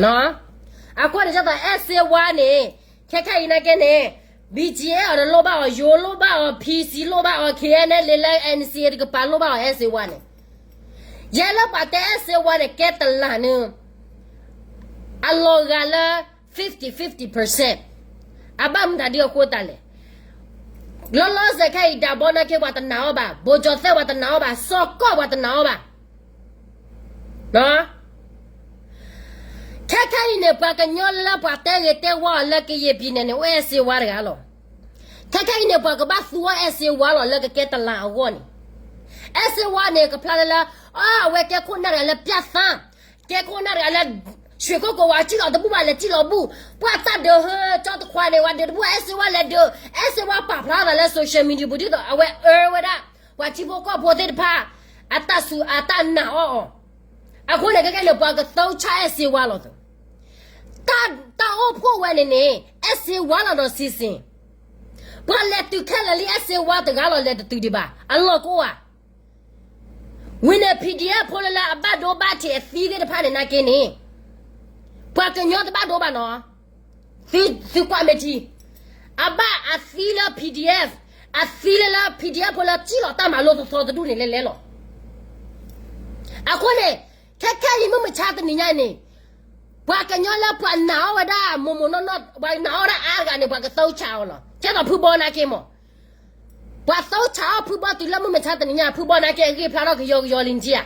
ၤ. အဃိန့ၣ် ဒ်သိး အဲၣ်စ့ဝါန့ၣ် ခဲခဲအံၤနာ်က့န့ၣ် ဘံၣ်ကၠံၣ်အဲၣ်အီၤတလိၣ်ဘၣ်အီၤ, ယိၤလိၣ်ဘၣ်အီၤ, ဖံစံလိၣ်ဘၣ်အီၤ, ခ့ၣ်အဲၣ်နဲလ့လၢ အၣ်အၣ်စံၣ် တကပၤလိၣ်ဘၣ်အီၤ အဲၣ်စ့ဝါန့ၣ်. ယဲလၢပှၤတဲအဲၣ်စ့ဝါန့ၣ် ကဲတလးန့ၣ် အလီၤဂာ်လၢ fifty fifty percent. အဘၣ်မတၤဒ်အဃိသတးလဲၣ်. လီၤလီၤဆဲးခဲအံၤ ဒၣ်ဘီနာ်က့ ပှၤတနာ်အီၤဘၣ်, ဘိၣ်ကၠီၤသဲး ပှၤတနာ်အီၤဘၣ်, စီၤကီၢ် ပှၤတနာ်အီၤဘၣ်. ခဲခဲအံၤန့ၣ် ပှၤကညီလၢပှၤတဲဂ့ၤတဲဝါအီၤလၢကယဲၢ်ပံၤနဲၣ်န့ၣ် အိၣ်အဲၣ်စ့ဝါတဂၤလီၤ. ခဲခဲအံၤန့ၣ် ပှၤကဘၣ်သူအီၤအဲၣ်စ့ဝါလီၤ လၢကကဲတလးအဂီၢ်န့ၣ်. အဲၣ်စ့ဝါန့ၣ် ကဖျါလၢလၢ အဝဲကဲခိၣ်နၢ်တဂၤလၢပျၢ်သၣ်, ကဲခိၣ်နၢ်တဂၤလၢ ရွှေကုက္ကို ဝဲစံၣ်လီၤတဘူၣ်ဘၣ် လဲၤစံၣ်လီၤဘူၣ်, ပှၤတၢ်ဒုးဟၢကၠီတခွါန့ၣ် ဝဲဒုးတဘူၣ် အဲၣ်စ့ဝါလဲၤဒုး, အဲၣ်စ့ဝါပာ်ဖျါသးလၢ social media ပူၤ ဒ်သိးအဝဲအၢဝဲဒၣ် ပှၤထံဖိကီၢ်ဖိသ့ၣ်တဖၣ် အတၢ်စူၤအတၢ်နာ်အီၤအီၤ. အဃိန့ၣ် ခဲခဲန့ၣ် ပှၤကသုဆါအဲၣ်စ့ဝါလီၤသး. တၢ်အိၣ်ဖှိၣ်ဝဲန့ၣ်န့ၣ် အဲၣ်စ့ဝါလီၤဒီးစံစ့ၣ်, ပှၤလဲၤတုၤခဲလၢာ်လံ အဲၣ်စ့ဝါတဂၤလီၤ လဲၤတတုၤဒံးဘၣ် အလီၢ်ကအိၣ်ဧါ. ဝံၤန့ၣ် PDF ဖိလၢလၢအဘၣ်ဒိဘၣ်ထံးအသံသ့ၣ်တဖၣ်န့ၣ်နာ်က့န့ၣ် ပှၤကညီတဘၣ်ဒိဘၣ်နီၤ. သုကွၢ်မ့ၢ်ထံ, အဘၣ်အသံလၢ PDF, အသံလၢလၢ PDF ဖိလၢစံၣ်လီၤတၢ်မၤလိသီသီတဒူၣ်န့ၣ် လဲၤလဲၤလီၤ. အဃိန့ၣ် ခဲခဲအံၤမုၢ်မဆါတနံၤညါန့ၣ် ပှၤကညီလၢပှၤနာ်အီၤဝဲဒၣ်မိၢ်မိၢ်နီၢ်နီၢ် ပှၤနာ်အီၤဒၣ်အါတဂၤန့ၣ် ပှၤကသုဆါအီၤလီၤ. ကဲသိးဖုဘီနာ်က့မး ပှ�သိဆးအီၣ်ဖုဘီတုၤလၢမုၢ်မဆါတနံၤညါ ဖုဘီနာ်က့အဂ့ၢ်ဖျါထီၣ်ကယီကယီလံကယၤ.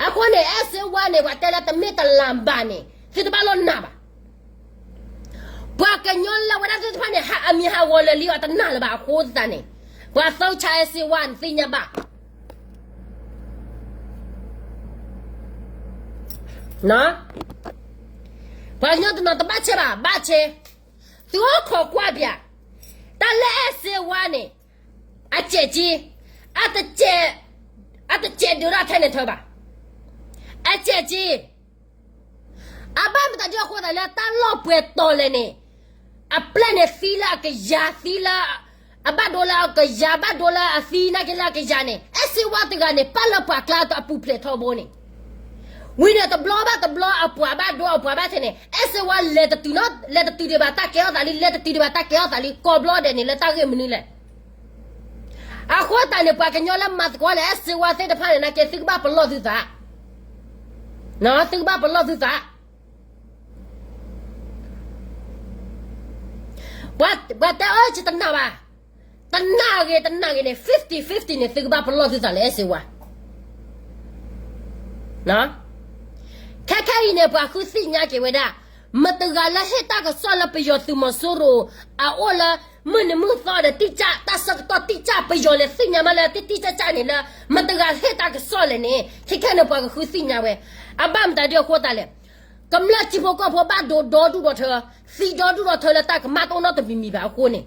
အဃိန့ၣ် အဲၣ်စ့ဝါန့ၣ် ပှၤတဲလၢတမ့ၢ်တလးဘၣ်န့ၣ် သုတဘၣ်လီၤနာ်ဘၣ်. ပှၤကညီလၢဝဲဒၣ်သ့ၣ်တဖၣ်န့ၣ် ဟးအမံၤဟးဂီၤလၢာ်လံ ပှၤတနာ်လၢၤဘၣ်အဃိသတးန့ၣ် ပှၤသုဆးအဲၣ်စ့ဝါန့ၣ်သ့ၣ်ညါဘၣ်. ပှၤကညီတနီၤတဘၣ်ဆဲးဘၣ် ဘၣ်ဆဲး, သုအိၣ်ခိးကွၢ်ပၠး, တၢ်လၢအဲၣ်စ့ဝါန့ၣ် အစဲးက့, အတစဲး, အတစဲးဒုးဒၣ်ထဲန့ၣ်ထၢဘၣ်. အစဲးက့, အဘၣ်မတၤဒ်အဃိသတးလၢတၢ်လီၢ်ပှဲၤတီၤလဲၣ်န့ၣ် အပျဲၢ်န့ၣ်သံလၢအကယၤသံလၢ အဘၣ်ဒိလၢအကယၤ ဘၣ်ဒိလၢအသံနာ်က့လၢအကယၤန့ၣ် အဲၣ်စ့ဝါတဂၤန့ၣ် ပာ်လၢပှၤကျါအပူၤဖျဲးထီဘိန့ၣ် ဝံၤန့ၣ်တဘျီဘၣ်တဘျီအပှၤဘၣ်ဒိအပှၤဘၣ်ထဲန့ၣ် အဲၣ်စ့ဝါလဲၤတတုၤနီၤ လဲၤတတုၤဒံးဘၣ်တၢ်ကဲထီၣ်သးလံ လဲၤတတုၤဒံးဘၣ်တၢ်ကဲထီၣ်သးလံ ကိးဘျီဒဲးန့ၣ်လၢတၢ်ဂ့ၢ်မနုၤလဲၣ်. အဃိသတးန့ၣ် ပှၤကညီလၢမၤသကိးလၢအဲၣ်စ့ဝါသ့ၣ်တဖၣ်န့ၣ် နာ်က့သုကဘၣ်ပလီၢ်သုသး, သုကဘၣ်ပလီၢ်သုသး. ပှၤတဲအၢ ယတနာ်ဘၣ်, တနာ်ဂ့ၤတနာ်ဂ့ၤန့ၣ် fifty fifty န့ၣ် သုကဘၣ်ပလီၢ်သုသးလၢအဲၣ်စ့ဝါ ခဲခဲအံၤန့ၣ် ပှၤဃုသ့ၣ်ညါက့ၤဝဲဒၣ် မတၤတဂၤလၢဟ့ၣ်တၢ်ကစီၣ်လၢပယီၤသုးမီၤစိရိၤအအိၣ်လၢ မုၢ်နံၤမုၢ်သီဒီး တိစၢ်တၢ်ဆၢကတီၢ်တိစၢ် ပယီၤလဲၤသ့ၣ်ညါမးလၢ တိတိကျကျန့ၣ်လၢ မတၤတဂၤဟ့ၣ်တၢ်ကစီၣ်လဲၣ်န့ၣ် ခဲခဲန့ၣ် ပှၤကဃုသ့ၣ်ညါဝဲ. အဘၣ်မတၤဒ်အဃိသတးလဲၣ်. ကမျၢၢ်ထံဖိကီၢ်ဖိဘၣ်ဒိဒီဒူၣ်ဒီထၢ, သံဒီဒူၣ်ဒီထၢလၢတၢ်ကမၣ်တအိၣ်နီတမံၤမံၤဘၣ်အဃိန့ၣ်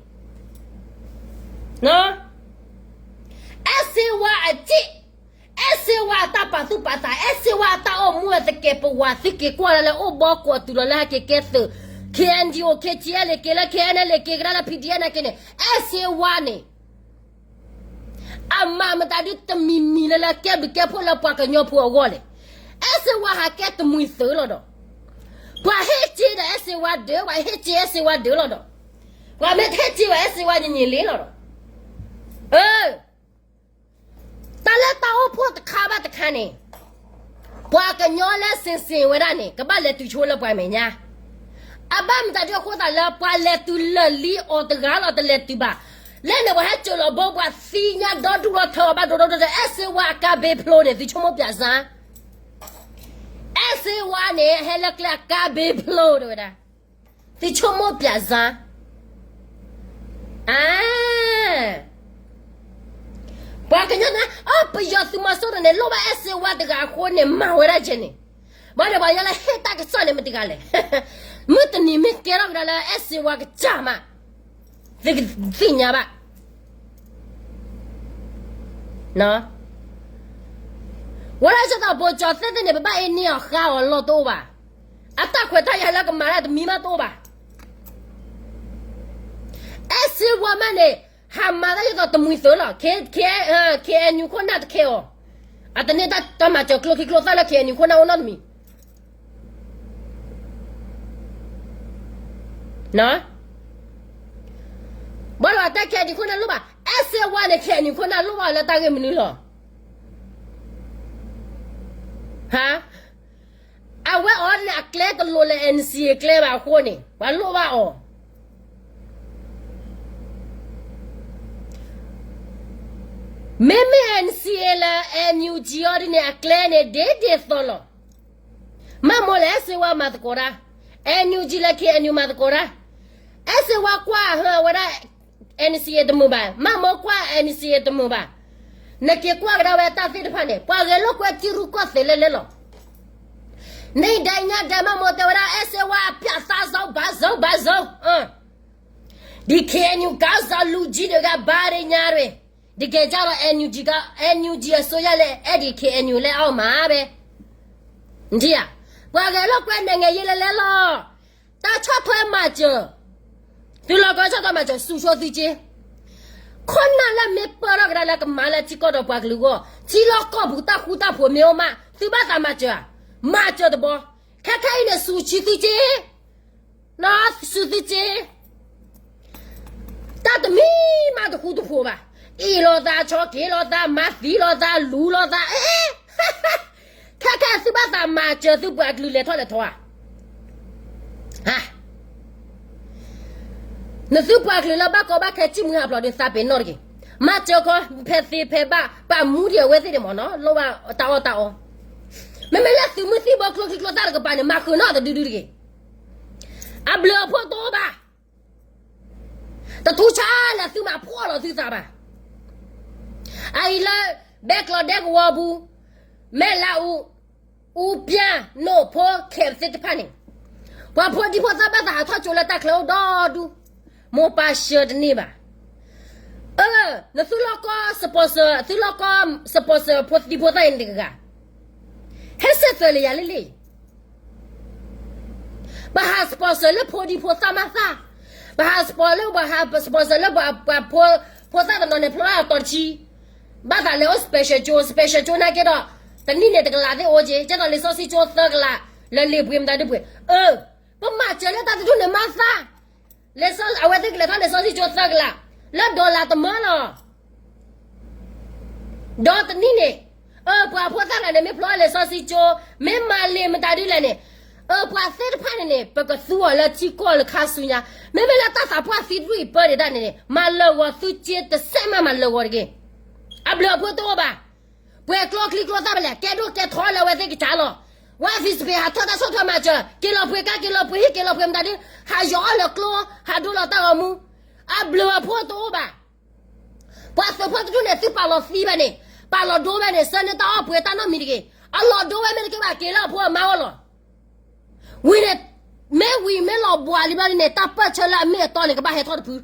အဲၣ်စ့ဝါအစ့ၣ်, အဲၣ်စ့ဝါအတၢ်ပာ်သူၣ်ပာ်သး, အဲၣ်စ့ဝါအတၢ်အိၣ်မူဝဲသကဲးပဝး သုက့ၤကွၢ်လၢလၢအိၣ်ဘီကွီၤတုၤလီၤလၢဟဲက့ၤကဲသုး KNDO KTLA က့ၤလၢ KNLA က့ၤကဒါလၢ PDF နာ်က့န့ၣ် အဲၣ်စ့ဝါန့ၣ် အမၤမတၤဒုးတမံၤမံၤလၢလၢကဲဘျုးကဲဖှိၣ်လၢပှၤကညီဖိအဂီၢ်လဲၣ်. အဲၣ်စ့ဝါဟးကဲတမှံၤသုးလီၤဒီး ပှၤဟ့ၣ်စ့ဒီးအဲၣ်စ့ဝါဒုး, ပှၤဟ့ၣ်စ့အဲၣ်စ့ဝါဒုးလီၤဒီး ပှၤမ့ၢ်တဟ့ၣ်စ့ဝဲအဲၣ်စ့ဝါညံၤညံၤလံလီၤဒီး တၢ်လၢတၢ်အိၣ်ဖှိၣ်တခါဘၣ်တခါန့ၣ် ပှၤကညီလၢစ့ၣ်စ့ၣ်ဝဲဒၣ်န့ၣ် ကဘၣ်လဲၤတုၤဆိလၢပှၤမဲာ်ညါ. အဘၣ်မတၤဒ်အဃိသတးလၢပှၤလဲၤတုၤလၢာ်လံအီၤတဂၤလီၤ တလဲၤတုၤဘၣ်. လၢန့ၣ်ပှၤဟဲစိာ်လီၤဘိ ပှၤသံညါဒီဒူၣ်ဒီထၢအီၤဘၣ်ဒိဒီဒူၣ်ဒီး အဲၣ်စ့ဝါအကါဘ့ဖျိန့ၣ် သုဆိကမိၣ်ပၠးစါ အဲၣ်စ့ဝါန့ၣ် ဟဲလၢကျဲအကါဘ့ဖျိတဲဝဲဒၣ် သုဆိကမိၣ်ပၠးစါ အ ပှၤကညီတဂၤ အ ပယီၤသုးမီၤစိရိၤန့ၣ် လိၣ်ဘၣ်အဲၣ်စ့ဝါတဂၤအဃိန့ၣ် မၤဝဲဒၣ်ကဲန့ၣ် ဘၣ်ဒီးပှၤကညီလၢဟ့ၣ်တၢ်ကစီၣ်န့ၣ်မတၤတဂၤလဲၣ်. မုၢ်တနံၤမ့ၢ်ကဲထီၣ်ကဒါလၢအဲၣ်စ့ဝါကစၢ်မး သုကသ့ၣ်ညါဘၣ် ဝဲဒၣ်ဒ်သိး ဘိၣ်ကၠီၤသဲၣ်သ့ၣ်န့ၣ် ပဘၣ်အ့န့ၢ်အီၤဃါအီၤလီၢ်တအိၣ်ဘၣ်. အတၢ်ခွဲးတၢ်ယာ်လၢကမၤတၢ်တမံၤမးတအိၣ်ဘၣ်. အဲၣ်စ့ဝါမးန့ၣ် ဟးမၤတၢ်ဒ်သိးတမှံၤသုးလီၤ. KNU ခိၣ်နၢ်တခဲအီၤ, အတန့ၢ်တၢ်မၤစၢၤကျိချံကျိသၣ်လၢ KNU ခိၣ်နၢ်အိၣ်နီတမံၤ. ဘၣ်ဒီးတဲ KNU ခိၣ်နၢ်လိၣ်ဘၣ်, အဲၣ်စ့ဝါန့ၣ် KNU ခိၣ်နၢ်လိၣ်ဘၣ်လၢတၢ်ဂ့ၢ်မနုၤလီၤ. ဟါ, အဝဲအီၤန့ၣ် အကျဲတလိၤလၢ NCA ကျဲဘၣ်အဃိန့ၣ် ပှၤလိၣ်ဘၣ်အီၤ. မ့မ့ၢ် NCA လၢ NUG အီၤဒ်န့ၣ် အကျဲန့ၣ် ဒ်ဒ်သိးလီၤ. မ့ၢ်မိၢ်လၢအဲၣ်စ့ဝါမၤသကိးတၢ်, NUG လၢ KNU မၤသကိးတၢ်, အဲၣ်စ့ဝါကွၢ်ဟၢဝဲဒၣ် NCA တမုာ်ဘၣ်, မ့ၢ်မိၢ်ကွၢ် NCA တမုာ်ဘၣ်. နက့ၤကွၢ်ကဒါဝဲတၢ်သ့ၣ်တဖၣ်န့ၣ် ပှၤဂဲၤလိာ်ကွဲတံရူၢ်ကီၢ်သဲးလဲလဲလီၤ. န့ၣ်ဒဲးညါဒဲး မ့ၢ်မိၢ်တဲဝဲဒၣ် အဲၣ်စ့ဝါအပျးသး ဇုဘၣ်ဇုဘၣ်ဇု, ဒ် KNU ကါစၢလူၤကံတဂၤဘၣ်ဒဲးညါတဝဲ, တကဲကၢ်လီၤ NUG ကါ, NUG အစိုးရလဲၣ် အဲၣ်ဒိး KNU လဲၣ်အီၣ်မးဘဲ. နထံၣ်ဧါ, ပှၤဂဲၤလိာ်ကွဲ နိုင်ငံရေး လဲလဲလီၤ. တၢ်ဆီၣ်ထွဲမၤစၢၤ, သုလီၢ်ကီၢ်ဆီၣ်ထွဲမၤစၢၤ စူၤဆိသုစ့, ခိၣ်နၢ်လၢမ့ၢ်ပၢၢ်ထီၣ်ကဒါလၢကမၤလၢထံကီၢ်ဒီးပှၤကလုာ်အဂီၢ်, ထံလီၢ်ကီၢ်ပူၤတၢ်ဃူတၢ်ဖိးမ့ၢ်အိၣ်မး သုဘၣ်သးမၤစၢၤဧါ, မၤစၢၤတဘျီ, ခဲခဲအံၤန့ၣ် စူၤဆံသုစ့, စူၤသုစ့ တၢ်တမံၤမးတဃူတဖိးဘၣ်, အ့ၣ်လိာ်သး ဆီၣ်က့ၤလိာ်သး မၤသံလိာ်သး လူၤလိာ်သး, ခဲခဲသုဘၣ်သးမၤစၢၤသုပှၤကလုာ်လဲၤထီၣ်လဲၤထီဧါ. နသုပှၤကလုာ်လၢဘၣ်ကီဘၣ်ခဲ စံၣ်မုၢ်ဟးဖျိးဒီးသးပ့ၤနီၣ်တဂ့ၤ, မၤစၢၤခီ ဖဲသ့ဖဲဘၣ် ပာ်မူဒံးအဝဲသ့ၣ်န့ၣ်မ့ၢ်နီၤ လိၣ်ဘၣ်တၢ်အီၣ်တၢ်အီ, မ့မ့ၢ်လၢသုးမုၢ်သံၣ်ဘိကျိချံကျိသၣ်တကပၤန့ၣ် မၤဃုာ်နီၣ်တဒုဒုတဂ့ၤ, အဘျုးအဖှိၣ်တအိၣ်ဘၣ်. တထူးဆါလၢသုမၤဖှီၣ်လီၤသုသးဘၣ်. အအံၤလၢ ဘဲကျီဒဲကဝီၤပူၤ, မဲၢ်လးအူ, အူပျၢ်, နိၣ်ဖိ, ခဲးသ့ၣ်တဖၣ်န့ၣ်, ပှၤဖိဒံဖိသၣ်ဘၣ်သးဟးထီၣ်ကၠိလၢတၢ်ချၢအိၣ်ဒီဒူ, မိၢ်ပၢ်ဆှၢတန့ၢ်ဘၣ်. အၢ, နသုလီၢ်ကီ sponsor, သုလီၢ်ကီ sponsor ဖိသံဖိသၣ်အံၤန့ၣ်တဂၤဂၤ ဟဲစဲးသွဲးလၢယၤလံလံ. ပဟး sponsor လၢဖိဒံဖိသၣ်မးသၣ်, ပဟး sponsor လၢပှၤဟး sponsor လၢပှၤ ပှၤဖိ ဖိသၣ်တနီၤန့ၣ် ဖျီအတီၤတဆံ, ဘၣ်သးလဲၤအိၣ် special ကၠိ, special ကၠိနာ်က့ဒီး တနံၣ်န့ၣ်တကလးသ့ၣ်အိၣ်က့, ကဲဒီးလံာ်စီဆှံကၠိသၢကလး, လၢလံာ်ပှ့ၤမတၤဒုပှ့ၤ, အၢ, ပမၤစၢၤလၢတၢ်တဒူၣ်န့ၣ်မးသၣ်, လံာ်စီ အဝဲသ့ၣ်ကလဲၤထီၣ်လံာ်စီဆှံကၠိသၢကလး, လၢ dollar တမၢလီၤ. ဒီးတနံၣ်န့ၣ်, အၢ ပှၤဖိသၣ်ဂၤန့ၣ် မ့ၢ်ဖျီလံာ်စီဆှံကၠိ, မ့ၢ်မၤလံာ်မတၤဒ်လဲၣ်န့ၣ်, အၢ ပှၤသ့ၣ်တဖၣ်န့ၣ်န့ၣ် ပကသူအီၤလၢထံကီၢ်လၢခါဆူညါ, မ့မ့ၢ်လၢတၢ်သးပှၢ်သံတရူၢ်အံၤပၢဒၣ်န့ၣ်န့ၣ် မၤလၢာ်ဂီၤသုစ့တစဲးမး မၤလၢာ်ဂီၤတက့ၢ်. အဘျုးအဖှိၣ်တအိၣ်ဘၣ်. ပှဲၤကျိချံကျိသၣ်ဖဲလဲၣ် ကဲဒိၣ်ကဲထီလၢအဝဲသ့ၣ်ကစၢ်လီၤ. ဝဲ Facebook ဟးထီၣ်တၢ်ဆီၣ်ထွဲမၤစၢၤ, က့ၤလီၤပှ့ၤကါ က့ၤလီၤပှ့ၤဟံၣ် က့ၤလီၤပှ့ၤမတၤဒု, ဟးယီၤအီၣ်လၢကျိ, ဟးဒိလီၤတၢ်ဂီၤမူ, အဘျုးအဖှိၣ်တအိၣ်ဘၣ်. ပှၤသုးဖိတဒူၣ်န့ၣ် သုပာ်လီၤသံဘၣ်န့ၣ်, ပာ်လီၤဒိဝဲန့ၣ် ဆၢန့ၢ်တၢ်အီၣ်ပှ့ၤတၢ်နီတမံၤတဂ့ၤ. အလီၤဒိဝဲမ့ၢ်တကဲဘၣ် က့ၤလၢအဖိအမါအအိၣ်လီၤ. ဝံၤန့ၣ်, မ့ၢ်ဝံၤမ့ၢ်လီၤဘှးလံဘျီန့ၣ် တၢ်ပၢၢ်ဆၢလၢအမ့ၢ်အတီန့ၣ် ကဘၣ်ဟဲထီၣ်တဖု.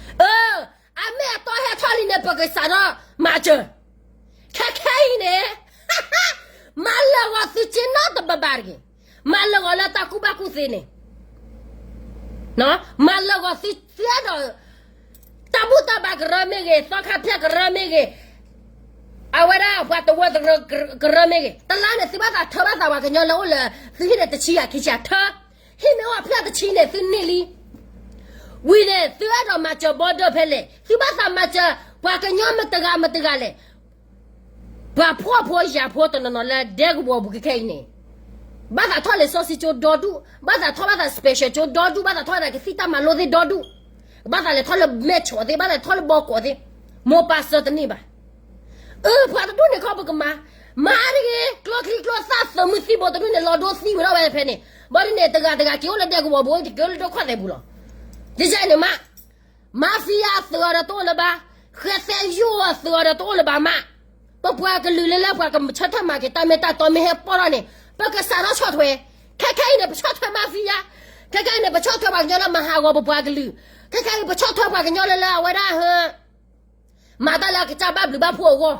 အၢ, အမ့ၢ်အတီဟဲထီၣ်လံန့ၣ် ပကစးထီၣ်မၤစၢၤ. ခဲခဲအံၤန့ၣ် မၤလၢာ်ဂီၤသုစ့နီတဘၣ်ဘၣ်တဂ့ၤ. မၤလၢာ်ဂီၤလၢတၢ်ကူၣ်ဘၣ်ကူၣ်သ့န့ၣ်, မၤလၢာ်ဂီၤသု, သုအဲၣ်ဒိး တၢ်ဘူၣ်တၢ်ဘါကရၢမ့ၢ်ဂ့ၤ, သီခါဖၠၣ်ကရၢမ့ၢ်ဂ့ၤ, အဝဲဒၣ်ပှၤတဝၢသရၢကရၢမ့ၢ်ဂ့ၤ, တလါန့ၣ် သုဘၣ်သးထၢဘၣ်သးပှၤကညီလၢအိၣ်လၢ သုဟံၣ်န့ၣ်တဆံယၤခံဆံယၤထၢ, ဟံၣ်မ့ၢ်အိၣ်အဖျၢၣ်တဆံန့ၣ် သုန့ၢ်လံ. ဝံၤန့ၣ် သုအဲၣ်ဒိးမၤစၢၤ border ဖဲလဲၣ်, သုဘၣ်သးမၤစၢၤ ပှၤကညီမတဂၤမတဂၤလဲၣ်. ပှၤဖှီၣ်ဖိယာ်ဖိတနီၤနီၤလၢဒဲကဝီၤပူၤခဲခဲအံၤန့ၣ်, ဘၣ်သးထီၣ်လံာ်စီဆှံကၠိဒီဒူၣ်, ဘၣ်သးထီၣ်ဘၣ်သး special ကၠိဒီဒူၣ်, ဘၣ်သးထီၣ်ဘၣ်သးကသံၣ်တၢ်မၤလိသ့ၣ်ဒီဒူၣ်, ဘၣ်သးလဲၤထီၣ်လၢမဲၢ်ဆီးသ့ၣ်, ဘၣ်သးထီၣ်လၢဘီကီးသ့ၣ်, မိၢ်ပၢ်ဆှၢတန့ၢ်ဘၣ်. အၢ ပှၤတဒူၣ်န့ၣ်ခီပကမၤ, မၤတဂ့ၤ, ကျိချံကျိသၣ်သုးမုၢ်သံၣ်ဘိတဒူၣ်န့ၣ် လီၤဒိသံဝဲထီၣ်ဝဲဖဲန့ၣ်, ဘၣ်ဒ်န့ၣ် တဂၤတဂၤက့ၤအိၣ်လၢဒဲကဝီၤပူၤ တက့ၤအိၣ်လၢဒိၣ်ခီၣ်သဲးပူၤလီၤ. ဒ်န့ၣ်မး mafia သုးအီၤဒီးတအိၣ်လၢၤဘၣ်, ဃဲသဲယိၣ်အသုးအီၤဒီးတအိၣ်လၢၤဘၣ်မး, ပပှၤကလုာ်လၢလၢပှၤကဆၢထၢၣ်မၤက့ၤတၢ်မ့ၢ်တၢ်တီမ့ၢ်ဟဲပီၣ်ထီၣ်န့ၣ်, ပကစးထီၣ်ဆီၣ်ထွဲ, ခဲခဲအံၤန့ၣ် ပဆီၣ်ထွဲ mafia, ခဲခဲအံၤန့ၣ် ပဆီၣ်ထွဲပှၤကညီလၢမၤဟးဂီၤပပှၤကလုာ်, ခဲခဲအံၤ ပဆီၣ်ထွဲပှၤကညီလၢလၢအဝဲဒၣ်ဟၢ မၤတၢ်လၢအကစၢ်ဘၣ်ဘျုးဘၣ်ဖှိၣ်အဂီၢ်,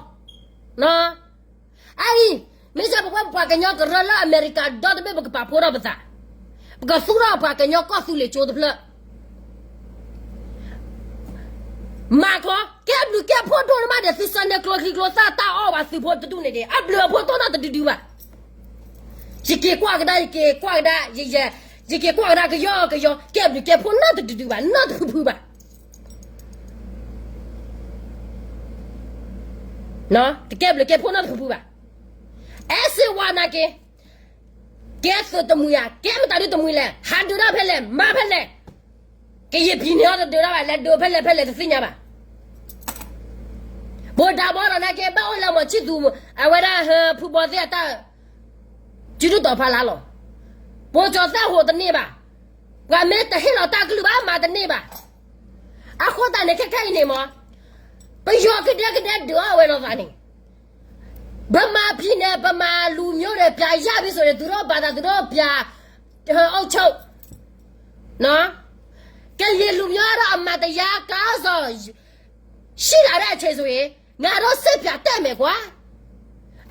အအံၤ, မ့ၢ်စ့ၢ်ပဝဲပပှၤကညီကရၢလၢအမဲရကၤဒီတဘ့ၣ် ပကပာ်ဖှိၣ်ထီၣ်ပသး, ပကသူၣ်ထီၣ်ပှၤကညီကီၢ်သူလ့ၤကၠိတဖျၢၣ် မၤခီ, ကဲဘျုးကဲဖှိၣ်ဒိၣ်န့ၣ်မးဒီး သုဆၢန့ၢ်ကျိချံကျိသၣ်တၢ်အီၣ်ဘၣ်သုးဖိတဒူၣ်န့ၣ်ဒီး အဘျုးအဖှိၣ်တအိၣ်နီတဒုဒုဘၣ်. ယက့ၤကွၢ်ကဒါ, ယက့ၤကွၢ်ကဒါ, ယ, ယ, ယက့ၤကွၢ်ကဒါကယီကယီ ကဲဘျုးကဲဖှိၣ်နီတဒုဒုဘၣ် နီတဖုဖုဘၣ်. တကဲဘျုးကဲဖှိၣ်နီတဖုဖုဘၣ်. အဲၣ်စ့ဝါနာ်က့ ကဲသုးတမှံၤဧါ, ကဲမတၤဒုတမှံၤလဲၣ်, ဟးဒုးတၢ်ဖဲလဲၣ်, မၤဖဲလဲၣ်. ကယဲၢ်ဖံန့ၣ်အီၤတဒုးတၢ်ဘၣ်, လဲၤဒုးဖဲလဲၣ်ဖဲလဲၣ်တသ့ၣ်ညါဘၣ်. ပှၤဒၣ်ဘီဒီးနာ်က့ ဘၣ်အိၣ်လၢမီၤဆံၣ်သူး အဝဲဒၣ်ဟၢဖုဘီသ့ၣ်အတၢ် စုဒုၣ်တီၤဖးလါလီၤ. ပှၤကၠီၤသဲၣ်ဟိးတန့ၢ်ဘၣ်, ပှၤမ့ၢ်တဟ့ၣ်လီၤတၢ်ကလုၢ်ဘၣ်မၤတန့ၢ်ဘၣ်. အဃိသတးန့ၣ် ခဲခဲအံၤန့ၣ်မ့ၢ် ပယီၤကဒဲကဒဲဒုးအီၣ်ဝဲလိာ်သးန့ၣ် ဗမာပြည်နဲ့ ဗမာလူမျိုးတွေ ပြန်ရပြီဆိုရင် သူတို့ဘာသာ သူတို့ပြန်အုပ်ချုပ်နော်. ကရင်လူမျိုးကတော့ အမှန်တရား ကောင်းစွာ ရှိလာတဲ့အချိန်ဆိုရင် ငါတို့ စစ်ပြန်တက်မယ်ကွာ.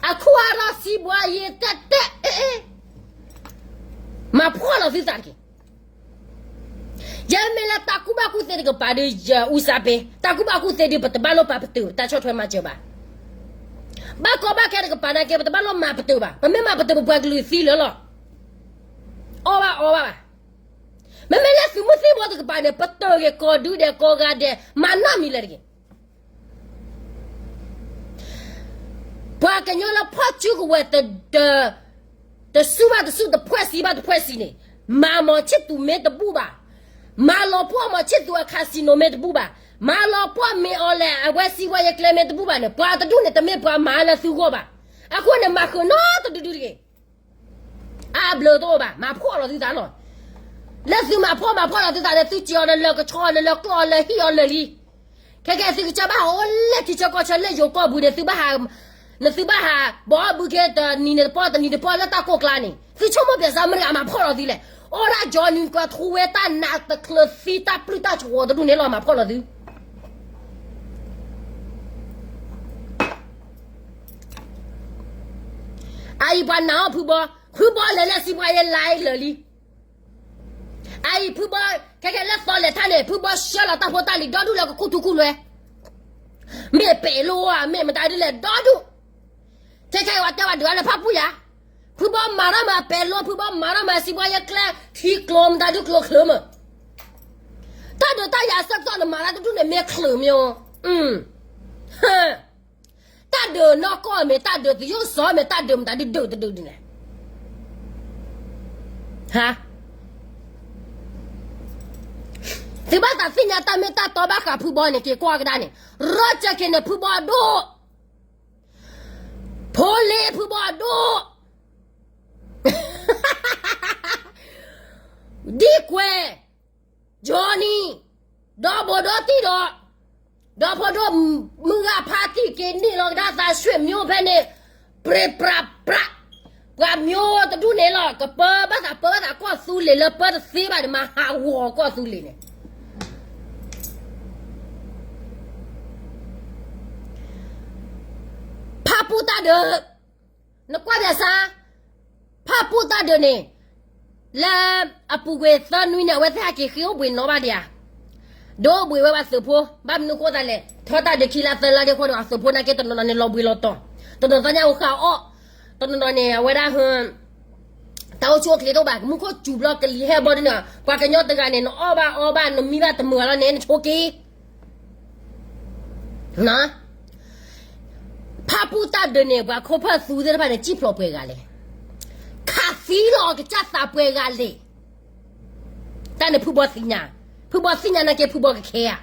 အခုကတော့ စီးပွားရေး တက်တက် အေးအေး မၤဖှီၣ်လီၤသုသးတက့ၢ်. ယမ့ၢ်လၢတၢ်ကူၣ်ဘၣ်ကူၣ်သ့တကပၤဒီး ယအူစၢ်ပ့ၤ, တၢ်ကူၣ်ဘၣ်ကူၣ်သ့ဒီး ပတဘၣ်လိၣ်ပာ်ပတုာ် တၢ်ဆီၣ်ထွဲမၤစၢၤဘၣ်. ဘၣ်ကီဘၣ်ခဲတကပၤနာ်က့ ပတဘၣ်လိၣ်မၤပတုာ်ဘၣ်. ပမ့ၢ်မၤပတုာ် ပပှၤကလုာ်သံလၢာ်လီၤ. အီၣ်ဘၣ်အီဘၣ်ဘၣ်. မ့မ့ၢ်လၢသုးမုၢ်သံၣ်ဘိတကပၤန့ၣ် ပတုာ်က့ၤကီၢ်ဒုဒဲးကီၢ်ဂၤဒဲး မၤနီတမံၤလၢၤတဂ့ၤ. ပှၤကညီလၢဖီၣ်စုကဝဲၤ တစုဘၣ်တစု တဖွဲ့စည်းဘၣ်တဖွဲ့စည်းန့ၣ် မၤမီၤဆံၣ်သူးမ့ၢ်တဘူၣ်ဘၣ်, မၤလီၤပှီၢ်မီၤဆံၣ်သူးအ casino မ့ၢ်တဘူၣ်ဘၣ်, မၤလီၤပှီၢ်မ့ၢ်အီၤလဲၣ် အဝဲစံးဝဲယကျဲမ့ၢ်တဘူၣ်ဘၣ်န့ၣ် ပှၤတဒူၣ်န့ၣ် တမ့ၢ်ပှၤမၤလၢသုဂီၢ်ဘၣ်. အဃိန့ၣ် မၤဃုာ်နီတဒုဒုတဂ့ၤ. အါဘျုးတအိၣ်ဘၣ်, မၤဖှီၣ်လီၤသုသးလီၤ. လၢသုမၤဖှီၣ်မၤဖှီၣ်လီၤသုသးန့ၣ် သုစံးအီၤလၢလၢကဆီအီၤလၢလၢကျီၢ်အီၤလၢ ဟံၣ်အီၤလၢလံ. ခဲကဲသုကစၢ်ဘၣ်ဟးအိၣ်လၢထံဆၢကီၢ်ဆၢလၢယိၤကီၢ်ပူၤန့ၣ် သုဘၣ်ဟး, နသုဘၣ်ဟး ဘီဘုက့ၤတနံၤန့ၣ်တပီၢ် တနံၤတပီၢ်လၢတၢ်ကိၢ်ကျါန့ၣ် သုဆိကမိၣ်ပျဲစး မ့ၢ်တဂၤမၤဖှီၣ်လီၤသုလဲၣ်. အိၣ်ဒၣ်ကၠီနံၤကွၢ်ထူဝဲတၢ်နးတချုးသံတၢ်ပျုၢ်တၢ်ဆှီတဒူၣ်န့ၣ်လီၤ မၤဖှီၣ်လီၤသု အအံၤပှၤနာ်အီၤဖုဘီ, ဖုဘီလဲၤလၢစံးပှၤယဲလါလၢာ်လံ. အအံၤဖုဘီ, ခဲကဲလၢသီလဲၤထါန့ၣ် ဖုဘီဆှၢလီၤတၢ်ဖိတၢ်လံၤ ဒီဒူၣ်လၢကခူၣ်ထူခူၣ်လွဲ, မ့ၢ်ပဲာ်လိဧါ မ့ၢ်မတၤဒ်လဲၣ် ဒီဒူၣ်. ခဲကဲဝဲတဲဝဲဒုးအါလၢဖၣ်ပူၣ်ယၤ, ဖုဘီမၤထီၣ်မၤပဲာ်လိ ဖုဘီမၤထီၣ်မၤစံးပှၤယဲကျဲ ထံကျိမတၤဒုကျိချုးမး တၢ်ဒုးတၢ်ယၤအဆၢကတီၢ်န့ၣ် မၤတၢ်တဒူၣ်န့ၣ် မ့ၢ်ချုးမ့ၢ်ဧိၤ, တၢ်ဒုးနီၢ်ကီၢ်မ့ၢ်တၢ်ဒုးသယိၣ်စီမ့ၢ်တၢ်ဒုးမတၤဒုဒုးတဒုးဒ်လဲၣ်. သုဘၣ်သးသ့ၣ်ညါတၢ်မ့ၢ်တၢ်တီဘၣ်ဃးဖုဘီန့ၣ် က့ၤကွၢ်ကဒါန့ၣ်, ရီကၠၢၣ်က့ၤန့ၣ် ဖုဘီအဒိၣ်, ဖိလ့ဖုဘီအဒိၣ် ဒ်ကွဲး, ကၠီနံၤ, ဒီဘိဒီတံၢ်ဒီး, ဒီဖိဒိၣ်မုၢ်ဂၤဖါတံၢ်က့ၤန့ၢ်လီၤကဒါသး ဆွေမျိုးဖဲန့ၣ်, ပြ့ပြးပြး, ပှၤမျိုးတဒူၣ်န့ၣ်လီၤ ကပၢဘၣ်သးပၢဘၣ်သးကီၢ်သူလ့ၤလၢပၢတသ့ဘၣ်န့ၣ် မၤဟးဂီၤကီၢ်သူလ့ၤန့ၣ် ဖၣ်ပူၣ်တၢ်ဒုး, နကွၢ်ပျဲစါ, ဖၣ်ပူၣ်တၢ်ဒုးန့ၣ်, လၢအပူၤကွံာ်သၢနွံန့ၣ် အဝဲသ့ၣ်ဟဲက့ၤဃ့အိၣ်ဘှံးနီၣ်ဘၣ်ဒံးဧါ, ဒိအိၣ်ဘှံးဝဲဘၣ်သုးဖိ, ဘၣ်မနုၤဃိသးလဲၣ်, ထီၣ်တၢ်ဒုးခံလါသၢလါဒ်အဃိန့ၣ် အသုးဖိနာ်က့တနီၤနီၤန့ၣ် လီၤဘှံးလီၤတီၤ, တနီၤသးညါအိၣ်ဃာ်အီၣ်, တနီၤနီၤန့ၣ် အဝဲဒၣ်ဟ တၢ်အိၣ်ဆူၣ်အိၣ်ချ့တအိၣ်ဘၣ်, မူခိၣ်စူၤဘျီကလံၤဟဲဘီဒ်န့ၣ်, ပှၤကညီတဂၤန့ၣ် နအီၣ်ဘၣ်အီဘၣ် နမံဘၣ်တမုာ်လီၤန့ၣ် နဆိးက့ ဖၣ်ပူၣ်တၢ်ဒုးန့ၣ် ပှၤခိၣ်ဖၢၣ်သူသ့ၣ်တဖၣ်န့ၣ် စံၣ်ဖျိးပှဲၤဂၤလဲၣ်, ခးသံလီၤအကစၢ်သးပှဲၤဂၤလဲၣ်, တၢ်န့ၣ်ဖုဘီသ့ၣ်ညါ, ဖုဘီသ့ၣ်ညါနာ်က့ ဖုဘီကခဲဧါ,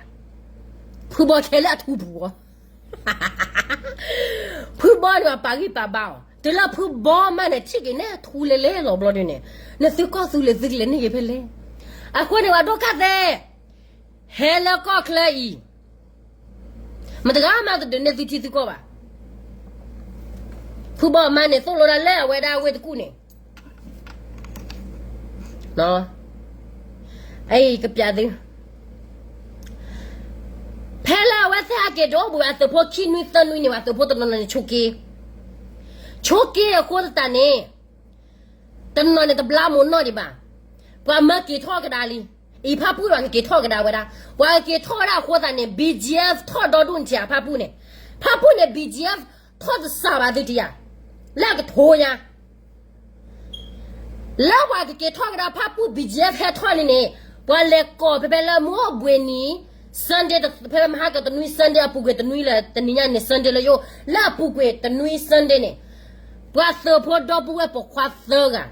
ဖုဘီခဲလၢအထူပူၤအီၤ ဖုဘီန့ၣ် ပာ်ဂံၢ်ပာ်ဘါအီၤ, တုၤလၢဖုဘီမးန့ၣ် ထံၣ်က့ၤန့ၣ် ထူလဲၤလဲၤလီၤဘျီဒ်န့ၣ်, နသုကီၢ်သူလ့ၤသုကလဲၤန့ၢ်ဂ့ၤဖဲလဲၣ်, အဃိန့ၣ် ပှၤဒိၣ်ကၢ်သဲး ဟဲလၢကီၢ်ချၢအံၤ, မတဂၤမးတဒုးနဲၣ်သုထံသုကီၢ်ဘၣ်. ဖုဘီမါန့ၣ် သိၣ်လိဒၣ်လၢအဝဲဒၣ်ဝ့ၢ်တကူၣ်န့ၣ်, အံၤကပျးသု, ဖဲလၢအဝဲသ့ၣ်ဟဲက့ၤဒိးအိၣ်ဘှံးအသုးဖိခံနွံသၢနွံန့ၣ် ပှၤသုးဖိတနီၤနီၤန့ၣ်ဆိးက့, ဆိးက့အဃိသတးန့ၣ် တနီၤန့ၣ်တဘျါမိၢ်နီၢ်ဒံးဘၣ်. ပှၤမၢက့ၤထီၣ်ကဒါလံ. အံၤဖၣ်ပူၣ်ပှၤကက့ၤထီၣ်ကဒါဝဲဒၣ်. ပှၤကက့ၤထီၣ်ဝဲဒၣ်အဃိသတးန့ၣ် BGF ထီၣ်ဒီဒူၣ်န့ၣ်ထံၣ်ဧါ ဖၣ်ပူၣ်န့ၣ်. ဖၣ်ပူၣ်န့ၣ် BGF ထီၣ်တစှၤဘၣ်သုထံၣ်ဧါ. လၢအကထိညါ လၢပှၤကက့ၤထီၣ်ကဒါဖၣ်ပူၣ် ဘံၣ်ကၠဲ ဟဲထီၣ်န့ၣ်န့ၣ်, ပှၤလဲၤကိးဖဲဖဲလၢမုၢ်အိၣ်ဘှံးနံၤ Sunday ဖဲဖဲမဟါကတနွံ Sunday အပူၤကွံာ်တနွံလၢတနံၤညါန့ၣ် Sunday လၢယိၣ် လၢအပူၤကွံာ်တနွံ Sunday န့ၣ်, ပှၤသုးဖိဒီပုၢ်ဝဲၢ်ပိာ်ခွါသၢဂၤ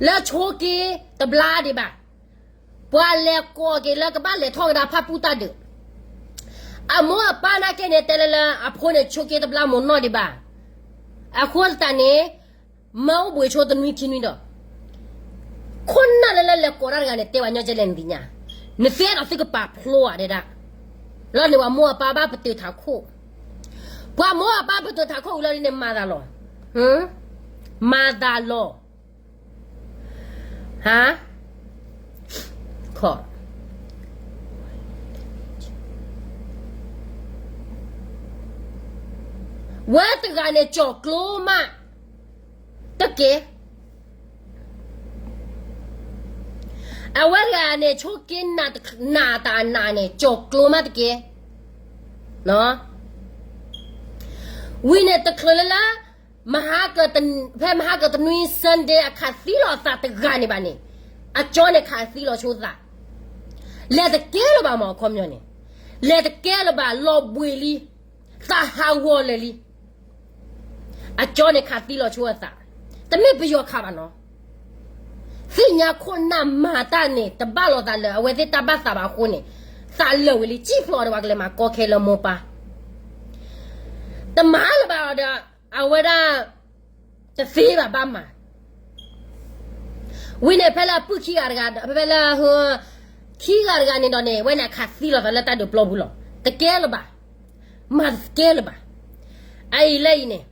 လၢဆိက့တဘျါဒံးဘၣ်, ပှၤလဲၤကိးက့ၤလၢကဘၣ်လဲၤထီၣ်ကဒါဖၣ်ပူၣ်တၢ်ဒုး, အမိၢ်အပၢ်နာ်က့န့ၣ် တဲလၢလၢအဖိန့ၣ်ဆိက့တဘျါမိၢ်နီၢ်ဒံးဘၣ်, အဃိသတးန့ၣ် မၢအိၣ်ဘှံးဆိတနွံခံနွံဒီး, ခိၣ်နၢ်လၢလၢလဲၤကိးတၢ်တဂၤန့ၣ် တဲပှၤညီကဲလဲၣ်နသ့ၣ်ညါ, နသ့ဒီးသုကပာ်ဖျိဧါဒဲဒၣ်, လီၤန့ၣ်ပှၤမိၢ်အပၢ်ဘၣ်ပတုာ်ထးခိၣ်, ပှၤမိၢ်အပၢ်ပတုာ်ထးခိၣ်ဝံၤလီၤဒ်န့ၣ် မၤသးလီၤ, မၤသးလီၤ, ဟါ, ဝဲတဂၤန့ၣ်ကၠီၤကျိမးတက့ၢ်, အဝဲတဂၤန့ၣ် ဆိက့နးတနးန့ၣ် ကၠီၤကျိမးတက့ၢ်, ဝံၤန့ၣ်တချုးလၢလၢ မဟါက ဖဲမဟါကတနွံ Sunday အခးသံလီၤအသးတဂၤန့ၣ်ဘၣ်န့ၣ်, အကၠီန့ၣ်ခးသံလီၤဆိသး, လဲၤတကဲလၢၤဘၣ်မးအခီပညီန့ၣ်, လဲၤတကဲလၢၤဘၣ် လီၤဘှံးလံ, သးဟးဂီၤလၢာ်လံ, အကၠီန့ၣ်ခးသံလီၤဆိအသး, တမ့ၢ်ပယီၤခးဘၣ်နီၤ, သ့ၣ်ညါခိၣ်နၢ်မၤတၢ်န့ၣ် တဘၣ်လိာ်သးလၢအဝဲသ့ၣ်တၢ်ဘၣ်သးဘၣ်အဃိန့ၣ်, သးလၢာ်ဝံၤလံ စံၣ်ဖျိးဒီးပှၤကလဲၤမၤကီခဲလၢမိၢ်ပၢ် တမၤလၢၤဘၣ်ဒီး အဝဲဒၣ် တသ့ဘၣ်ဘၣ်မၤ, ဝံၤန့ၣ်ဖဲလၢအပုၢ်ခံဂၤတဂၤ ဖဲဖဲလၢ ခံဂၤတဂၤန့ၣ်ဒီးန့ၣ် ဝဲန့ၣ်အခးသံလီၤသးလၢတၢ်ဒုးပျီပူၤလီၤ. တကဲလၢၤဘၣ်, မၤတကဲလၢၤဘၣ်. အအံၤလၢအံၤန့ၣ်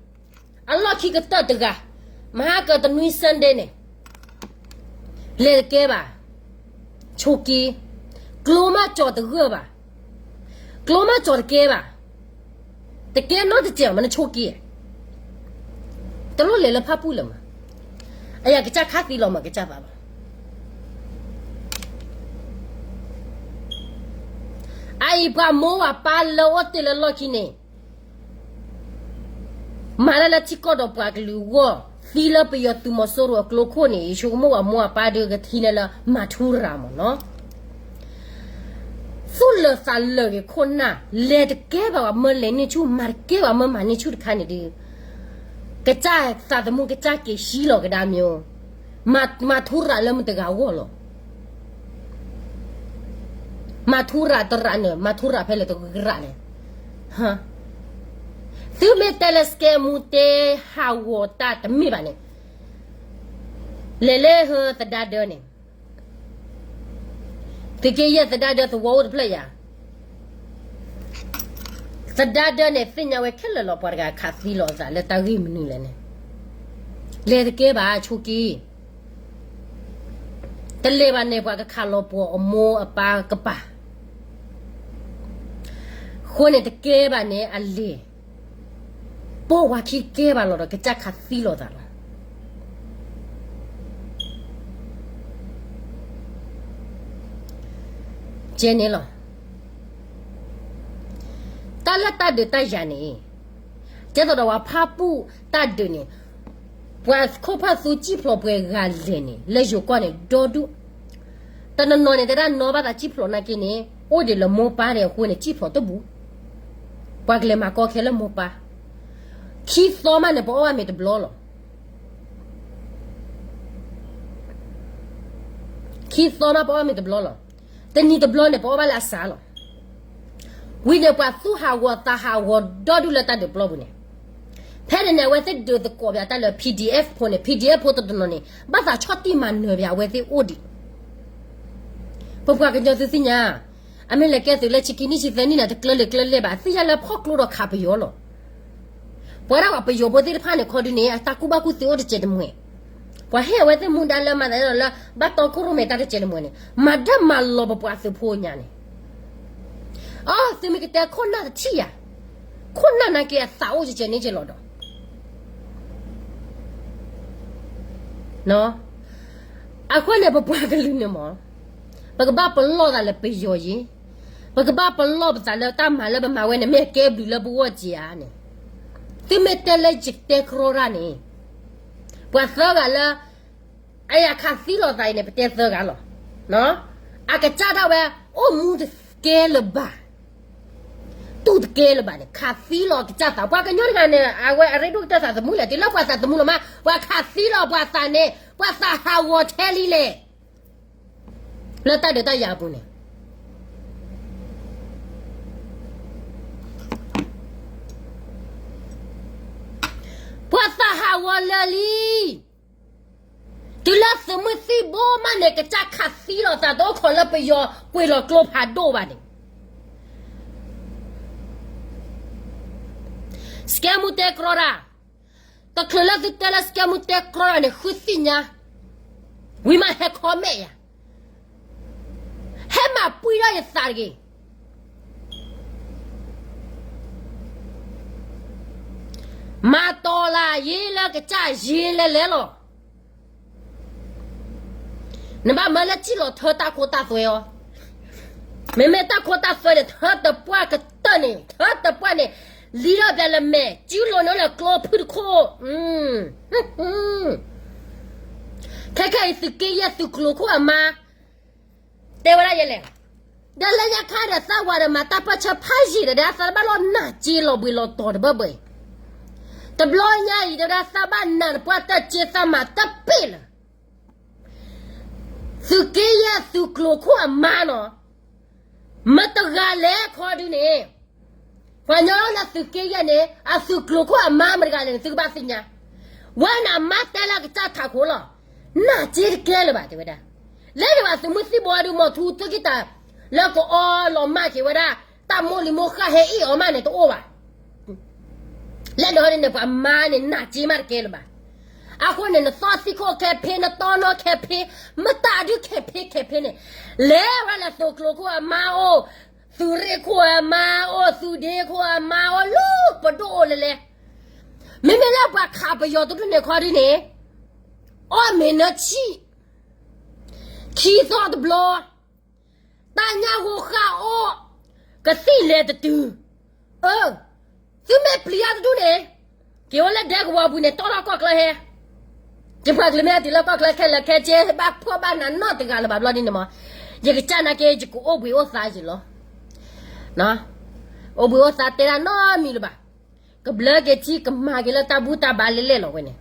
အလီၢ်ခံကတၢၢ်တဂၤ, မဟါကတနွံ Sunday န့ၣ် လဲၤတကဲဘၣ်, ဆိက့, ကျိမးကၠီၤတဂၢၢ်ဘၣ်, ကျိမးကၠီၤတကဲဘၣ်, တကဲနီတစဲးမး နဆိက့, တလိၣ်လဲၤလၢဖၣ်ပူၣ်လၢၤမး, အယၤကစၢ်ခးသံလီၤမး ကစၢ်သးလီၤ. အအံၤပှၤမိၢ်ပှၤပၢ်လၢအိၣ်တ့ၢ်လၢလီၢ်ခံန့ၣ် မၤတၢ်လၢထံကီၢ်ဒီးပှၤကလုာ်အဂီၢ်, သံလၢပယီၤသုးမီၤစိရိၤအကျိခိၣ်န့ၣ် ယဆိကမိၣ်ပှၤမိၢ်ပၢ်ဒုးကထံၣ်န့ၢ်လၢမၤထူရၤမးနီၤ. သူၣ်လၢာ်သးလၢာ်ဂ့ၤခိၣ်နၢ်, လဲၤတကဲဘၣ်ပှၤမၢလဲၤန့ၢ်ဆူၣ်, မၤတကဲဘၣ်မၢမၤန့ၢ်ဆူၣ်တခါန့ၣ်ဒုး, ကစၢ်သးသမူကစၢ်က့ၤဟံးလီၤကဒါမ့ၢ်, မၤထူရၤလၢမတၤတဂၤအဂီၢ်လီၤ. မၤထူရၤတရၤန့ၣ် မၤထူရၤဖဲလဲၣ်တဂၤလဲၣ်. သုမ့ၢ်တဲလၢ scam မူတဲဟးဂီၤတၢ်တမ့ၢ်ဘၣ်န့ၣ်, လဲၤလၢဟၢသဒါဒၢန့ၣ်, သုးက့ယဲၢ်သဒါဒၢသဝီအိၣ်တဖျၢၣ်ယၤ, သဒါဒၢန့ၣ် သ့ၣ်ညါဝဲခဲလၢာ်လီၤ ပှၤတဂၤခးသံလီၤအသးလၢတၢ်ဂ့ၢ်မနုၤလဲၣ်န့ၣ်, လဲၤတကဲဘၣ်ဆိက့ တလဲၤဘၣ်န့ၣ် ပှၤကခးလီၤပှီၤအမိၢ်အပၢ်ကပၤ, အဃိန့ၣ်တကဲဘၣ်န့ၣ်အလဲၤ, ပိာ်ဝၤခံကဲဘၣ်လီၤဒီးကစၢ်ခးသံလီၤသးလီၤ. ကဲန့ၣ်လီၤ. တၢ်လၢတၢ်ဒုးတၢ်ယၤန့ၣ်, ကဲသိးဒီးပှၤဖၣ်ပူၣ်တၢ်ဒုးန့ၣ်, ပှၤခိၣ်ဖၣ်သူစံၣ်ဖျိးပှဲၤဂၤလဲၣ်န့ၣ် လၢယိၤကီၢ်န့ၣ် ဒီဒူၣ်, တနီၤနီၤန့ၣ် တဲဒၣ်နီၢ်ဘၣ်သးစံၣ်ဖျိးနာ်က့န့ၣ် အိၣ်ဒံးလၢမိၢ်ပၢ်ဒဲးအဃိန့ၣ် စံၣ်ဖျိးတဘူၣ်, ပှၤကလဲၤမၤကီခဲလၢမိၢ်ပၢ်, ခံသီမးန့ၣ် ပအီၣ်ဘၣ်မ့ၤတဘျီလီၤ. ခံသီမးပအီၣ်မ့ၤတဘျီလီၤ. တနံၤတဘျီန့ၣ် ပအီၣ်ဘၣ်လၢအစှၤလီၤ. ဝံၤန့ၣ် ပှၤသူၣ်ဟးဂီၤသးဟးဂီၤဒီဒူၣ်လၢတၢ်ဒုးပျီပူၤန့ၣ်, ဖဲန့ၣ်န့ၣ် အဝဲသ့ၣ်ဒုးသကိးပၠးတၢ်လၢ PDF ဖိန့ၣ်, PDF ဖိတနီၤနီၤန့ၣ် ဘၣ်သးဆီၣ်တံၢ်မၤနၢၤပၠးအဝဲသ့ၣ်အိၣ်ဒံး. ပပှၤကညီသုသ့ၣ်ညါ, အမ့ၢ်လဲၤကဲသုးလၢဆံခံနံၣ်ဆံသၢနံၣ်န့ၣ် တကျၢၤလၢၤကျၢၤလဲၣ်ဘၣ်, သ့ၣ်ညါလၢဖီၣ်ကျိဒီးခးပယီၤလီၤ. ပဝဲဒၣ်ပှၤပယီၤဖိသ့ၣ်တဖၣ်န့ၣ် ခီဒုန့ၣ် အတၢ်ကူၣ်ဘၣ်ကူၣ်သ့အိၣ်တစဲးတမှဲၤ, ပှၤဟ့ၣ်အဝဲသ့ၣ်မူဒါလၢမၤသးဒ်သိးလၢ ဘၣ်တီခိၣ်ရိၣ်မဲတၢ်တစဲးတမှဲၤန့ၣ် မၤဒၢမၤလီၤပပှၤသုးဖိညါန့ၣ်, အီ သုမ့ၢ်ကတဲခိၣ်နၢ်တထံၣ်ယၤ, ခိၣ်နၢ်နာ်က့အသးအိၣ်ကဲကဲန့ၣ်ကဲလီၤဒီး အဃိန့ၣ် ပပှၤကလုာ်န့ၣ်မး, ပကဘၣ်ပလီၢ်သးလၢပယီၤယံၤ, ပကဘၣ်ပလီၢ်ပသးလၢတၢ်မၤလၢပမၤဝဲန့ၣ် မ့ၢ်အကဲဘျုးလၢပဂီၢ်က့ဧါန့ၣ်, သုမ့ၢ်တဲလၢယတဲကရီတၢ်န့ၣ်, ပှၤသၢဂၤလၢ အယၤခးသံလီၤသးအံၤန့ၣ် ပတဲသၢဂၤလီၤ. အကစၢ်ဒၣ်ဝဲ အိၣ်မူတကဲလၢၤဘၣ်, တူၢ်တကဲလၢၤဘၣ်န့ၣ် ခးသံလီၤကစၢ်သး. ပှၤကညီတဂၤန့ၣ် အဝဲအရ့ဒိၣ်ကတၢၢ်သးသမူလဲၣ်, တုၤလၢပှၤသးသမူလီၤမး ပှၤခးသံလီၤပှၤသးန့ၣ် ပှၤသးဟးဂီၤထဲလံလဲၣ်. လၢတၢ်ဒုးတၢ်ယၤအပူၤန့ၣ် ပှၤသးဟးဂီၤလၢာ်လံ. တုၤလၢသုးမုၢ်သံၣ်ဘိမးန့ၣ် ကစၢ်ခးသံလီၤသး တအိၣ်ခိးလၢပယီၤကွံာ်လီၤကျိဖးဒိၣ်ဘၣ်န့ၣ် စကဲမူတဲကြီတၢ်, တချုးလၢသုတဲလၢစကဲမူတဲကြီတၢ်န့ၣ် ဃုသ့ၣ်ညါ, ဝံၤမးဟဲ comment ယၤ, ဟဲမၤပှံၢ်ထီၣ်ယသးတဂ့ၤ. မၤတီၤလၢယ့လၢကစၢ်ယ့လဲၤလဲၤလီၤ. နဘၣ်မၢလၢစံၣ်လီၤထၢတၢ်ခိတၢ်သွဲအီၤ, မ့မ့ၢ်တၢ်ခိတၢ်သွဲန့ၣ် ထၢတပှၢ်ကတၢၢ်န့ၣ် ထၢတပှၢ်န့ၣ် လံထီၣ်ပျဲလၢမဲာ် စုလိၤန့ၣ်လၢကျိဖုတခိၣ်. ခဲခဲအံၤသုးက့ယဲၢ်သုးကျိၤခိၣ်အမါ တဲဝဲဒၣ်ယဲလဲၣ်, ဒီးလၢညါခါဒီးသးဝၤဒီးမၤတၢ်ပၢၢ်ဆၢဖးယံာ်ဒီး ဒ်သးတဘၣ်လီၤနာ်စ့လီၤဘှံးလီၤတီၤတဘၢဘၢအံၤ, တဘျီညါအံၤတဲဝဲဒၣ်သးဘၣ်နာ်တပှၢ်တၢၢ်စ့သးမၤတပ့ၢ်လၢၤ. သုးက့ယဲၢ်သုးကျိၤခိၣ်အမါနီၤ, မတဂၤလဲၤခီဒုန့ၣ်, ပှၤညီလၢသုးက့ယဲၢ်န့ၣ် အသုးကျိၤခိၣ်အမါမတဂၤလဲၣ်န့ၣ် သုကဘၣ်သ့ၣ်ညါ, ဝဲန့ၣ်အမါတဲလၢကစၢ်ထးခိၣ်လီၤ, နာ်စ့တကဲလၢၤဘၣ်တဲဝဲဒၣ်, လဲၤဒံးဘၣ်သုးမုၢ်သံၣ်ဘိဒုး မီၤထူသၢကံၢ်တၢ် လၢကအီလီၤမၢ်က့ၤဝဲဒၣ် တၢ်မိၢ်လံၤမိၢ်ဃၣ်ဟဲအ့ၣ်အီၤမးန့ၣ်တအိၣ်ဘၣ်. လဲၤဒီးန့ၣ် ပှၤမါန့ၣ် နာ်စ့မးတကဲလၢၤဘၣ်. အဃိန့ၣ် နသီၣ်သံခိၣ်ခဲဖ့ နတီနီၣ်ခဲဖ့ မတၤဒုးခဲဖ့ခဲဖ့န့ၣ်, လဲၤဝဲလၢသုးကျိၤခိၣ်အမါအိၣ်, သုးရ့ၣ်ခိၣ်အမါအိၣ်, သုးဒ့ခိၣ်အမါအိၣ်, လၢပဒိၣ်အိၣ်လဲၤလဲၤ, မ့မ့ၢ်လၢပှၤခးပယီၤတဒူၣ်န့ၣ်ခီဒုန့ၣ်, အီၣ်မ့ၤနၢဆံၣ်, ခံသီတဘျီ တၢ်ညၣ်ဟိဃၣ်အိၣ်, ကသံၣ်လဲၤတတုၤ, အၢ, သုမ့ၢ်ပျံၤအါတဒူၣ်န့ၣ်, က့ၤအိၣ်လၢဒဲကဝီၤပူၤန့ၣ် တီၢ်ထီၣ်ကီၢ်ချၢဟဲ, ယပှၤကလုာ်မ့ၢ်တုၤလၢကီၢ်ချၢခဲလၢာ်ခဲဆ့ ဘၣ်ဖှီၣ်ဘၣ်နးနီတဂၤလၢၤဘၣ်ဘျီဒ်န့ၣ်မး, ယကစၢ်နာ်က့ ယကအိၣ်ဘှံးအိၣ်သါယံာ်လီၤ. အိၣ်ဘှံးအိၣ်သါတဲဒၣ်နီတမံၤလၢၤဘၣ်, ကဘျၢက့ၤထံကမၤက့ၤလၢတၢ်ဘူၣ်တၢ်ဘါလဲၣ်လဲၣ်လီၤဝဲန့ၣ်,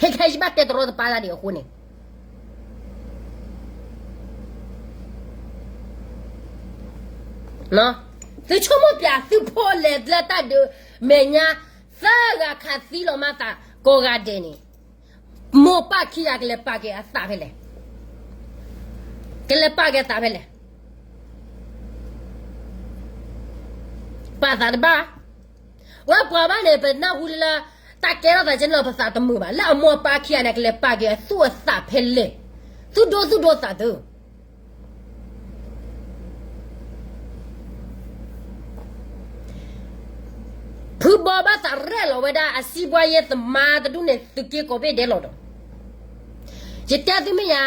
ခဲခဲယဘၣ်တဲတရီတပါတၢ်ဒံးအဃိန့ၣ် သုဆိကမိၣ်ပၠးသုဖိလဲၤလၢတၢ်ဒုးမဲာ်ညါ, သၢဂၤခးသံလီၤမၤသးကိးဂၤဒဲးန့ၣ်, မိၢ်ပၢ်ခံဂၤကလဲၤပာ်က့ၤအသးဖဲလဲၣ်, ကလဲၤပာ်က့ၤအသးဖဲလဲၣ်, ပာ်သးတဘၣ် ဝဲပှၤဘၣ်န့ၣ် ပနၢ်ဟူလၢ တၢ်ကဲထီၣ်သးကဲန့ၣ်လီၤ ပသးတမုာ်ဘၣ် လၢအမိၢ်အပၢ်ခံဂၤန့ၣ် ကလဲၤပာ်က့ၤအသူၣ်အသးဖဲလဲၣ်, သူၣ်ဒိၣ်သူၣ်ဒိၣ်သးဒိၣ် ဖုဘီဘၣ်သးရဲၣ်လီၤဝဲဒၣ် အစံးဘှါယဲသမါတဒူၣ်န့ၣ် သုးက့ကိးဘ့ၣ်ဒဲးလီၤဒီး, ယတဲသုမ့ၢ်ယါ,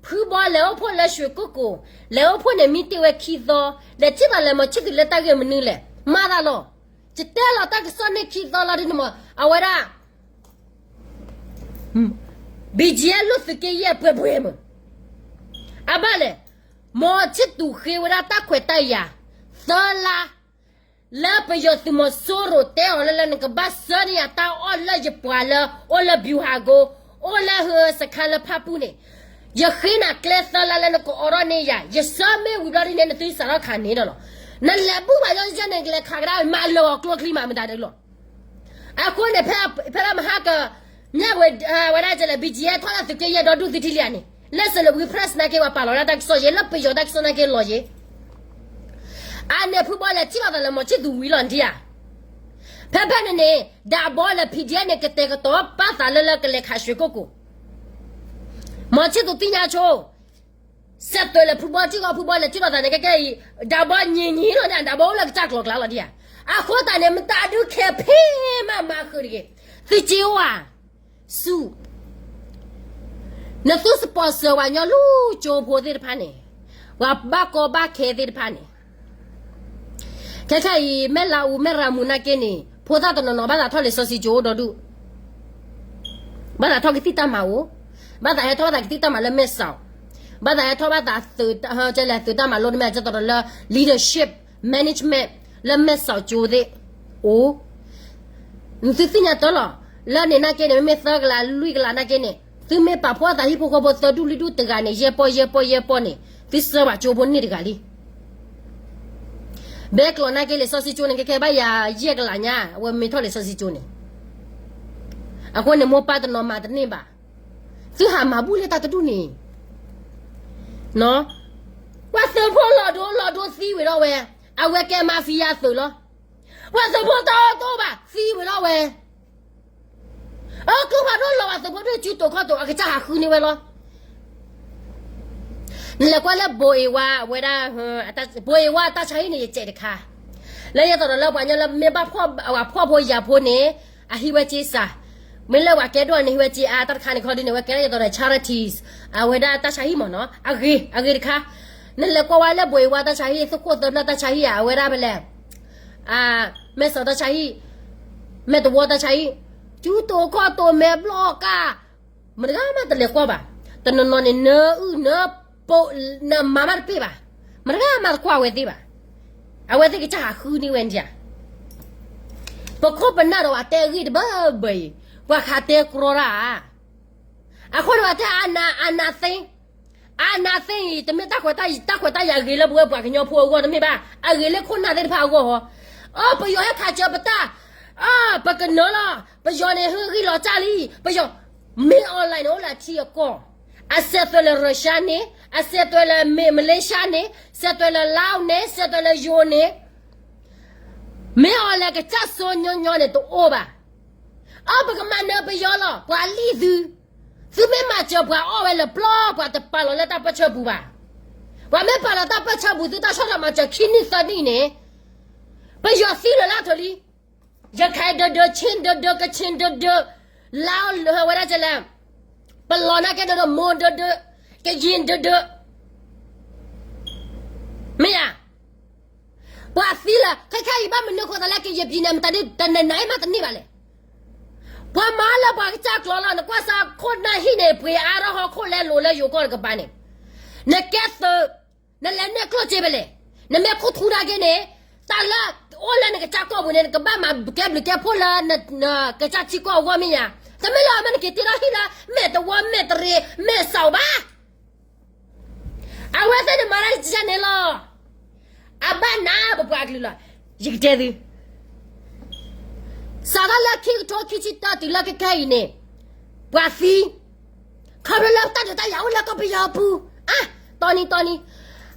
ဖုဘီလဲၤအိၣ်ဖှိၣ်လၢရွှ့ၣ်ကိၢ်ကိၢ်, လဲၤအိၣ်ဖှိၣ်န့ၣ်မံတ့ၢ်ဝဲခံသီ, လဲၤထံၣ်သးလဲၤမၤဆံၣ်သူးလၢတၢ်ဂ့ၢ်မနုၤလဲၣ်, မၤသးလီၤ. ယတဲလီၤတၢ်ကစီၣ်န့ၣ်ခံသီလီၤဒ်န့ၣ်မး, အဝဲဒၣ် ဘံၣ်ကၠံယဲၢ်လိၣ်သုးက့ယဲၢ်ပှဲၤပှဲၤမး, အဘၣ်လဲၣ်, မၤဆံၣ်သူးဃ့ဝဲဒၣ်တၢ်ခွဲးတၢ်ယာ် သၢလါ လၢပယီၤသုးမီၤစိရိၤတဲအီၤလၢလၢနကဘၣ်ဆှၢန့ၢ်ယၤတၢ်အီၣ်လၢယပှၤလၢ အိၣ်လၢ ဗျူဟာကုန်း, အိၣ်လၢဟၢစခါလၢဖၣ်ပူၣ်န့ၣ်, ယဃ့နၤကျဲသၢလါလၢနကအိးထီၣ်န့ၢ်ယၤ, ယဆှၢမ့ၢ်ဝံၤဘျီဒ်န့ၣ် နသုစးထီၣ်ခးန့ၣ်ဒီးလီၤ. နလဲၤဘူၣ်ဘၣ်ယီယဲန့ၣ် ကလဲၤခးကဒါ မၤလၢာ်အီၤကျိချံမးမတၤဒုလီၤ. အဃိန့ၣ် ဖဲလၢမဟါက မ့ၢ်ဝဲဒၣ်ကလဲၣ် ဘံၣ်ကၠံယဲၢ်ထီၣ်လၢသုးက့ယဲၢ်ဒီဒူၣ်သုထံလံဧါန့ၣ်, လၢ Salween Press နာ်က့ ပှၤပာ်လီၤဝဲဒၣ်တၢ်ကစီၣ်ယဲၢ် လၢပယီၤတၢ်ကစီၣ်နာ်က့လီၤယဲၢ်, အန့ၣ်ဖုဘီလဲၤထံၣ်လီၤသးလၢမၤဆံၣ်သူးဝံၤလီၤဒံးဧါ. ဖဲဖဲန့ၣ်န့ၣ် ဒးဘီလၢ ဖံးဒံးအဲၣ်န့ၣ် ကတဲာ်ကတီၤပာ်သးလၢလၢကလဲၤခးရွှ့ၣ်ကိၢ်ကိၢ်, မၤဆံၣ်သူးသ့ၣ်ညါဆိ စဲးသွဲးလၢဖုဘီထံၣ်ဂီၢ် ဖုဘီလဲၤထံၣ်လီၤသးန့ၣ် ကဲကဲအံၤ ဒးဘီညံၤညံၤလီၤန့ၣ် ဒးဘီအိၣ်လၢကစၢ်ကျိၤကျါလီၤဒံးဧါ. အဃိသတးန့ၣ် မတၤဒုးခဲဖ့မးမၤဃုာ်တဂ့ၤ, သုစ့အိၣ်ဧါ, ဆူ နသူ sponsor ပှၤကညီလူၤကၠိဖိသ့ၣ်တဖၣ်န့ၣ်, ပှၤဘၣ်ကီဘၣ်ခဲသ့ၣ်တဖၣ်န့ၣ်, ခဲခဲအံၤ မဲၢ်လါအူ မဲၢ်ရၤမူနာ်က့န့ၣ် ဖိသၣ်တနီၤနီၤ ဘၣ်သးထီၣ်လံာ်စီဆှံကၠိအိၣ်ဒီဒူၣ်, ဘၣ်သးထီၣ်ကသံၣ်တၢ်မၤအိၣ် ဘၣ်သးဟဲထီၣ်ဘၣ်သးကသံၣ်တၢ်မၤလၢမဲၢ်စီၤ, ဘၣ်သးဟဲထီၣ်ဘၣ်သးသုး, ကလဲၤသုးတၢ်မၤလိတမ့ၢ် ကဲသိးဒီးလၢ leadership, management လၢမဲၢ်စီၤကၠိသ့ၣ်, အိၣ်, သုသ့ၣ်ညါတၢ်လီၤ, လၢန့ၣ်နာ်က့န့ၣ် မ့မ့ၢ်သၢကလးလွံၢ်ကလးနာ်က့န့ၣ် သုမ့ၢ်ပာ်ဖှိၣ်သးဟံၣ်ဖိဃီဖိသၢဒူၣ်လွံၢ်ဒူၣ်တဂၤန့ၣ် ယဲၢ်ပီၢ်ယဲၢ်ပီၢ်ယဲၢ်ပီၢ်န့ၣ် သုစၢဘၣ်ကၠိဖိန့ၢ်တဂၤလံ. ဘဲကျိးနာ်က့လံာ်စီဆှံကၠိန့ၣ် ကဲခဲဘၣ်ယၤယဲၢ်ကလးညါ အဝဲမ့ၢ်ထီၣ်လံာ်စီဆှံကၠိန့ၣ်, အဃိန့ၣ်မိၢ်ပၢ်တနီၤမၤတန့ၢ်ဘၣ်, သုဟးမၤဘူၣ်လၢတၢ်တဒူၣ်န့ၣ် ပှၤသုးဖိလီၤဒိလီၤဒိသံဝံၤဒီးဝဲ, အဝဲကဲ mafia သုးလီၤ. ပှၤသုးဖိတအိၣ်တအိၣ်ဘၣ်သံဝံၤဒီးဝဲ, အကျိဖးဒိၣ်လီၤ ပှၤသုးဖိဒိၣ်စုတိာ်ခီၣ်တိာ် အကစၢ်ဟးဃုန့ၢ်ဝဲလီၤ. နလဲၤကွၢ်လၢဘိးအ့ဝါအဝဲဒၣ်, ဘိးအ့ဝါတၢ်ဆါဟံၣ်န့ၣ် ယစဲးတခါ, လၢယသိးဒီးလၢပှၤကညီလၢမ့ၢ်ဘၣ်ဖှီၣ်ဖိယာ်ဖိန့ၣ် အဟံးဝဲစ့စှၤ, မ့ၢ်လၢပှၤကဲဒိၣ်န့ၣ် ဟံးဝဲစ့အါ တၢ်တခါန့ၣ်ခီဒ်န့ၣ် အဝဲကဲဒၣ်ယသိးဒီး charities, အဝဲဒၣ်တၢ်ဆါဟံၣ်မ့ၢ်နီၤ အဂ့ၤအဂ့ၤတခါ, နလဲၤကွၢ်ဝဲလၢဘိးအ့ဝါတၢ်ဆါဟံၣ် သုးခိၣ်သၢဖျၢၣ်တၢ်ဆါဟံၣ်ဧါ အဝဲဒၣ်ဖဲလဲၣ် မဲၢ်စီၤတၢ်ဆါဟံၣ်, မဲၢ်တဝီတၢ်ဆါဟံၣ်, စုတိာ်ခီၣ်တိာ်မဲာ်ဘျီၣ်ကၢ်, မတဂၤမးတလဲၤကွၢ်ဘၣ်, တနီၤနီၤန့ၣ် နအုၣ်နပိာ်, နမၤမးတပ့ၢ်ဘၣ်, မတဂၤမးတကွၢ်ဝဲသ့ၣ်ဘၣ်, အဝဲသ့ၣ်ကစၢ်ဟးဃုန့ၢ်ဝဲန့ၣ်ဧါ, ပခိၣ်ပနၢ်ဒီးပှၤတဲအဂ့ၢ်တဘၣ်ဘၣ်အံၤ, ပှၤခးတဲကြီတၢ်ဧါ အဃိန့ၣ်ပှၤတဲ အာဏာသိမ်း, အာဏာသိမ်းအံၤ တမ့ၢ်တၢ်ခွဲးတၢ်ယာ်ဂ့ၤလၢပဝဲပှၤကညီဖိအဂီၢ်တမ့ၢ်ဘၣ်, အဂ့ၤလၢခိၣ်နၢ်သ့ၣ်တဖၣ်အဂီၢ်ဟီ, အၢ ပယီၤဟဲခးစၢၤပတၢ်, အၢ ပကနၢၤလီၤ, ပယီၤန့ၣ်ဟ့ၣ်ဂံၢ်လီၤစၢ်လံ, ပယီၤ, မ့ၢ် online န့ၣ် အိၣ်လၢအထံအကီၢ်, အစဲးသွဲးလၢ Russia န့ၣ်, အစဲးသွဲးလၢ Malaysia န့ၣ်, စဲးသွဲးလၢ Laos န့ၣ်, စဲးသွဲးလၢ ယိၤန့ၣ် မ့ၢ် online ကစၢ်စိညီညီန့ၣ်တအိၣ်ဘၣ်, အၢ ပကမၤနၢၤပယီၤလီၤ ပှၤလံၣ်သု, သုမ့ၢ်မၤစၢၤပှၤအီၣ်ဝဲလၢပျီ ပှၤတပာ်လီၤလၢတၢ်ပၢဆှၢပူၤဘၣ်, ပှၤမ့ၢ်ပာ်လီၤတၢ်ပၢဆှၢပူၤ သုတၢ်ဆီၣ်ထွဲမၤစၢၤခံနံၣ်သၢနံၣ်န့ၣ်, ပယီၤသံလၢာ်လၢထၢၣ်လံ, ရခိုင်ဒၢဒၢ, ချင်းဒၢဒၢ, ကချင်ဒၢဒၢ, လၢဝဲဒၣ်ကလဲၣ်, ပလီၤနာ်ကဲဒၢဒၢ, မွန်ဒၢဒၢ, ကရင်ဒၢဒၢ, မ့ၢ်ဧါ, ပှၤသံလၢာ် ခဲခဲအံၤဘၣ်မနုၤအဃိသတးလၢကယဲၢ်ပံၤန့ၣ် မတၤဒ်တနၤနၤအံၤမးတန့ၢ်ဘၣ်လဲၣ်, ပှၤမၤလၢပှၤကစၢ်ကျိာ်လီၤ နကွၢ်စၢ်ခိၣ်နၢ်ဟံၣ်န့ၣ် ပှ့ၤအါထီၣ်ဟီၣ်ခိၣ်လဲလိာ်လၢယိၤကီၢ်တကပၤန့ၣ်, နကဲသုး, နလဲၤနဲၣ်ကျိၣ်စ့ဖဲလဲၣ်, နမ့ၢ်ခိၣ်ထူဒၣ်က့န့ၣ်, တၢ်လၢအိၣ်လၢနကစၢ်ကီၢ်ပူၤန့ၣ် နကဘၣ်မၤကဲဘျုးကဲဖှိၣ်လၢ ကစၢ်ထံကီၢ်အဂီၢ်မ့ၢ်ဧါ, တမ့ၢ်လၢအမ့ၢ်နက့ၤတ့ထီၣ်ဟံၣ်လၢ မဲာ်တဝီ မဲာ်တရ့ မဲာ်စီၤဘၣ် အဝဲသ့ၣ်န့ၣ်မၤတၢ်ယဲန့ၣ်လီၤ, အဘၣ်နးပပှၤကလုာ်လီၤ, ယကတဲသု, စးထီၣ်လၢခံကထိခံဆံတၢတုၤလၢခဲခဲအံၤန့ၣ်, ပှၤသံ, ခီဖျိလၢတၢ်ဒုးတၢ်ယၤအိၣ်လၢကီၢ်ပယီၤပူၤ, အါ, တီနံၤတီနံၤ,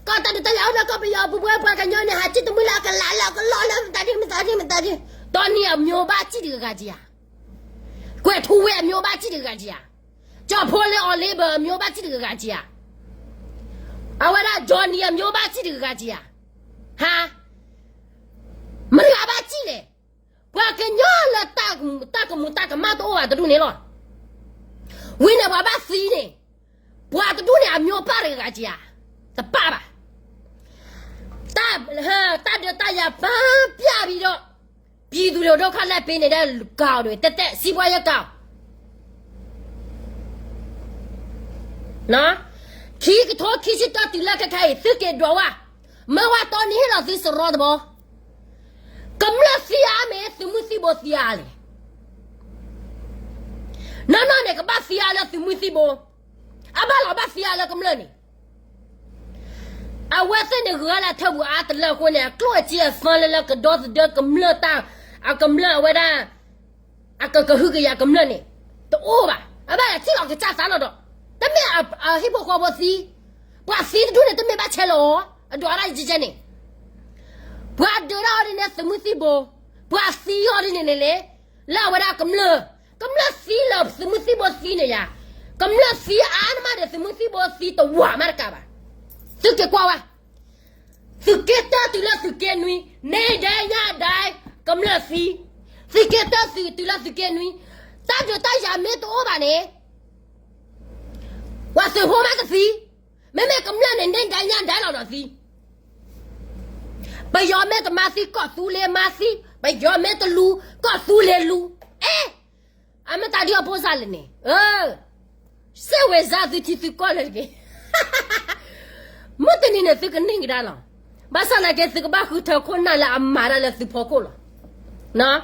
ကီၢ်တၢ်ဒုးတၢ်ယၤအိၣ်လၢကီၢ်ပယီၤပူၤ ပဝဲပှၤကညီန့ၣ် ဟးစံၣ်တမှံလၢအကလးလၢအကလီလၢမတၤဒ်မတၤဒ်မတၤဒ်, တီနံၤအမျိုးဘၣ်စံၣ်တဂၤဂၤကယၤ ကွဲးထူဝဲအမျိုးဘၣ်စံၣ်တဂၤကယၤ, ကၠီၣ်ဖိလ့အီၤလ့ဘၢအမျိုးဘၣ်စံၣ်တဂၤဂၤကယၤ, အဝဲဒၣ် Johnny အမျိုးဘၣ်စံၣ်တဂၤဂၤကယၤ, ဟါ, မတၤဂၤဘၣ်စံၣ်လဲၣ်, ပှၤကညီလၢတၢ်ကမူၤတၢ်ကမၣ်တအိၣ်ဘၣ်တဒူၣ်န့ၣ်လီၤ, ဝံၤန့ၣ်ပှၤဘၣ်သံန့ၣ်, ပှၤတဒူၣ်န့ၣ်အမျိုးပၢ်တဂၤကယၤ, တပၢ်ဘၣ် တၢ်ဒုးတၢ်ယၤပၢ်ပျၢ်ဘံဒီး, ပြည်သူတွေဒုက္ခသည်ပေးနေတဲ့ကီၢ်တွေ တဲတဲ စီးပွားရေးကီၢ်, ခံကထိခံဆံတၢတုၤလၢခဲခဲအံၤ သုက့ၤဒွးဝဲ, မၢဝဲတီနံၤဟ့ၣ်လီၤသုစရီတဘီ, ကမျၢၢ်သံအါမ့ၢ်သုးမုၢ်သံၣ်ဘိသံအါလဲၣ်, နီၢ်နီၢ်န့ၣ် ကဘၣ်သံအါလၢသုးမုၢ်သံၣ်ဘိ, အဘၣ်လီၤဘၣ်သံအါလၢကမျၢၢ်န့ၣ် အဝဲသ့ၣ်န့ၣ်ဂုၤလၢထၢပူၤအါတလၢအဃိန့ၣ် အကျိၣ်အစ့အသီလၢလၢကဒီသဒၢကမျၢၢ်တၢ်, အကမျၢၢ်အဝဲဒၣ်, အကကဟုကယာ်ကမျၢၢ်န့ၣ်, တအိၣ်ဘၣ်, အဘၣ်ထံၣ်လီၤကစၢ်သးလီၤဒီး, တမ့ၢ်အဟံၣ်ဖိဃီဖိသံ, ပှၤသံတဒူၣ်န့ၣ် တမ့ၢ်ဘၣ်ဆဲးလီၤအီၤ, အဒွးတၢ်ယကဲကဲန့ၣ် ပှၤဒုးတၢ်အီၤဒ်န့ၣ်သုးမုၢ်သံၣ်ဘိ, ပှၤသံအီၤဒ်န့ၣ်န့ၣ်လဲၣ်, လၢအဝဲဒၣ်ကမျၢၢ်, ကမျၢၢ်သံလၢသုးမုၢ်သံၣ်ဘိသံန့ၣ်ယါ, ကမျၢၢ်သံအါနမးဒီးသုးမုၢ်သံၣ်ဘိသံတဝၢမးတကးဘၣ်, သုက့ၤကွၢ်ဝဲ, သုးက့တၢတုၤလၢသုးက့နွံ, န့ၣ်ဒဲညါဒဲ, ကမျၢၢ်သံ, သုးက့တၢသုးတုၤလၢသုးက့နွံ, တၢ်ဒုးတၢ်ယၤမ့ၢ်တအိၣ်ဘၣ်န့ၣ် ပှၤသုးဖိမးကသံ, မ့မ့ၢ်ကမျၢၢ်န့ၣ် န့ၢ်ဒဲညါဒဲလီၤဒီးသံ, ပယီၤမ့ၢ်တမၤသံ ကီၢ်သူလ့ၤမၤသံ, ပယီၤမ့ၢ်တလူၤ ကီၢ်သူလ့ၤလူၤ, အဲ, အမ့ၢ်တၢ်ဒ်အဖိစၢ်လဲၣ်န့ၣ်, အၢ, စဲးဝဲစးသုထံသုကီၢ်လၢတက့ၢ်. မုၢ်တနံၤန့ၣ်သုကန့ၢ်ကဒါလီၤ. ဘၣ်ဆၣ်သနာ်က့ သုကဘၣ်ဃုထၢခိၣ်နၢ်လၢအမၤတၢ်လၢသုဖီခိၣ်လီၤ.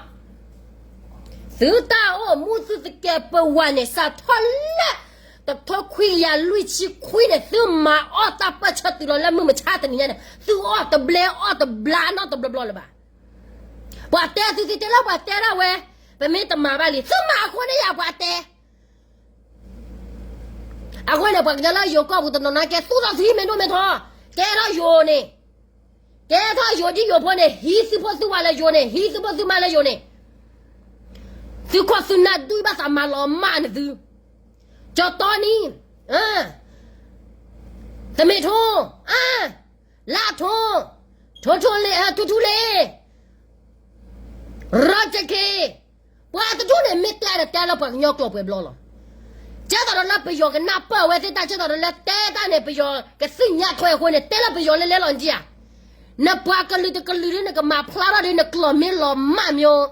သုတၢ်အိၣ်မူသုသကဲးပဝးန့ၣ် စးထီၣ်လၢ တထိခွံကယၤလွံၢ်ဆံခွံန့ၣ် သုမၤအီၣ်တၢ်ပၢၢ်ဆၢတုၤလီၤလၢမုၢ်မဆါတနံၤညါန့ၣ် သုအီၣ်တဘျဲအီၣ်တဘျါနီတဘျီဘျီလၢၤဘၣ်. ပှၤတဲသုသ့တဲလၢပှၤတဲဒၣ်ဝဲ, ပမ့ၢ်တမၤဘၣ်လံ သုမၤအဃိန့ၣ်ယၤပှၤတဲ အဃိန့ၣ် ပှၤကညီလၢယိၤကီၢ်ပူၤတနီၤနီၤကဲသူၣ်ထီၣ်သုဟံၣ်မ့ၢ်ဒိၣ်မ့ၢ်ထီ, ကဲထီၣ်ယိၤန့ၣ်, ကဲထီၣ်ယိၤဒ်ယိၤဖိန့ၣ် ဟံးသုဖိသုဝါလၢယိၤန့ၣ် ဟံးသုဖိသုမါလၢယိၤန့ၣ်, သုခိၣ်သုနၢ်ဒုးဘၣ်သးမၤလီၤမၢ်န့ၣ်သု, ကၠီတီနံ, သမ့ၢ်ထိ, လၢထိ, ထိထိလ့, ထူထူလ့ ရီကခ့, ပှၤတဒူၣ်န့ၣ် မ့ၢ်တဲဒီးတဲလၢပှၤကညီကျိာ်ပှဲၤဘျီလီၤ. ကဲသိးဒီးလၢပယီၤကနၢ်ပၢၢ်ဝဲသ့ၣ်တၢ် ကဲသိးဒီးလၢတဲတၢ်န့ၣ် ပယီၤကသ့ၣ်ညါထွဲအဃိန့ၣ် တဲလၢပယီၤလဲလဲလီၤနကံဧါ. နပှၤကလုာ်တကလုာ်ဒ်နကမၤဖျါထီၣ်ဒ်နကျိာ်မ့ၢ်လီၤမၢ်မ့ၢ်,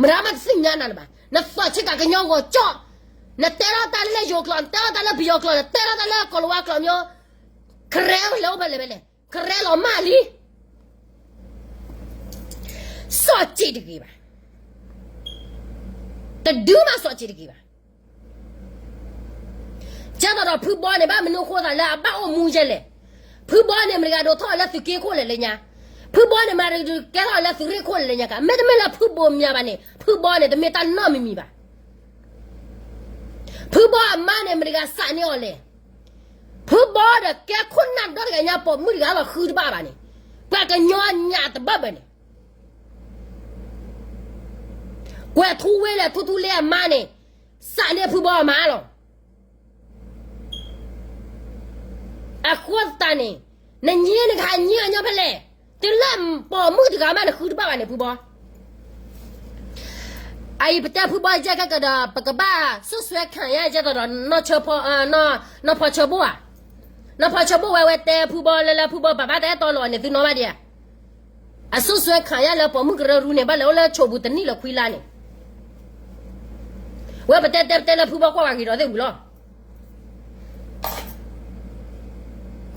မတၤမးတသ့ၣ်ညါနၤလၢၤဘၣ်. နသီၣ်ဆ့ကၤကညီဂီၤကၠီ, နတဲထီၣ်တၢ်လၢယိၤကျိာ်, နတဲထီၣ်တၢ်လၢပယီၤကျိာ်, နတဲထီၣ်တၢ်လၢကီၢ်လၤဝါကျိာ်မ့ၢ်, ကရဲလဲၤအိၣ်ဖဲလဲၣ်ဖဲလဲၣ်, ကရဲလီၤမၢ်လံ. စီၣ်စ့းတဂ့ၤဘၣ်. တဒုမးစီၣ်စ့းတဂ့ၤဘၣ်. ကဲသိးဒီးဖုဘီန့ၣ် ဘၣ်မနုၤဃိသးလၢအဘၣ်အိၣ်မူယဲလဲၣ်. ဖုဘီန့ၣ် မတၤတဂၤဒိးထီၣ်အီၤလၢသုးက့ခိၣ်လဲၣ်လၢညါ, ဖုဘီန့ၣ်မတၤတဂၤကဲထီၣ်အီၤလၢသုးရ့ၣ်ခိၣ်လဲၣ်လၢညါကါ, မ့တမ့ၢ်လၢဖုဘိမၠါဘၣ်န့ၣ် ဖုဘီန့ၣ် တမ့ၢ်တၢ်နီတမံၤမံၤဘၣ်. ဖုဘီအမါန့ၣ် မတၤတဂၤစးန့ၢ်အီၤလဲၣ်. ဖုဘီဒီးကဲခိၣ်နၢ်ဒီတဂၤညါပိာ်မုၣ်တဂၤလီၤဃုတဘၣ်ဘၣ်န့ၣ်, ပှၤကညီညၣ်တဘၣ်ဘၣ်န့ၣ် ကွဲၤထူဝ့လဲၣ် ထူထူလ့အမါန့ၣ် စးန့ၢ်ဖုဘီအမါလီၤ. အဃိသတးန့ၣ် နညံနကဟးညံအညီဖဲလဲၣ်, တုၤလၢပိာ်မုၣ်တဂၤမးနဃုတဘၣ်ဘၣ်န့ၣ် ဖုဘီ. အအံၤပတဲဖုဘီယဲၢ်ကကဒီး ပကဘၣ်စွပ်စွဲခံရ ယဲၢ်သိးဒီး နီၢ်ဖီဆၢဘိၣ်ဧါ, နီၢ်ဖီဆၢဘိၣ်ဝဲ ဝဲတဲဖုဘီလၢလၢဖုဘီပာ်ဘၣ်တၢ်အဲၣ်တီလီၤန့ၣ် သုနီၣ်ဘၣ်ဒံးဧါ. အစွပ်စွဲခံရလၢပိာ်မုၣ်ကရၢရူန့ၣ် ဘၣ်လဲၤအိၣ်လၢဆိးပူၤတနံၣ်လၢခွံလါန့ၣ်, ဝဲပတဲတဲပတဲလၢဖုဘီကွၢ်ဝဲဂ့ၤဒီးသ့ၣ်ဝံၤလီၤ.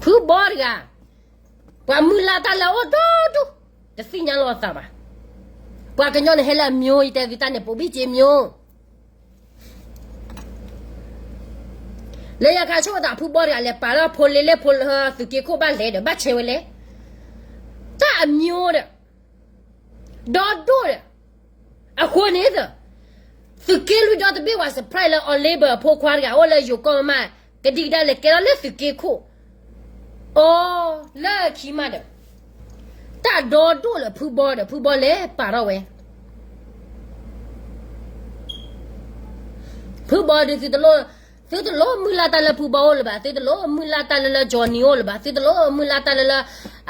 ဖုဘီတဂၤ, ပှၤမုၢ်လၢ်တၢ်လၢအအိၣ်ဒိၣ်ဒိၣ်, တသ့ၣ်ညါလီၤအသးဘၣ်. ပှၤကညီန့ၣ်ဟဲလၢအမျိုး, ယတဲသုတၢ်န့ၣ် ပိာ်ဘံၣ်စ့မျိုး လၢယကဆိကမိၣ်သး ဖုဘီတဂၤလဲၤပာ်လၢဖိလ့လ့ဖိ, သုးက့ခိၣ်ဘၣ်လဲၤဒီး ဘၣ်ဆဲးဝဲလဲၣ်, တၢ်အမျိုးဒီး ဒီဒိၣ်ဒီး, အဃိန့ၣ် သုးက့လွံၢ်ဒီတဘ့ၣ်ဝဲ surprise လၢ Oliver အဖိခွါတဂၤ အိၣ်လၢယိၤကီၢ်မးမး, ကဒံကဒါလဲၤကဲထီၣ်လၢသုးက့ခိၣ်, အိ, လၢခံမးဒီး တၢ်ဒီဒိၣ်လၢဖုဘီဒီး ဖုဘီလဲၤပာ်ထီၣ်ဝဲ ဖုဘီဒီး သုတလိၣ်မုၢ်လၢ်တၢ်လၢဖုဘီအိၣ်လၢၤဘၣ်, သုတလိၣ်မုၢ်လၢ်တၢ်လၢလၢ Johnny အိၣ်လၢၤဘၣ်, သုတလိၣ်မုၢ်လၢ်တၢ်လၢလၢ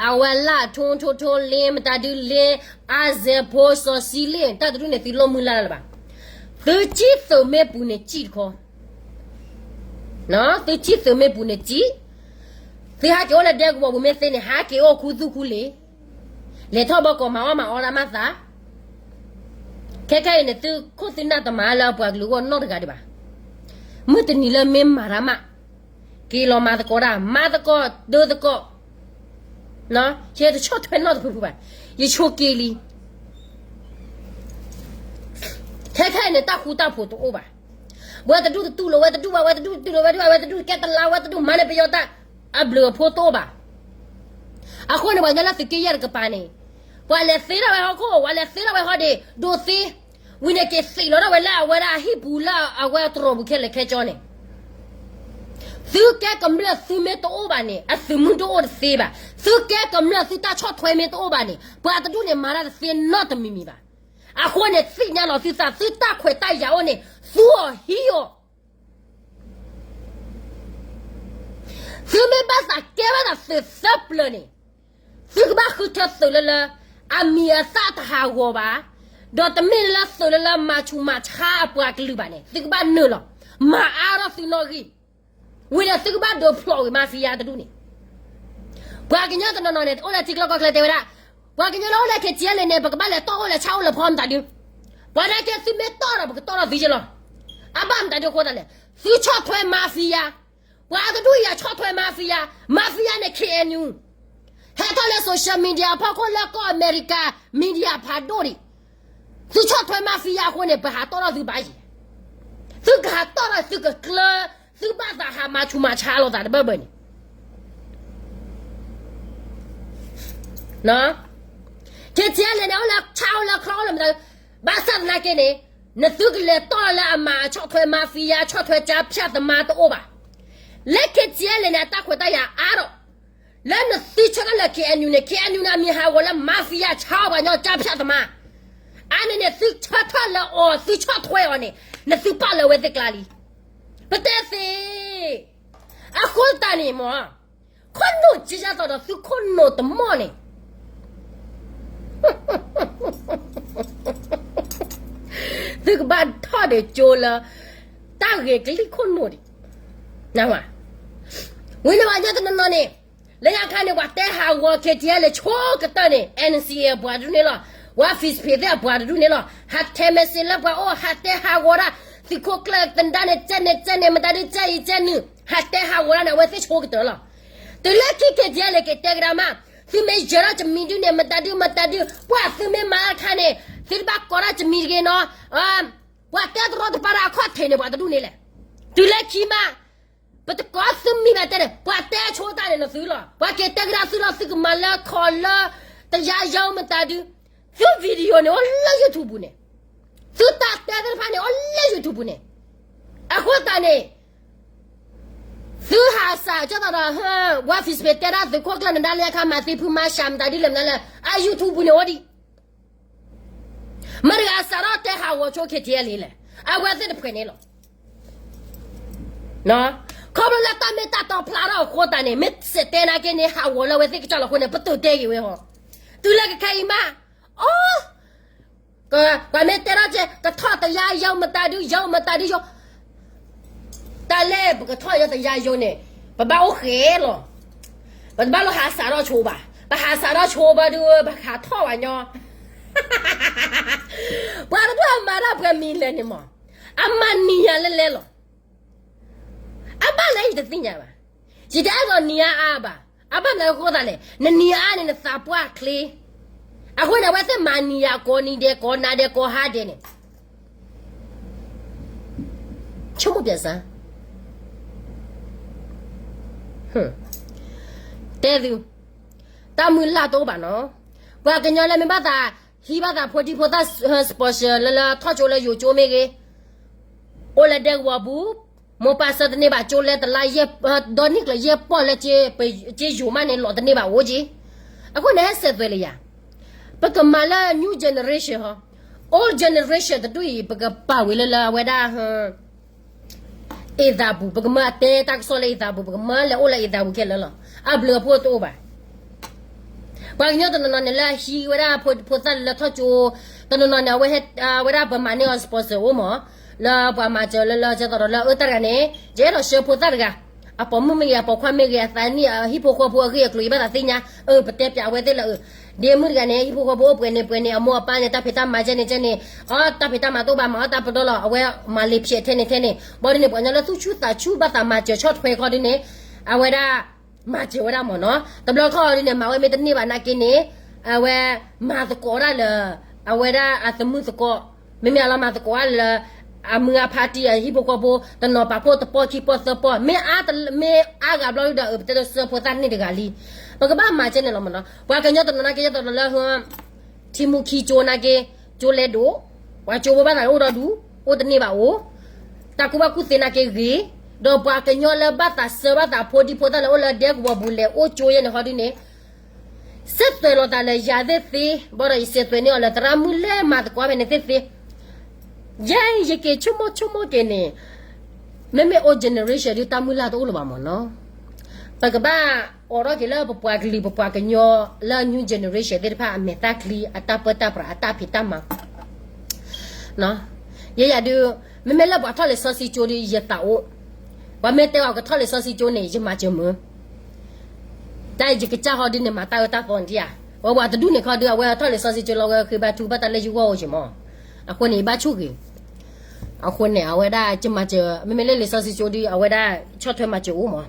အဝဲလၢအထိထိထိလ့ မတၤဒုလ့ အါစဲးဖိစီၤစံလ့ တၢ်တဒူၣ်န့ၣ် သုလိၣ်မုၢ်လၢ်လၢၤဘၣ်. သုစံၣ်သုးမ့ၢ်ပူၤန့ၣ်စံၣ်တခီ, သုစံၣ်သုးမ့ၢ်ပူၤန့ၣ်စံၣ်, သုဟးက့ၤအိၣ်လၢဒဲကဝီၤပူၤမ့ၢ်သ့န့ၣ် ဟးက့ၤအိၣ်ခူသူၣ်ခူလ့ၤ, လဲၤထီၣ်ဘၣ်ကီးမၤအီၣ်မၤအီတၢ်မးသး ခဲခဲအံၤန့ၣ် သုခိၣ်သုနၢ်တမၤလၢအပှၤကလုာ်အဂီၢ်နီတဂၤဒံးဘၣ်. မုၢ်တနံၤလၢမ့ၢ်မၤတၢ်မး, က့ၤလီၤမၤသကိးတၢ်, မၤသကိးဒၢသကိး, ယတဆီၣ်ထွဲနီတဖုဖုဘၣ်, ယဆိးက့လံ. ခဲခဲအံၤန့ၣ် တၢ်ဃူတၢ်ဖိးတအိၣ်ဘၣ်. ဝဲတဒူၣ်တတူၢ်လိာ်ဝဲတဒူၣ်ဘၣ်, ဝဲတဒူၣ်တတူၢ်လိာ်ဝဲတဒူၣ်ဘၣ်, ဝဲတဒူၣ်ကဲတလါ, ဝဲတဒူၣ်မၤန့ၢ်ပယီၤတၢ်, အဘျုးအဖှိၣ်တအိၣ်ဘၣ်. အဃိန့ၣ် ပှၤကညီလၢသုးက့ယဲၢ်တကပၤန့ၣ်, ပှၤလဲၤသ့ထီၣ်ဝဲဟီၣ်ခိၣ်, ပှၤလဲၤသ့ထီၣ်ဝဲဟီၣ်ဒ့ၣ်, ဒိးသ့, ဝံၤန့ၣ်က့ၤသ့ၣ်လီၤထီၣ်ဝဲလၢအဝဲဒၣ်အဟံၣ်ပူၤလၢအဝဲတြီၤပူၤခဲလၢာ်ခဲဆ့န့ၣ် သုကဲကမျၢၢ်သုမ့ၢ်တအိၣ်ဘၣ်န့ၣ် အသုးမုၢ်တအိၣ်တသ့ဘၣ်. သုကဲကမျၢၢ်သုတၢ်ဆီၣ်ထွဲမ့ၢ်တအိၣ်ဘၣ်န့ၣ် ပှၤတဒူၣ်န့ၣ်မၤတၢ်တသ့နီတမံၤမံၤဘၣ်. အဃိန့ၣ် သ့ၣ်ညါလီၤသုသး သုတၢ်ခွဲးတၢ်ယာ်အိၣ်န့ၣ် သူအီၤဟံးအီၤ သုမ့ၢ်ဘၣ်သးကဲဘၣ်သးသုးသၢပျၢၤန့ၣ် သုကဘၣ်ဃုထၢသုးလၢလၢ အမံၤအသၣ်တဟးဂီၤဘၣ်, ဒီးတမ့ၢ်လၢသုးလၢလၢမၤဆူးမၤဆါအပှၤကလုာ်ဘၣ်န့ၣ် သုကဘၣ်နုာ်လီၤ မၤအါထီၣ်သုနီၣ်ဂံၢ်, ဝံၤဒီးသုကဘၣ်ဒုးဖျိးဂ့ၤမၤသံယါတဒူၣ်န့ၣ် ပှၤကညီတနီၤနီၤန့ၣ် အိၣ်လၢထံကျိကီၢ်ချၢတဲဝဲဒၣ်, ပှၤကညီလၢအိၣ်လၢ KTLA န့ၣ် ပကဘၣ်လဲၤတီၢ်အိၣ်လဲၤဆါအိၣ်လၢဖီမတၤဒု, ပှၤနာ်က့သုမ့ၢ်တီၢ်ဒီး ပကတီၢ်ထီၣ်သံယဲလီၤ. အဘၣ်မတၤဒုအဃိသတးလဲၣ်, သုဆီၣ်ထွဲ mafia, ပှၤတဒူၣ်အံၤဆီၣ်ထွဲ mafia, mafia န့ၣ် K N U, ဟဲထီၣ်လၢ social media အဖီခိၣ်လၢကီၢ်အမဲရကၤ media ဖးဒိၣ်ဒံး, သုဆီၣ်ထွဲ mafia အဃိန့ၣ် ပဟးတီၣ်ထီၣ်သုဘၣ်ယဲၢ်, သုကဟးတီၣ်ထီၣ်သုကကျၢ, သုဘၣ်သးဟးမၤဆူးမၤဆါလိာ်သးတဘၢဘၢန့ၣ် K T L န့ၣ် အိၣ်လၢဆၣ်အိၣ်လၢချီအိၣ်လၢမတၤ, ဘၣ်ဆၣ်သနာ်က့န့ၣ်, နသုကလဲၤတီၢ်လၢအမၤအဆီၣ်ထွဲ mafia ဆီၣ်ထွဲ ကၠါဖၠၣ်သမါတအိၣ်ဘၣ်. လၢ K T L န့ၣ် အတၢ်ခွဲးတၢ်ယာ်အါထီၣ်, လၢနသုဆၢထၢၣ်လၢ K N U န့ၣ် K N U န့ၣ် အမံၤဟးဂီၤလၢ mafia ဆါအီၣ်ပှၤညီ ကၠါဖၠၣ်သမါ, အါန့ၣ်န့ၣ် သုဆၢထၢၣ်လၢအီၤ သုဆီၣ်ထွဲအီၤန့ၣ် နသုပာ်လၢအဝဲသ့ၣ်ကျါလံ. ပတဲသ့ အဃိသတးန့ၣ်မ့ၢ်, ခိၣ်နူာ်ကံယါသီဒီးသုခိၣ်နူာ်တမီၢ်န့ၣ်, သုကဘၣ်ထီၣ်ဒီးကၠိလၢ တၢ်ဂ့ၤကလံၣ်ခိၣ်နူာ်ဒံး, ဝံၤန့ၣ်ပှၤညီတနီၤနီၤန့ၣ်, လၢညါခါန့ၣ် ပှၤတဲဟးဂီၤ K T L လၢဆိကတၢၢ်န့ၣ် N C A အပှၤတဒူၣ်န့ၣ်လီၤ, ဝါ Facebook သ့ၣ်အပှၤတဒူၣ်န့ၣ်လီၤ, ဟးထဲ message လၢပှၤအိၣ် ဟးတဲဟးဂီၤဒၣ်, သုးခိၣ်ကျၢၢ်သဒါန့ၣ် ကဲန့ၣ်ကဲန့ၣ် မတၤဒုကဲအံၤကဲနုာ်, ဟးတဲဟးဂီၤဒၣ်န့ၣ် အဝဲသ့ၣ်ဆိကတၢၢ်လီၤ. တုၤလၢခံ K T L လၢက့ၤတဲကဒါမး, သုမ့ၢ်ယၢၤထီၣ်ကမံၤဒုန့ၣ် မတၤဒုမတၤဒု, ပှၤသုမ့ၢ်မၤအခါန့ၣ်, သုတဘၣ်ကိးထီၣ်ကမံၤတဂ့ၤနီၤ, ပှၤတဲတရီတပါဒၣ်အခီၣ်ထံးန့ၣ် ပှၤတဒူၣ်န့ၣ်လဲၣ်. တုၤလၢခံမး, ပတကိးသုမံၤဘၣ်တဲန့ၣ် ပှၤတဲဆိတၢ်န့ၣ်နသုလီၤ, ပှၤက့ၤတဲကဒါသုလီၤ, သုကမၤလၢခီၣ်လၢ တယါယီမတၤဒု, သု video န့ၣ် အိၣ်လၢ YouTube ပူၤန့ၣ်, သုတၢ်တဲသ့ၣ်တဖၣ်န့ၣ် အိၣ်လၢ YouTube ပူၤန့ၣ်, အဃိသတးန့ၣ် သုဟးစးကၢ်သးဒီး ဝါ Facebook တဲဒၣ်သုးခိၣ်ကျၢၢ်နဒါလၢအခါ မၤသံဖုမၤစှၤမတၤဒုလဲၣ်မနုၤလဲၣ်, အ YouTube ပူၤန့ၣ်အိၣ်ဒံး, မတၤတဂၤစးထီၣ်တဲဟးဂီၤဆိ K T L လဲၣ်, အဝဲသ့ၣ်တဖုန့ၣ်လီၤ. ခီဖျိလၢတၢ်မ့ၢ်တၢ်တီဖျါထီၣ်အဃိသတးန့ၣ် မ့ၢ်စဲးတဲနာ်က့န့ၣ် ဟးဂီၤလၢအဝဲသ့ၣ်ကစၢ်လီၤအဃိန့ၣ် ပတုာ်တဲက့ၤဝဲဟီ, တုၤလၢကခဲအံၤမး, အိ, ပှၤမ့ၢ်တဲထီၣ်ကဲ ကထီၣ်တယါယီမတၤဒု ယီမတၤဒုယီ, တၢ်လၢပကထီၣ်ယီတယါယီန့ၣ် ပဘၣ်အိၣ်ဃဲလီၤ, ပတဘၣ်လိၣ်ဟးစးထီၣ်ဆိဘၣ်, ပဟးစးထီၣ်ဆိဘၣ်ဒု ပဟးထီၣ်ဘၣ်ညီ, ပှၤတဒူၣ်အမၤတၢ်ပှဲၤမံၤလဲၣ်န့ၣ်မး, အမၤနံၤယၤလဲၣ်လဲၣ်လီၤ. အဘၣ်လၢယတသ့ၣ်ညါဘၣ်, ယတအဲၣ်ဒိးနံၤအါအါဘၣ်, အဘၣ်မနုၤအဃိသးလဲၣ်, နနံၤအါန့ၣ်နသးပှၢ်ချ့, အဃိန့ၣ် အဝဲသ့ၣ်မၤနံၤယၤကိးနံၤဒဲးကိးနၤဒဲးကိးဟါဒဲးန့ၣ်, ဆိကမိၣ်ပျဲစါ တဲသု, တၢ်မုၢ်လၢ်တအိၣ်ဘၣ်နီၤ, ပှၤကညီလၢမ့ၢ်ဘၣ်သး, ဟံးဘၣ်သးဖိဒံဖိသၣ် sponsor လၢလၢထီၣ်ကၠိလၢယိၤကၠိမ့ၢ်ဂ့ၤ, အိၣ်လၢဒဲကဝီၤပူၤ, မိၢ်ပၢ်ဆှၢတန့ၢ်ဘၣ်ကၠိလဲတလါ, ဒီနံၣ်ကျၢၤယဲၢ်ပီၢ်လၢကၠ့ယိၤမးန့ၣ် လီၤတန့ၢ်ဘၣ်အိၣ်က့ၤ, အဃိန့ၣ်ဟဲစဲးသွဲးလၢယၤ, ပကမၤလၢ new generation ဟီ, old generation တဒူၣ်အံၤ ပကပာ်ဝံၤလၢလၢအဝဲဒၣ် အ့ၣ်သးပူၤ, ပကမၢအတဲတၢ်ကစီၣ်လၢအ့ၣ်သးပူၤ, ပကမၢလဲၤအိၣ်လၢအ့ၣ်သးပူၤခဲလၢာ်လီၤ. အဘျုးအဖှိၣ်တအိၣ်ဘၣ်. ပှၤကညီတနီၤနီၤန့ၣ်လၢအဟံးဝဲဒၣ်ဖိသၣ်လၢထီၣ်ကၠိ, တနီၤနီၤန့ၣ် အဝဲဒၣ်ပမၤန့ၢ်အီၤ sponsor အိၣ်မး, လၢပှၤမၤစၢၤလၢလၢကဲသိးဒီးလၢအတၢ်တဂၤန့ၣ်, ယအဲၣ်ဒိးဆှၢဖိသၣ်တဂၤ, အပိာ်မုၣ်မ့ၢ်ဂ့ၤ, အပိာ်ခွါမ့ၢ်ဂ့ၤ, အသးနံၣ်အဟံၣ်ဖိဃီဖိအဂ့ၢ်အကျိၤအံၤဘၣ်သးသ့ၣ်ညါ, အ ပတဲပျးအဝဲသ့ၣ်လၢအ ဒ့မုၣ်တဂၤန့ၣ် ဟံၣ်ဖိဃီဖိအိၣ်ပှဲၤန့ၣ်ပှဲၤန့ၣ် အမိၢ်အပၢ်န့ၣ် တၢ်ဖံးတၢ်မၤကဲန့ၣ်ကဲန့ၣ်, အတၢ်ဖံးတၢ်မၤတအိၣ်ဘၣ်မး အတၢ်ပဒီလီၤ အဝဲမၤလ့ၤဖျဲးထဲန့ၣ်ထဲန့ၣ်, ဘၣ်ဒ်န့ၣ် ပှၤကညီလၢသူၣ်ဆူၣ်သးဆူၣ်ဘၣ်သးမၤစၢၤဆီၣ်ထွဲခီဒ်န့ၣ်, အဝဲဒၣ် မၤစၢၤဝဲဒၣ်မ့ၢ်နီၤ, တဘျီခီဒ်န့ၣ် မၤဝဲမ့ၢ်တန့ၢ်ဘၣ်နာ်က့န့ၣ်, အဝဲမၤသကိးဒၣ်လၢ အဝဲဒၣ်အသမုာ်သကိး, မ့မ့ၢ်အလီၤမၤသကိးဒၣ်လၢ အမုၢ်အဖါတံၢ်အဟံၣ်ဖိဃီဖိ, တနီၤပာ်ဖှိၣ်တပီၢ်ခံပီၢ်သၢပီၢ်, မ့ၢ်အါ, မ့ၢ်အါဂၤဘျီဒုဒီး အ ပတဲတဆှၢဖိသၣ်န့ၣ်တဂၤလံ, ပကဘၣ်မၤကဲန့ၣ်လီၤမ့ၢ်နီၤ, ပှၤကညီတနီၤနာ်က့ ယသိးဒီးလၢ ထံမူခံကၠိနာ်က့, ကၠိလဲၤဒိၣ်, ပှၤကၠိဖိဘၣ်သးအိၣ်ဒီးဒူ, အိၣ်တန့ၢ်ဘၣ်အိၣ်, တၢ်ကူၣ်ဘၣ်ကူၣ်သ့နာ်က့ဂ့ၤ, ဒီးပှၤကညီလၢဘၣ်သးစၢၤဘၣ်သးဖိဒံဖိသၣ်လၢအိၣ်လၢဒဲကဝီၤပူၤ လဲၤအိၣ်ကၠိယဲန့ၣ်ခီဒုန့ၣ်, စဲးသွဲးလိာ်သးလၢယၤသ့ၣ်သ့, ဘၣ်ဒီးယစဲးသွဲးန့ၢ်အီၤလၢသရၣ်မုၣ်လၢမၤသကိးဖဲန့ၣ်သ့ၣ်သ့, ယဲ ယက့ၤဆိကမိၣ်ဆိကမိၣ်က့ၤန့ၣ်, မ့မ့ၢ် old generation ဒုတၢ်မုၢ်လၢ်တအိၣ်လၢၤဘၣ်မ့ၢ်နီၤ, ပကဘၣ်အိးထီၣ်က့ၤလၢပပှၤကလုာ်ပပှၤကညီလၢ new generation သ့ၣ်တဖၣ်အမဲာ်တၢ်ချံ အတၢ်ပၢတၢ်ပြးအတၢ်ဖံးတၢ်မၤ ယဲယၤဒု, မ့မ့ၢ်လၢပှၤထီၣ်လံာ်စီဆှံကၠိဒု ယသးအိၣ်, ပှၤမ့ၢ်တဲအီၤကထီၣ်လံာ်စီဆှံကၠိန့ၣ် ယမၤစၢၤမုာ်, တၢ်ယကစၢ်ဟီဒုန့ၣ် မၤတၢ်အၢတၢ်သီန့ၣ်ဧါ, ဝဲပှၤတဒူၣ်န့ၣ်ခီဒု အဝဲထီၣ်လံာ်စီဆှံကၠိလီၤ ဝဲဃ့ဘါထုကဖၣ်တၢ်လၢယဂီၢ်အိၣ်က့ၤမး, အဃိန့ၣ် ယဘၣ်ဆိၣ်ဂ့ၤ အဃိန့ၣ် အဝဲဒၣ်ကမၤစၢၤ မ့မ့ၢ်လၢလံာ်စီဆှံကၠိဒီး အဝဲဒၣ်ဆီၣ်ထွဲမၤစၢၤအိၣ်မး.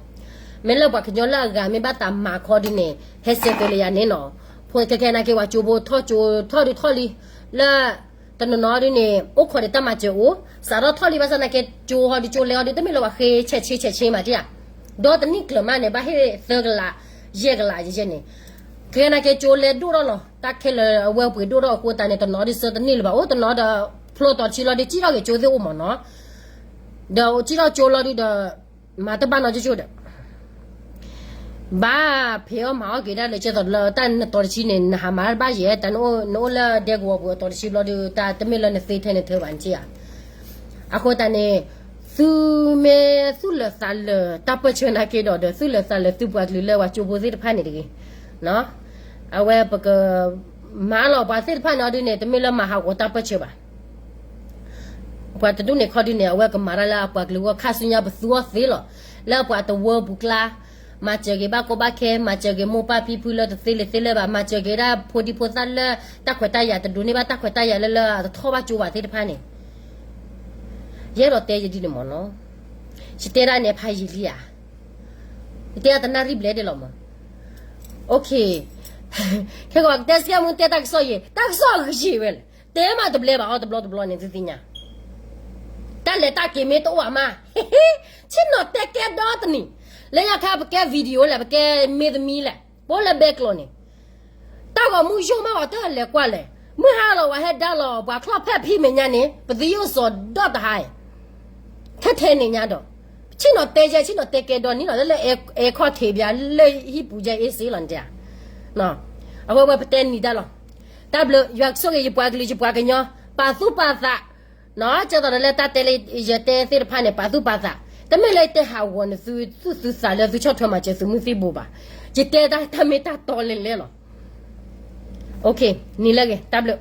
မ့ၢ်လၢပှၤကညီလၢအဂၤမ့ၢ်ဘၣ်သးမၤခီဒုန့ၣ် ဟဲစဲးကၢလၢယၤန့ၣ်နီၤ. ဖဲခဲခဲနာ်က့ၤ ပှၤကၠိဖိထီၣ်ကၠိထီၣ်ဒုထီၣ်လံ လၢ တနီၤနီၤဒုန့ၣ် အိၣ်ခိးဒီးတၢ်မၤစၢၤအိၣ် စးထီၣ်ထီၣ်လံ ဘၣ်ဆၣ်နာ်က့ၤ ကၠိဟီဒုကၠိလဲဟီဒု တမ့ၢ်လၢပှၤဃ့ဆဲးဆ့ဆဲးဆ့မးတံၢ်ဧါ. ဒီးတနံၣ်ကျၢၤမးန့ၣ် ဘၣ်ဟ့ၣ်သၢကလး ယဲၢ်ကလးယဲၢ်န့ၣ် ခဲခဲနာ်က့ၤ ကၠိလဲဒိၣ်ထီၣ်လီၤ. တၢ်ခဲလၢာ်အဝဲပှ့ၤဒိၣ်ထီၣ်အဃိသတးန့ၣ် တနီၤဒုဆၢတန့ၢ်လၢၤဘၣ် အိၣ်တနီၤဒီး ဖျိတီၤတဆံလီၤဒု ကံၣ်ထီၣ်က့ၤကၠိသ့ၣ်အိၣ်မးနီၤ. ဒီးကံၣ်ထီၣ်ကၠိလီၤဒုဒီး မၤတဘၣ်နီတကၠိဒီး ဘၣ်ဖံးအီၣ်မၤအီၣ်က့ၤဒၣ်လၢ ကဲသိးလၢတၢ်နတီၤတဆံန့ၣ် နဟးမၤတဘၣ်ယဲၢ် တၢ်နအိၣ်လၢဒဲကဝီၤပူၤအတီၤတဆံဘျီဒု တၢ်တမ့ၢ်လၢနသ့ထဲန့ၣ်ထဲဘၣ်န့ၣ်ဧါ. အဃိသတးန့ၣ် သုမ့ၢ်သူၣ်လၢာ်သးလၢာ်တၢ်ပၢၢ်ဆၢနာ်က့ၤဒီး ဒီးသူၣ်လၢာ်သးလၢာ်သုပှၤကလုာ်လၢပှၤကၠိဖိသ့ၣ်တဖၣ်န့ၣ်တဂ့ၤ. အဝဲပက မၤလီၤပှၤသ့ၣ်တဖၣ်န့ၣ်အီၤဒုန့ၣ် တမ့ၢ်လၢမၤဟးဂီၤတၢ်ပၢၢ်ဆၢဘၣ် ပှၤတဒူၣ်န့ၣ်ခီဒုန့ၣ် အဝဲကမၤတၢ်လၢအပှၤကလုာ်ဂီၢ် ခါဆူညါပသူအီၤသ့လီၤ. လၢပှၤတဝၢပူၤကျါ မၤစၢၤက့ၤဘၣ်ကီဘၣ်ခဲ မၤစၢၤက့ၤမိၢ်ပၢ်ဖံဖုလၢတသ့လံာ်သ့လဲၢ်ဘၣ် မၤစၢၤက့ၤဒၣ်ဖိဒံဖိသၣ်လၢတၢ်ခွဲးတၢ်ယာ်တဒိးန့ၢ်ဘၣ်တၢ်ခွဲးတၢ်ယာ်လၢလၢအတထီၣ်ဘၣ်ကၠိဘၣ်သ့ၣ်တဖၣ်န့ၣ် ယအဲၣ်ဒိးတဲယဒ်န့ၣ်မ့ၢ်နီၤ. ယတဲဒၣ်န့ၣ်ဖးယံာ်လံဧါ. ယတဲဒၣ်တနၣ်ရံၣ်ဘျဲၣ်ဒဲးလီၤမး. ခဲကီးကတဲစကဲမူတဲတၢ်ကစီၣ်ယံာ် တၢ်ကစီၣ်ဂ့ၤဝဲလဲၣ် တဲမးတဘျဲဘၣ်အီၤတဘျီတဘျီန့ၣ် သုသ့ၣ်ညါ တၢ်လဲၤတၢ်က့ၤမ့ၢ်တအိၣ်အမး ဆ့ၣ်နီၤတဲကဲဒီတနံၤ လၢညါခါပကဲ video လဲၣ် ပကဲမ့ၢ်သမံလဲၣ် ပအိၣ်လၢဘဲကျိာ်န့ၣ် တၢ်ဂီၤမူယိာ်မး ပှၤတလဲၤကွၢ်လဲၣ် မုၢ်ဟါလီၤ ပှၤဟဲဒါလီၤ ပှၤချီၣ်ဖဲၣ်ဖံးမဲာ်ညါန့ၣ် ပသုးယိၣ်စီၤဒီတဟါ ထဲထဲန့ၣ်ညါဒီး ဆ့ၣ်နီၤတဲယဲ ဆ့ၣ်နီၤတဲကဲဒီနံၤလီၤ လၢလၢအဲခီၣ်ထံးဘၣ် လၢဟံၣ်ပူၤယဲအ့စ့လီၤန့ၣ်တၢ် အဝဲဝဲပတဲနံၤတၢ်လီၤ. တၢ်ဘျုး ယွၤဆိၣ်ဂ့ၤယပှၤကလုာ်ယပှၤကညီ ပာ်သူၣ်ပာ်သး ကဲသိးဒီးလၢတၢ်တဲလၢယတဲသ့ၣ်တဖၣ်န့ၣ် ပာ်သူၣ်ပာ်သး တမ့ၢ်လၢယတဲဟးဂီၤန့ၣ် သုသူၣ်သုသးလၢသုဆီၣ်ထွဲမၤစၢၤသုးမုၢ်သံၣ်ဘိဘၣ်. ယတဲတၢ်တၢ်မ့ၢ်တၢ်တီလဲၤလဲၤလီၤ. နံၤလၢဂ့ၤ တၢ်ဘျုး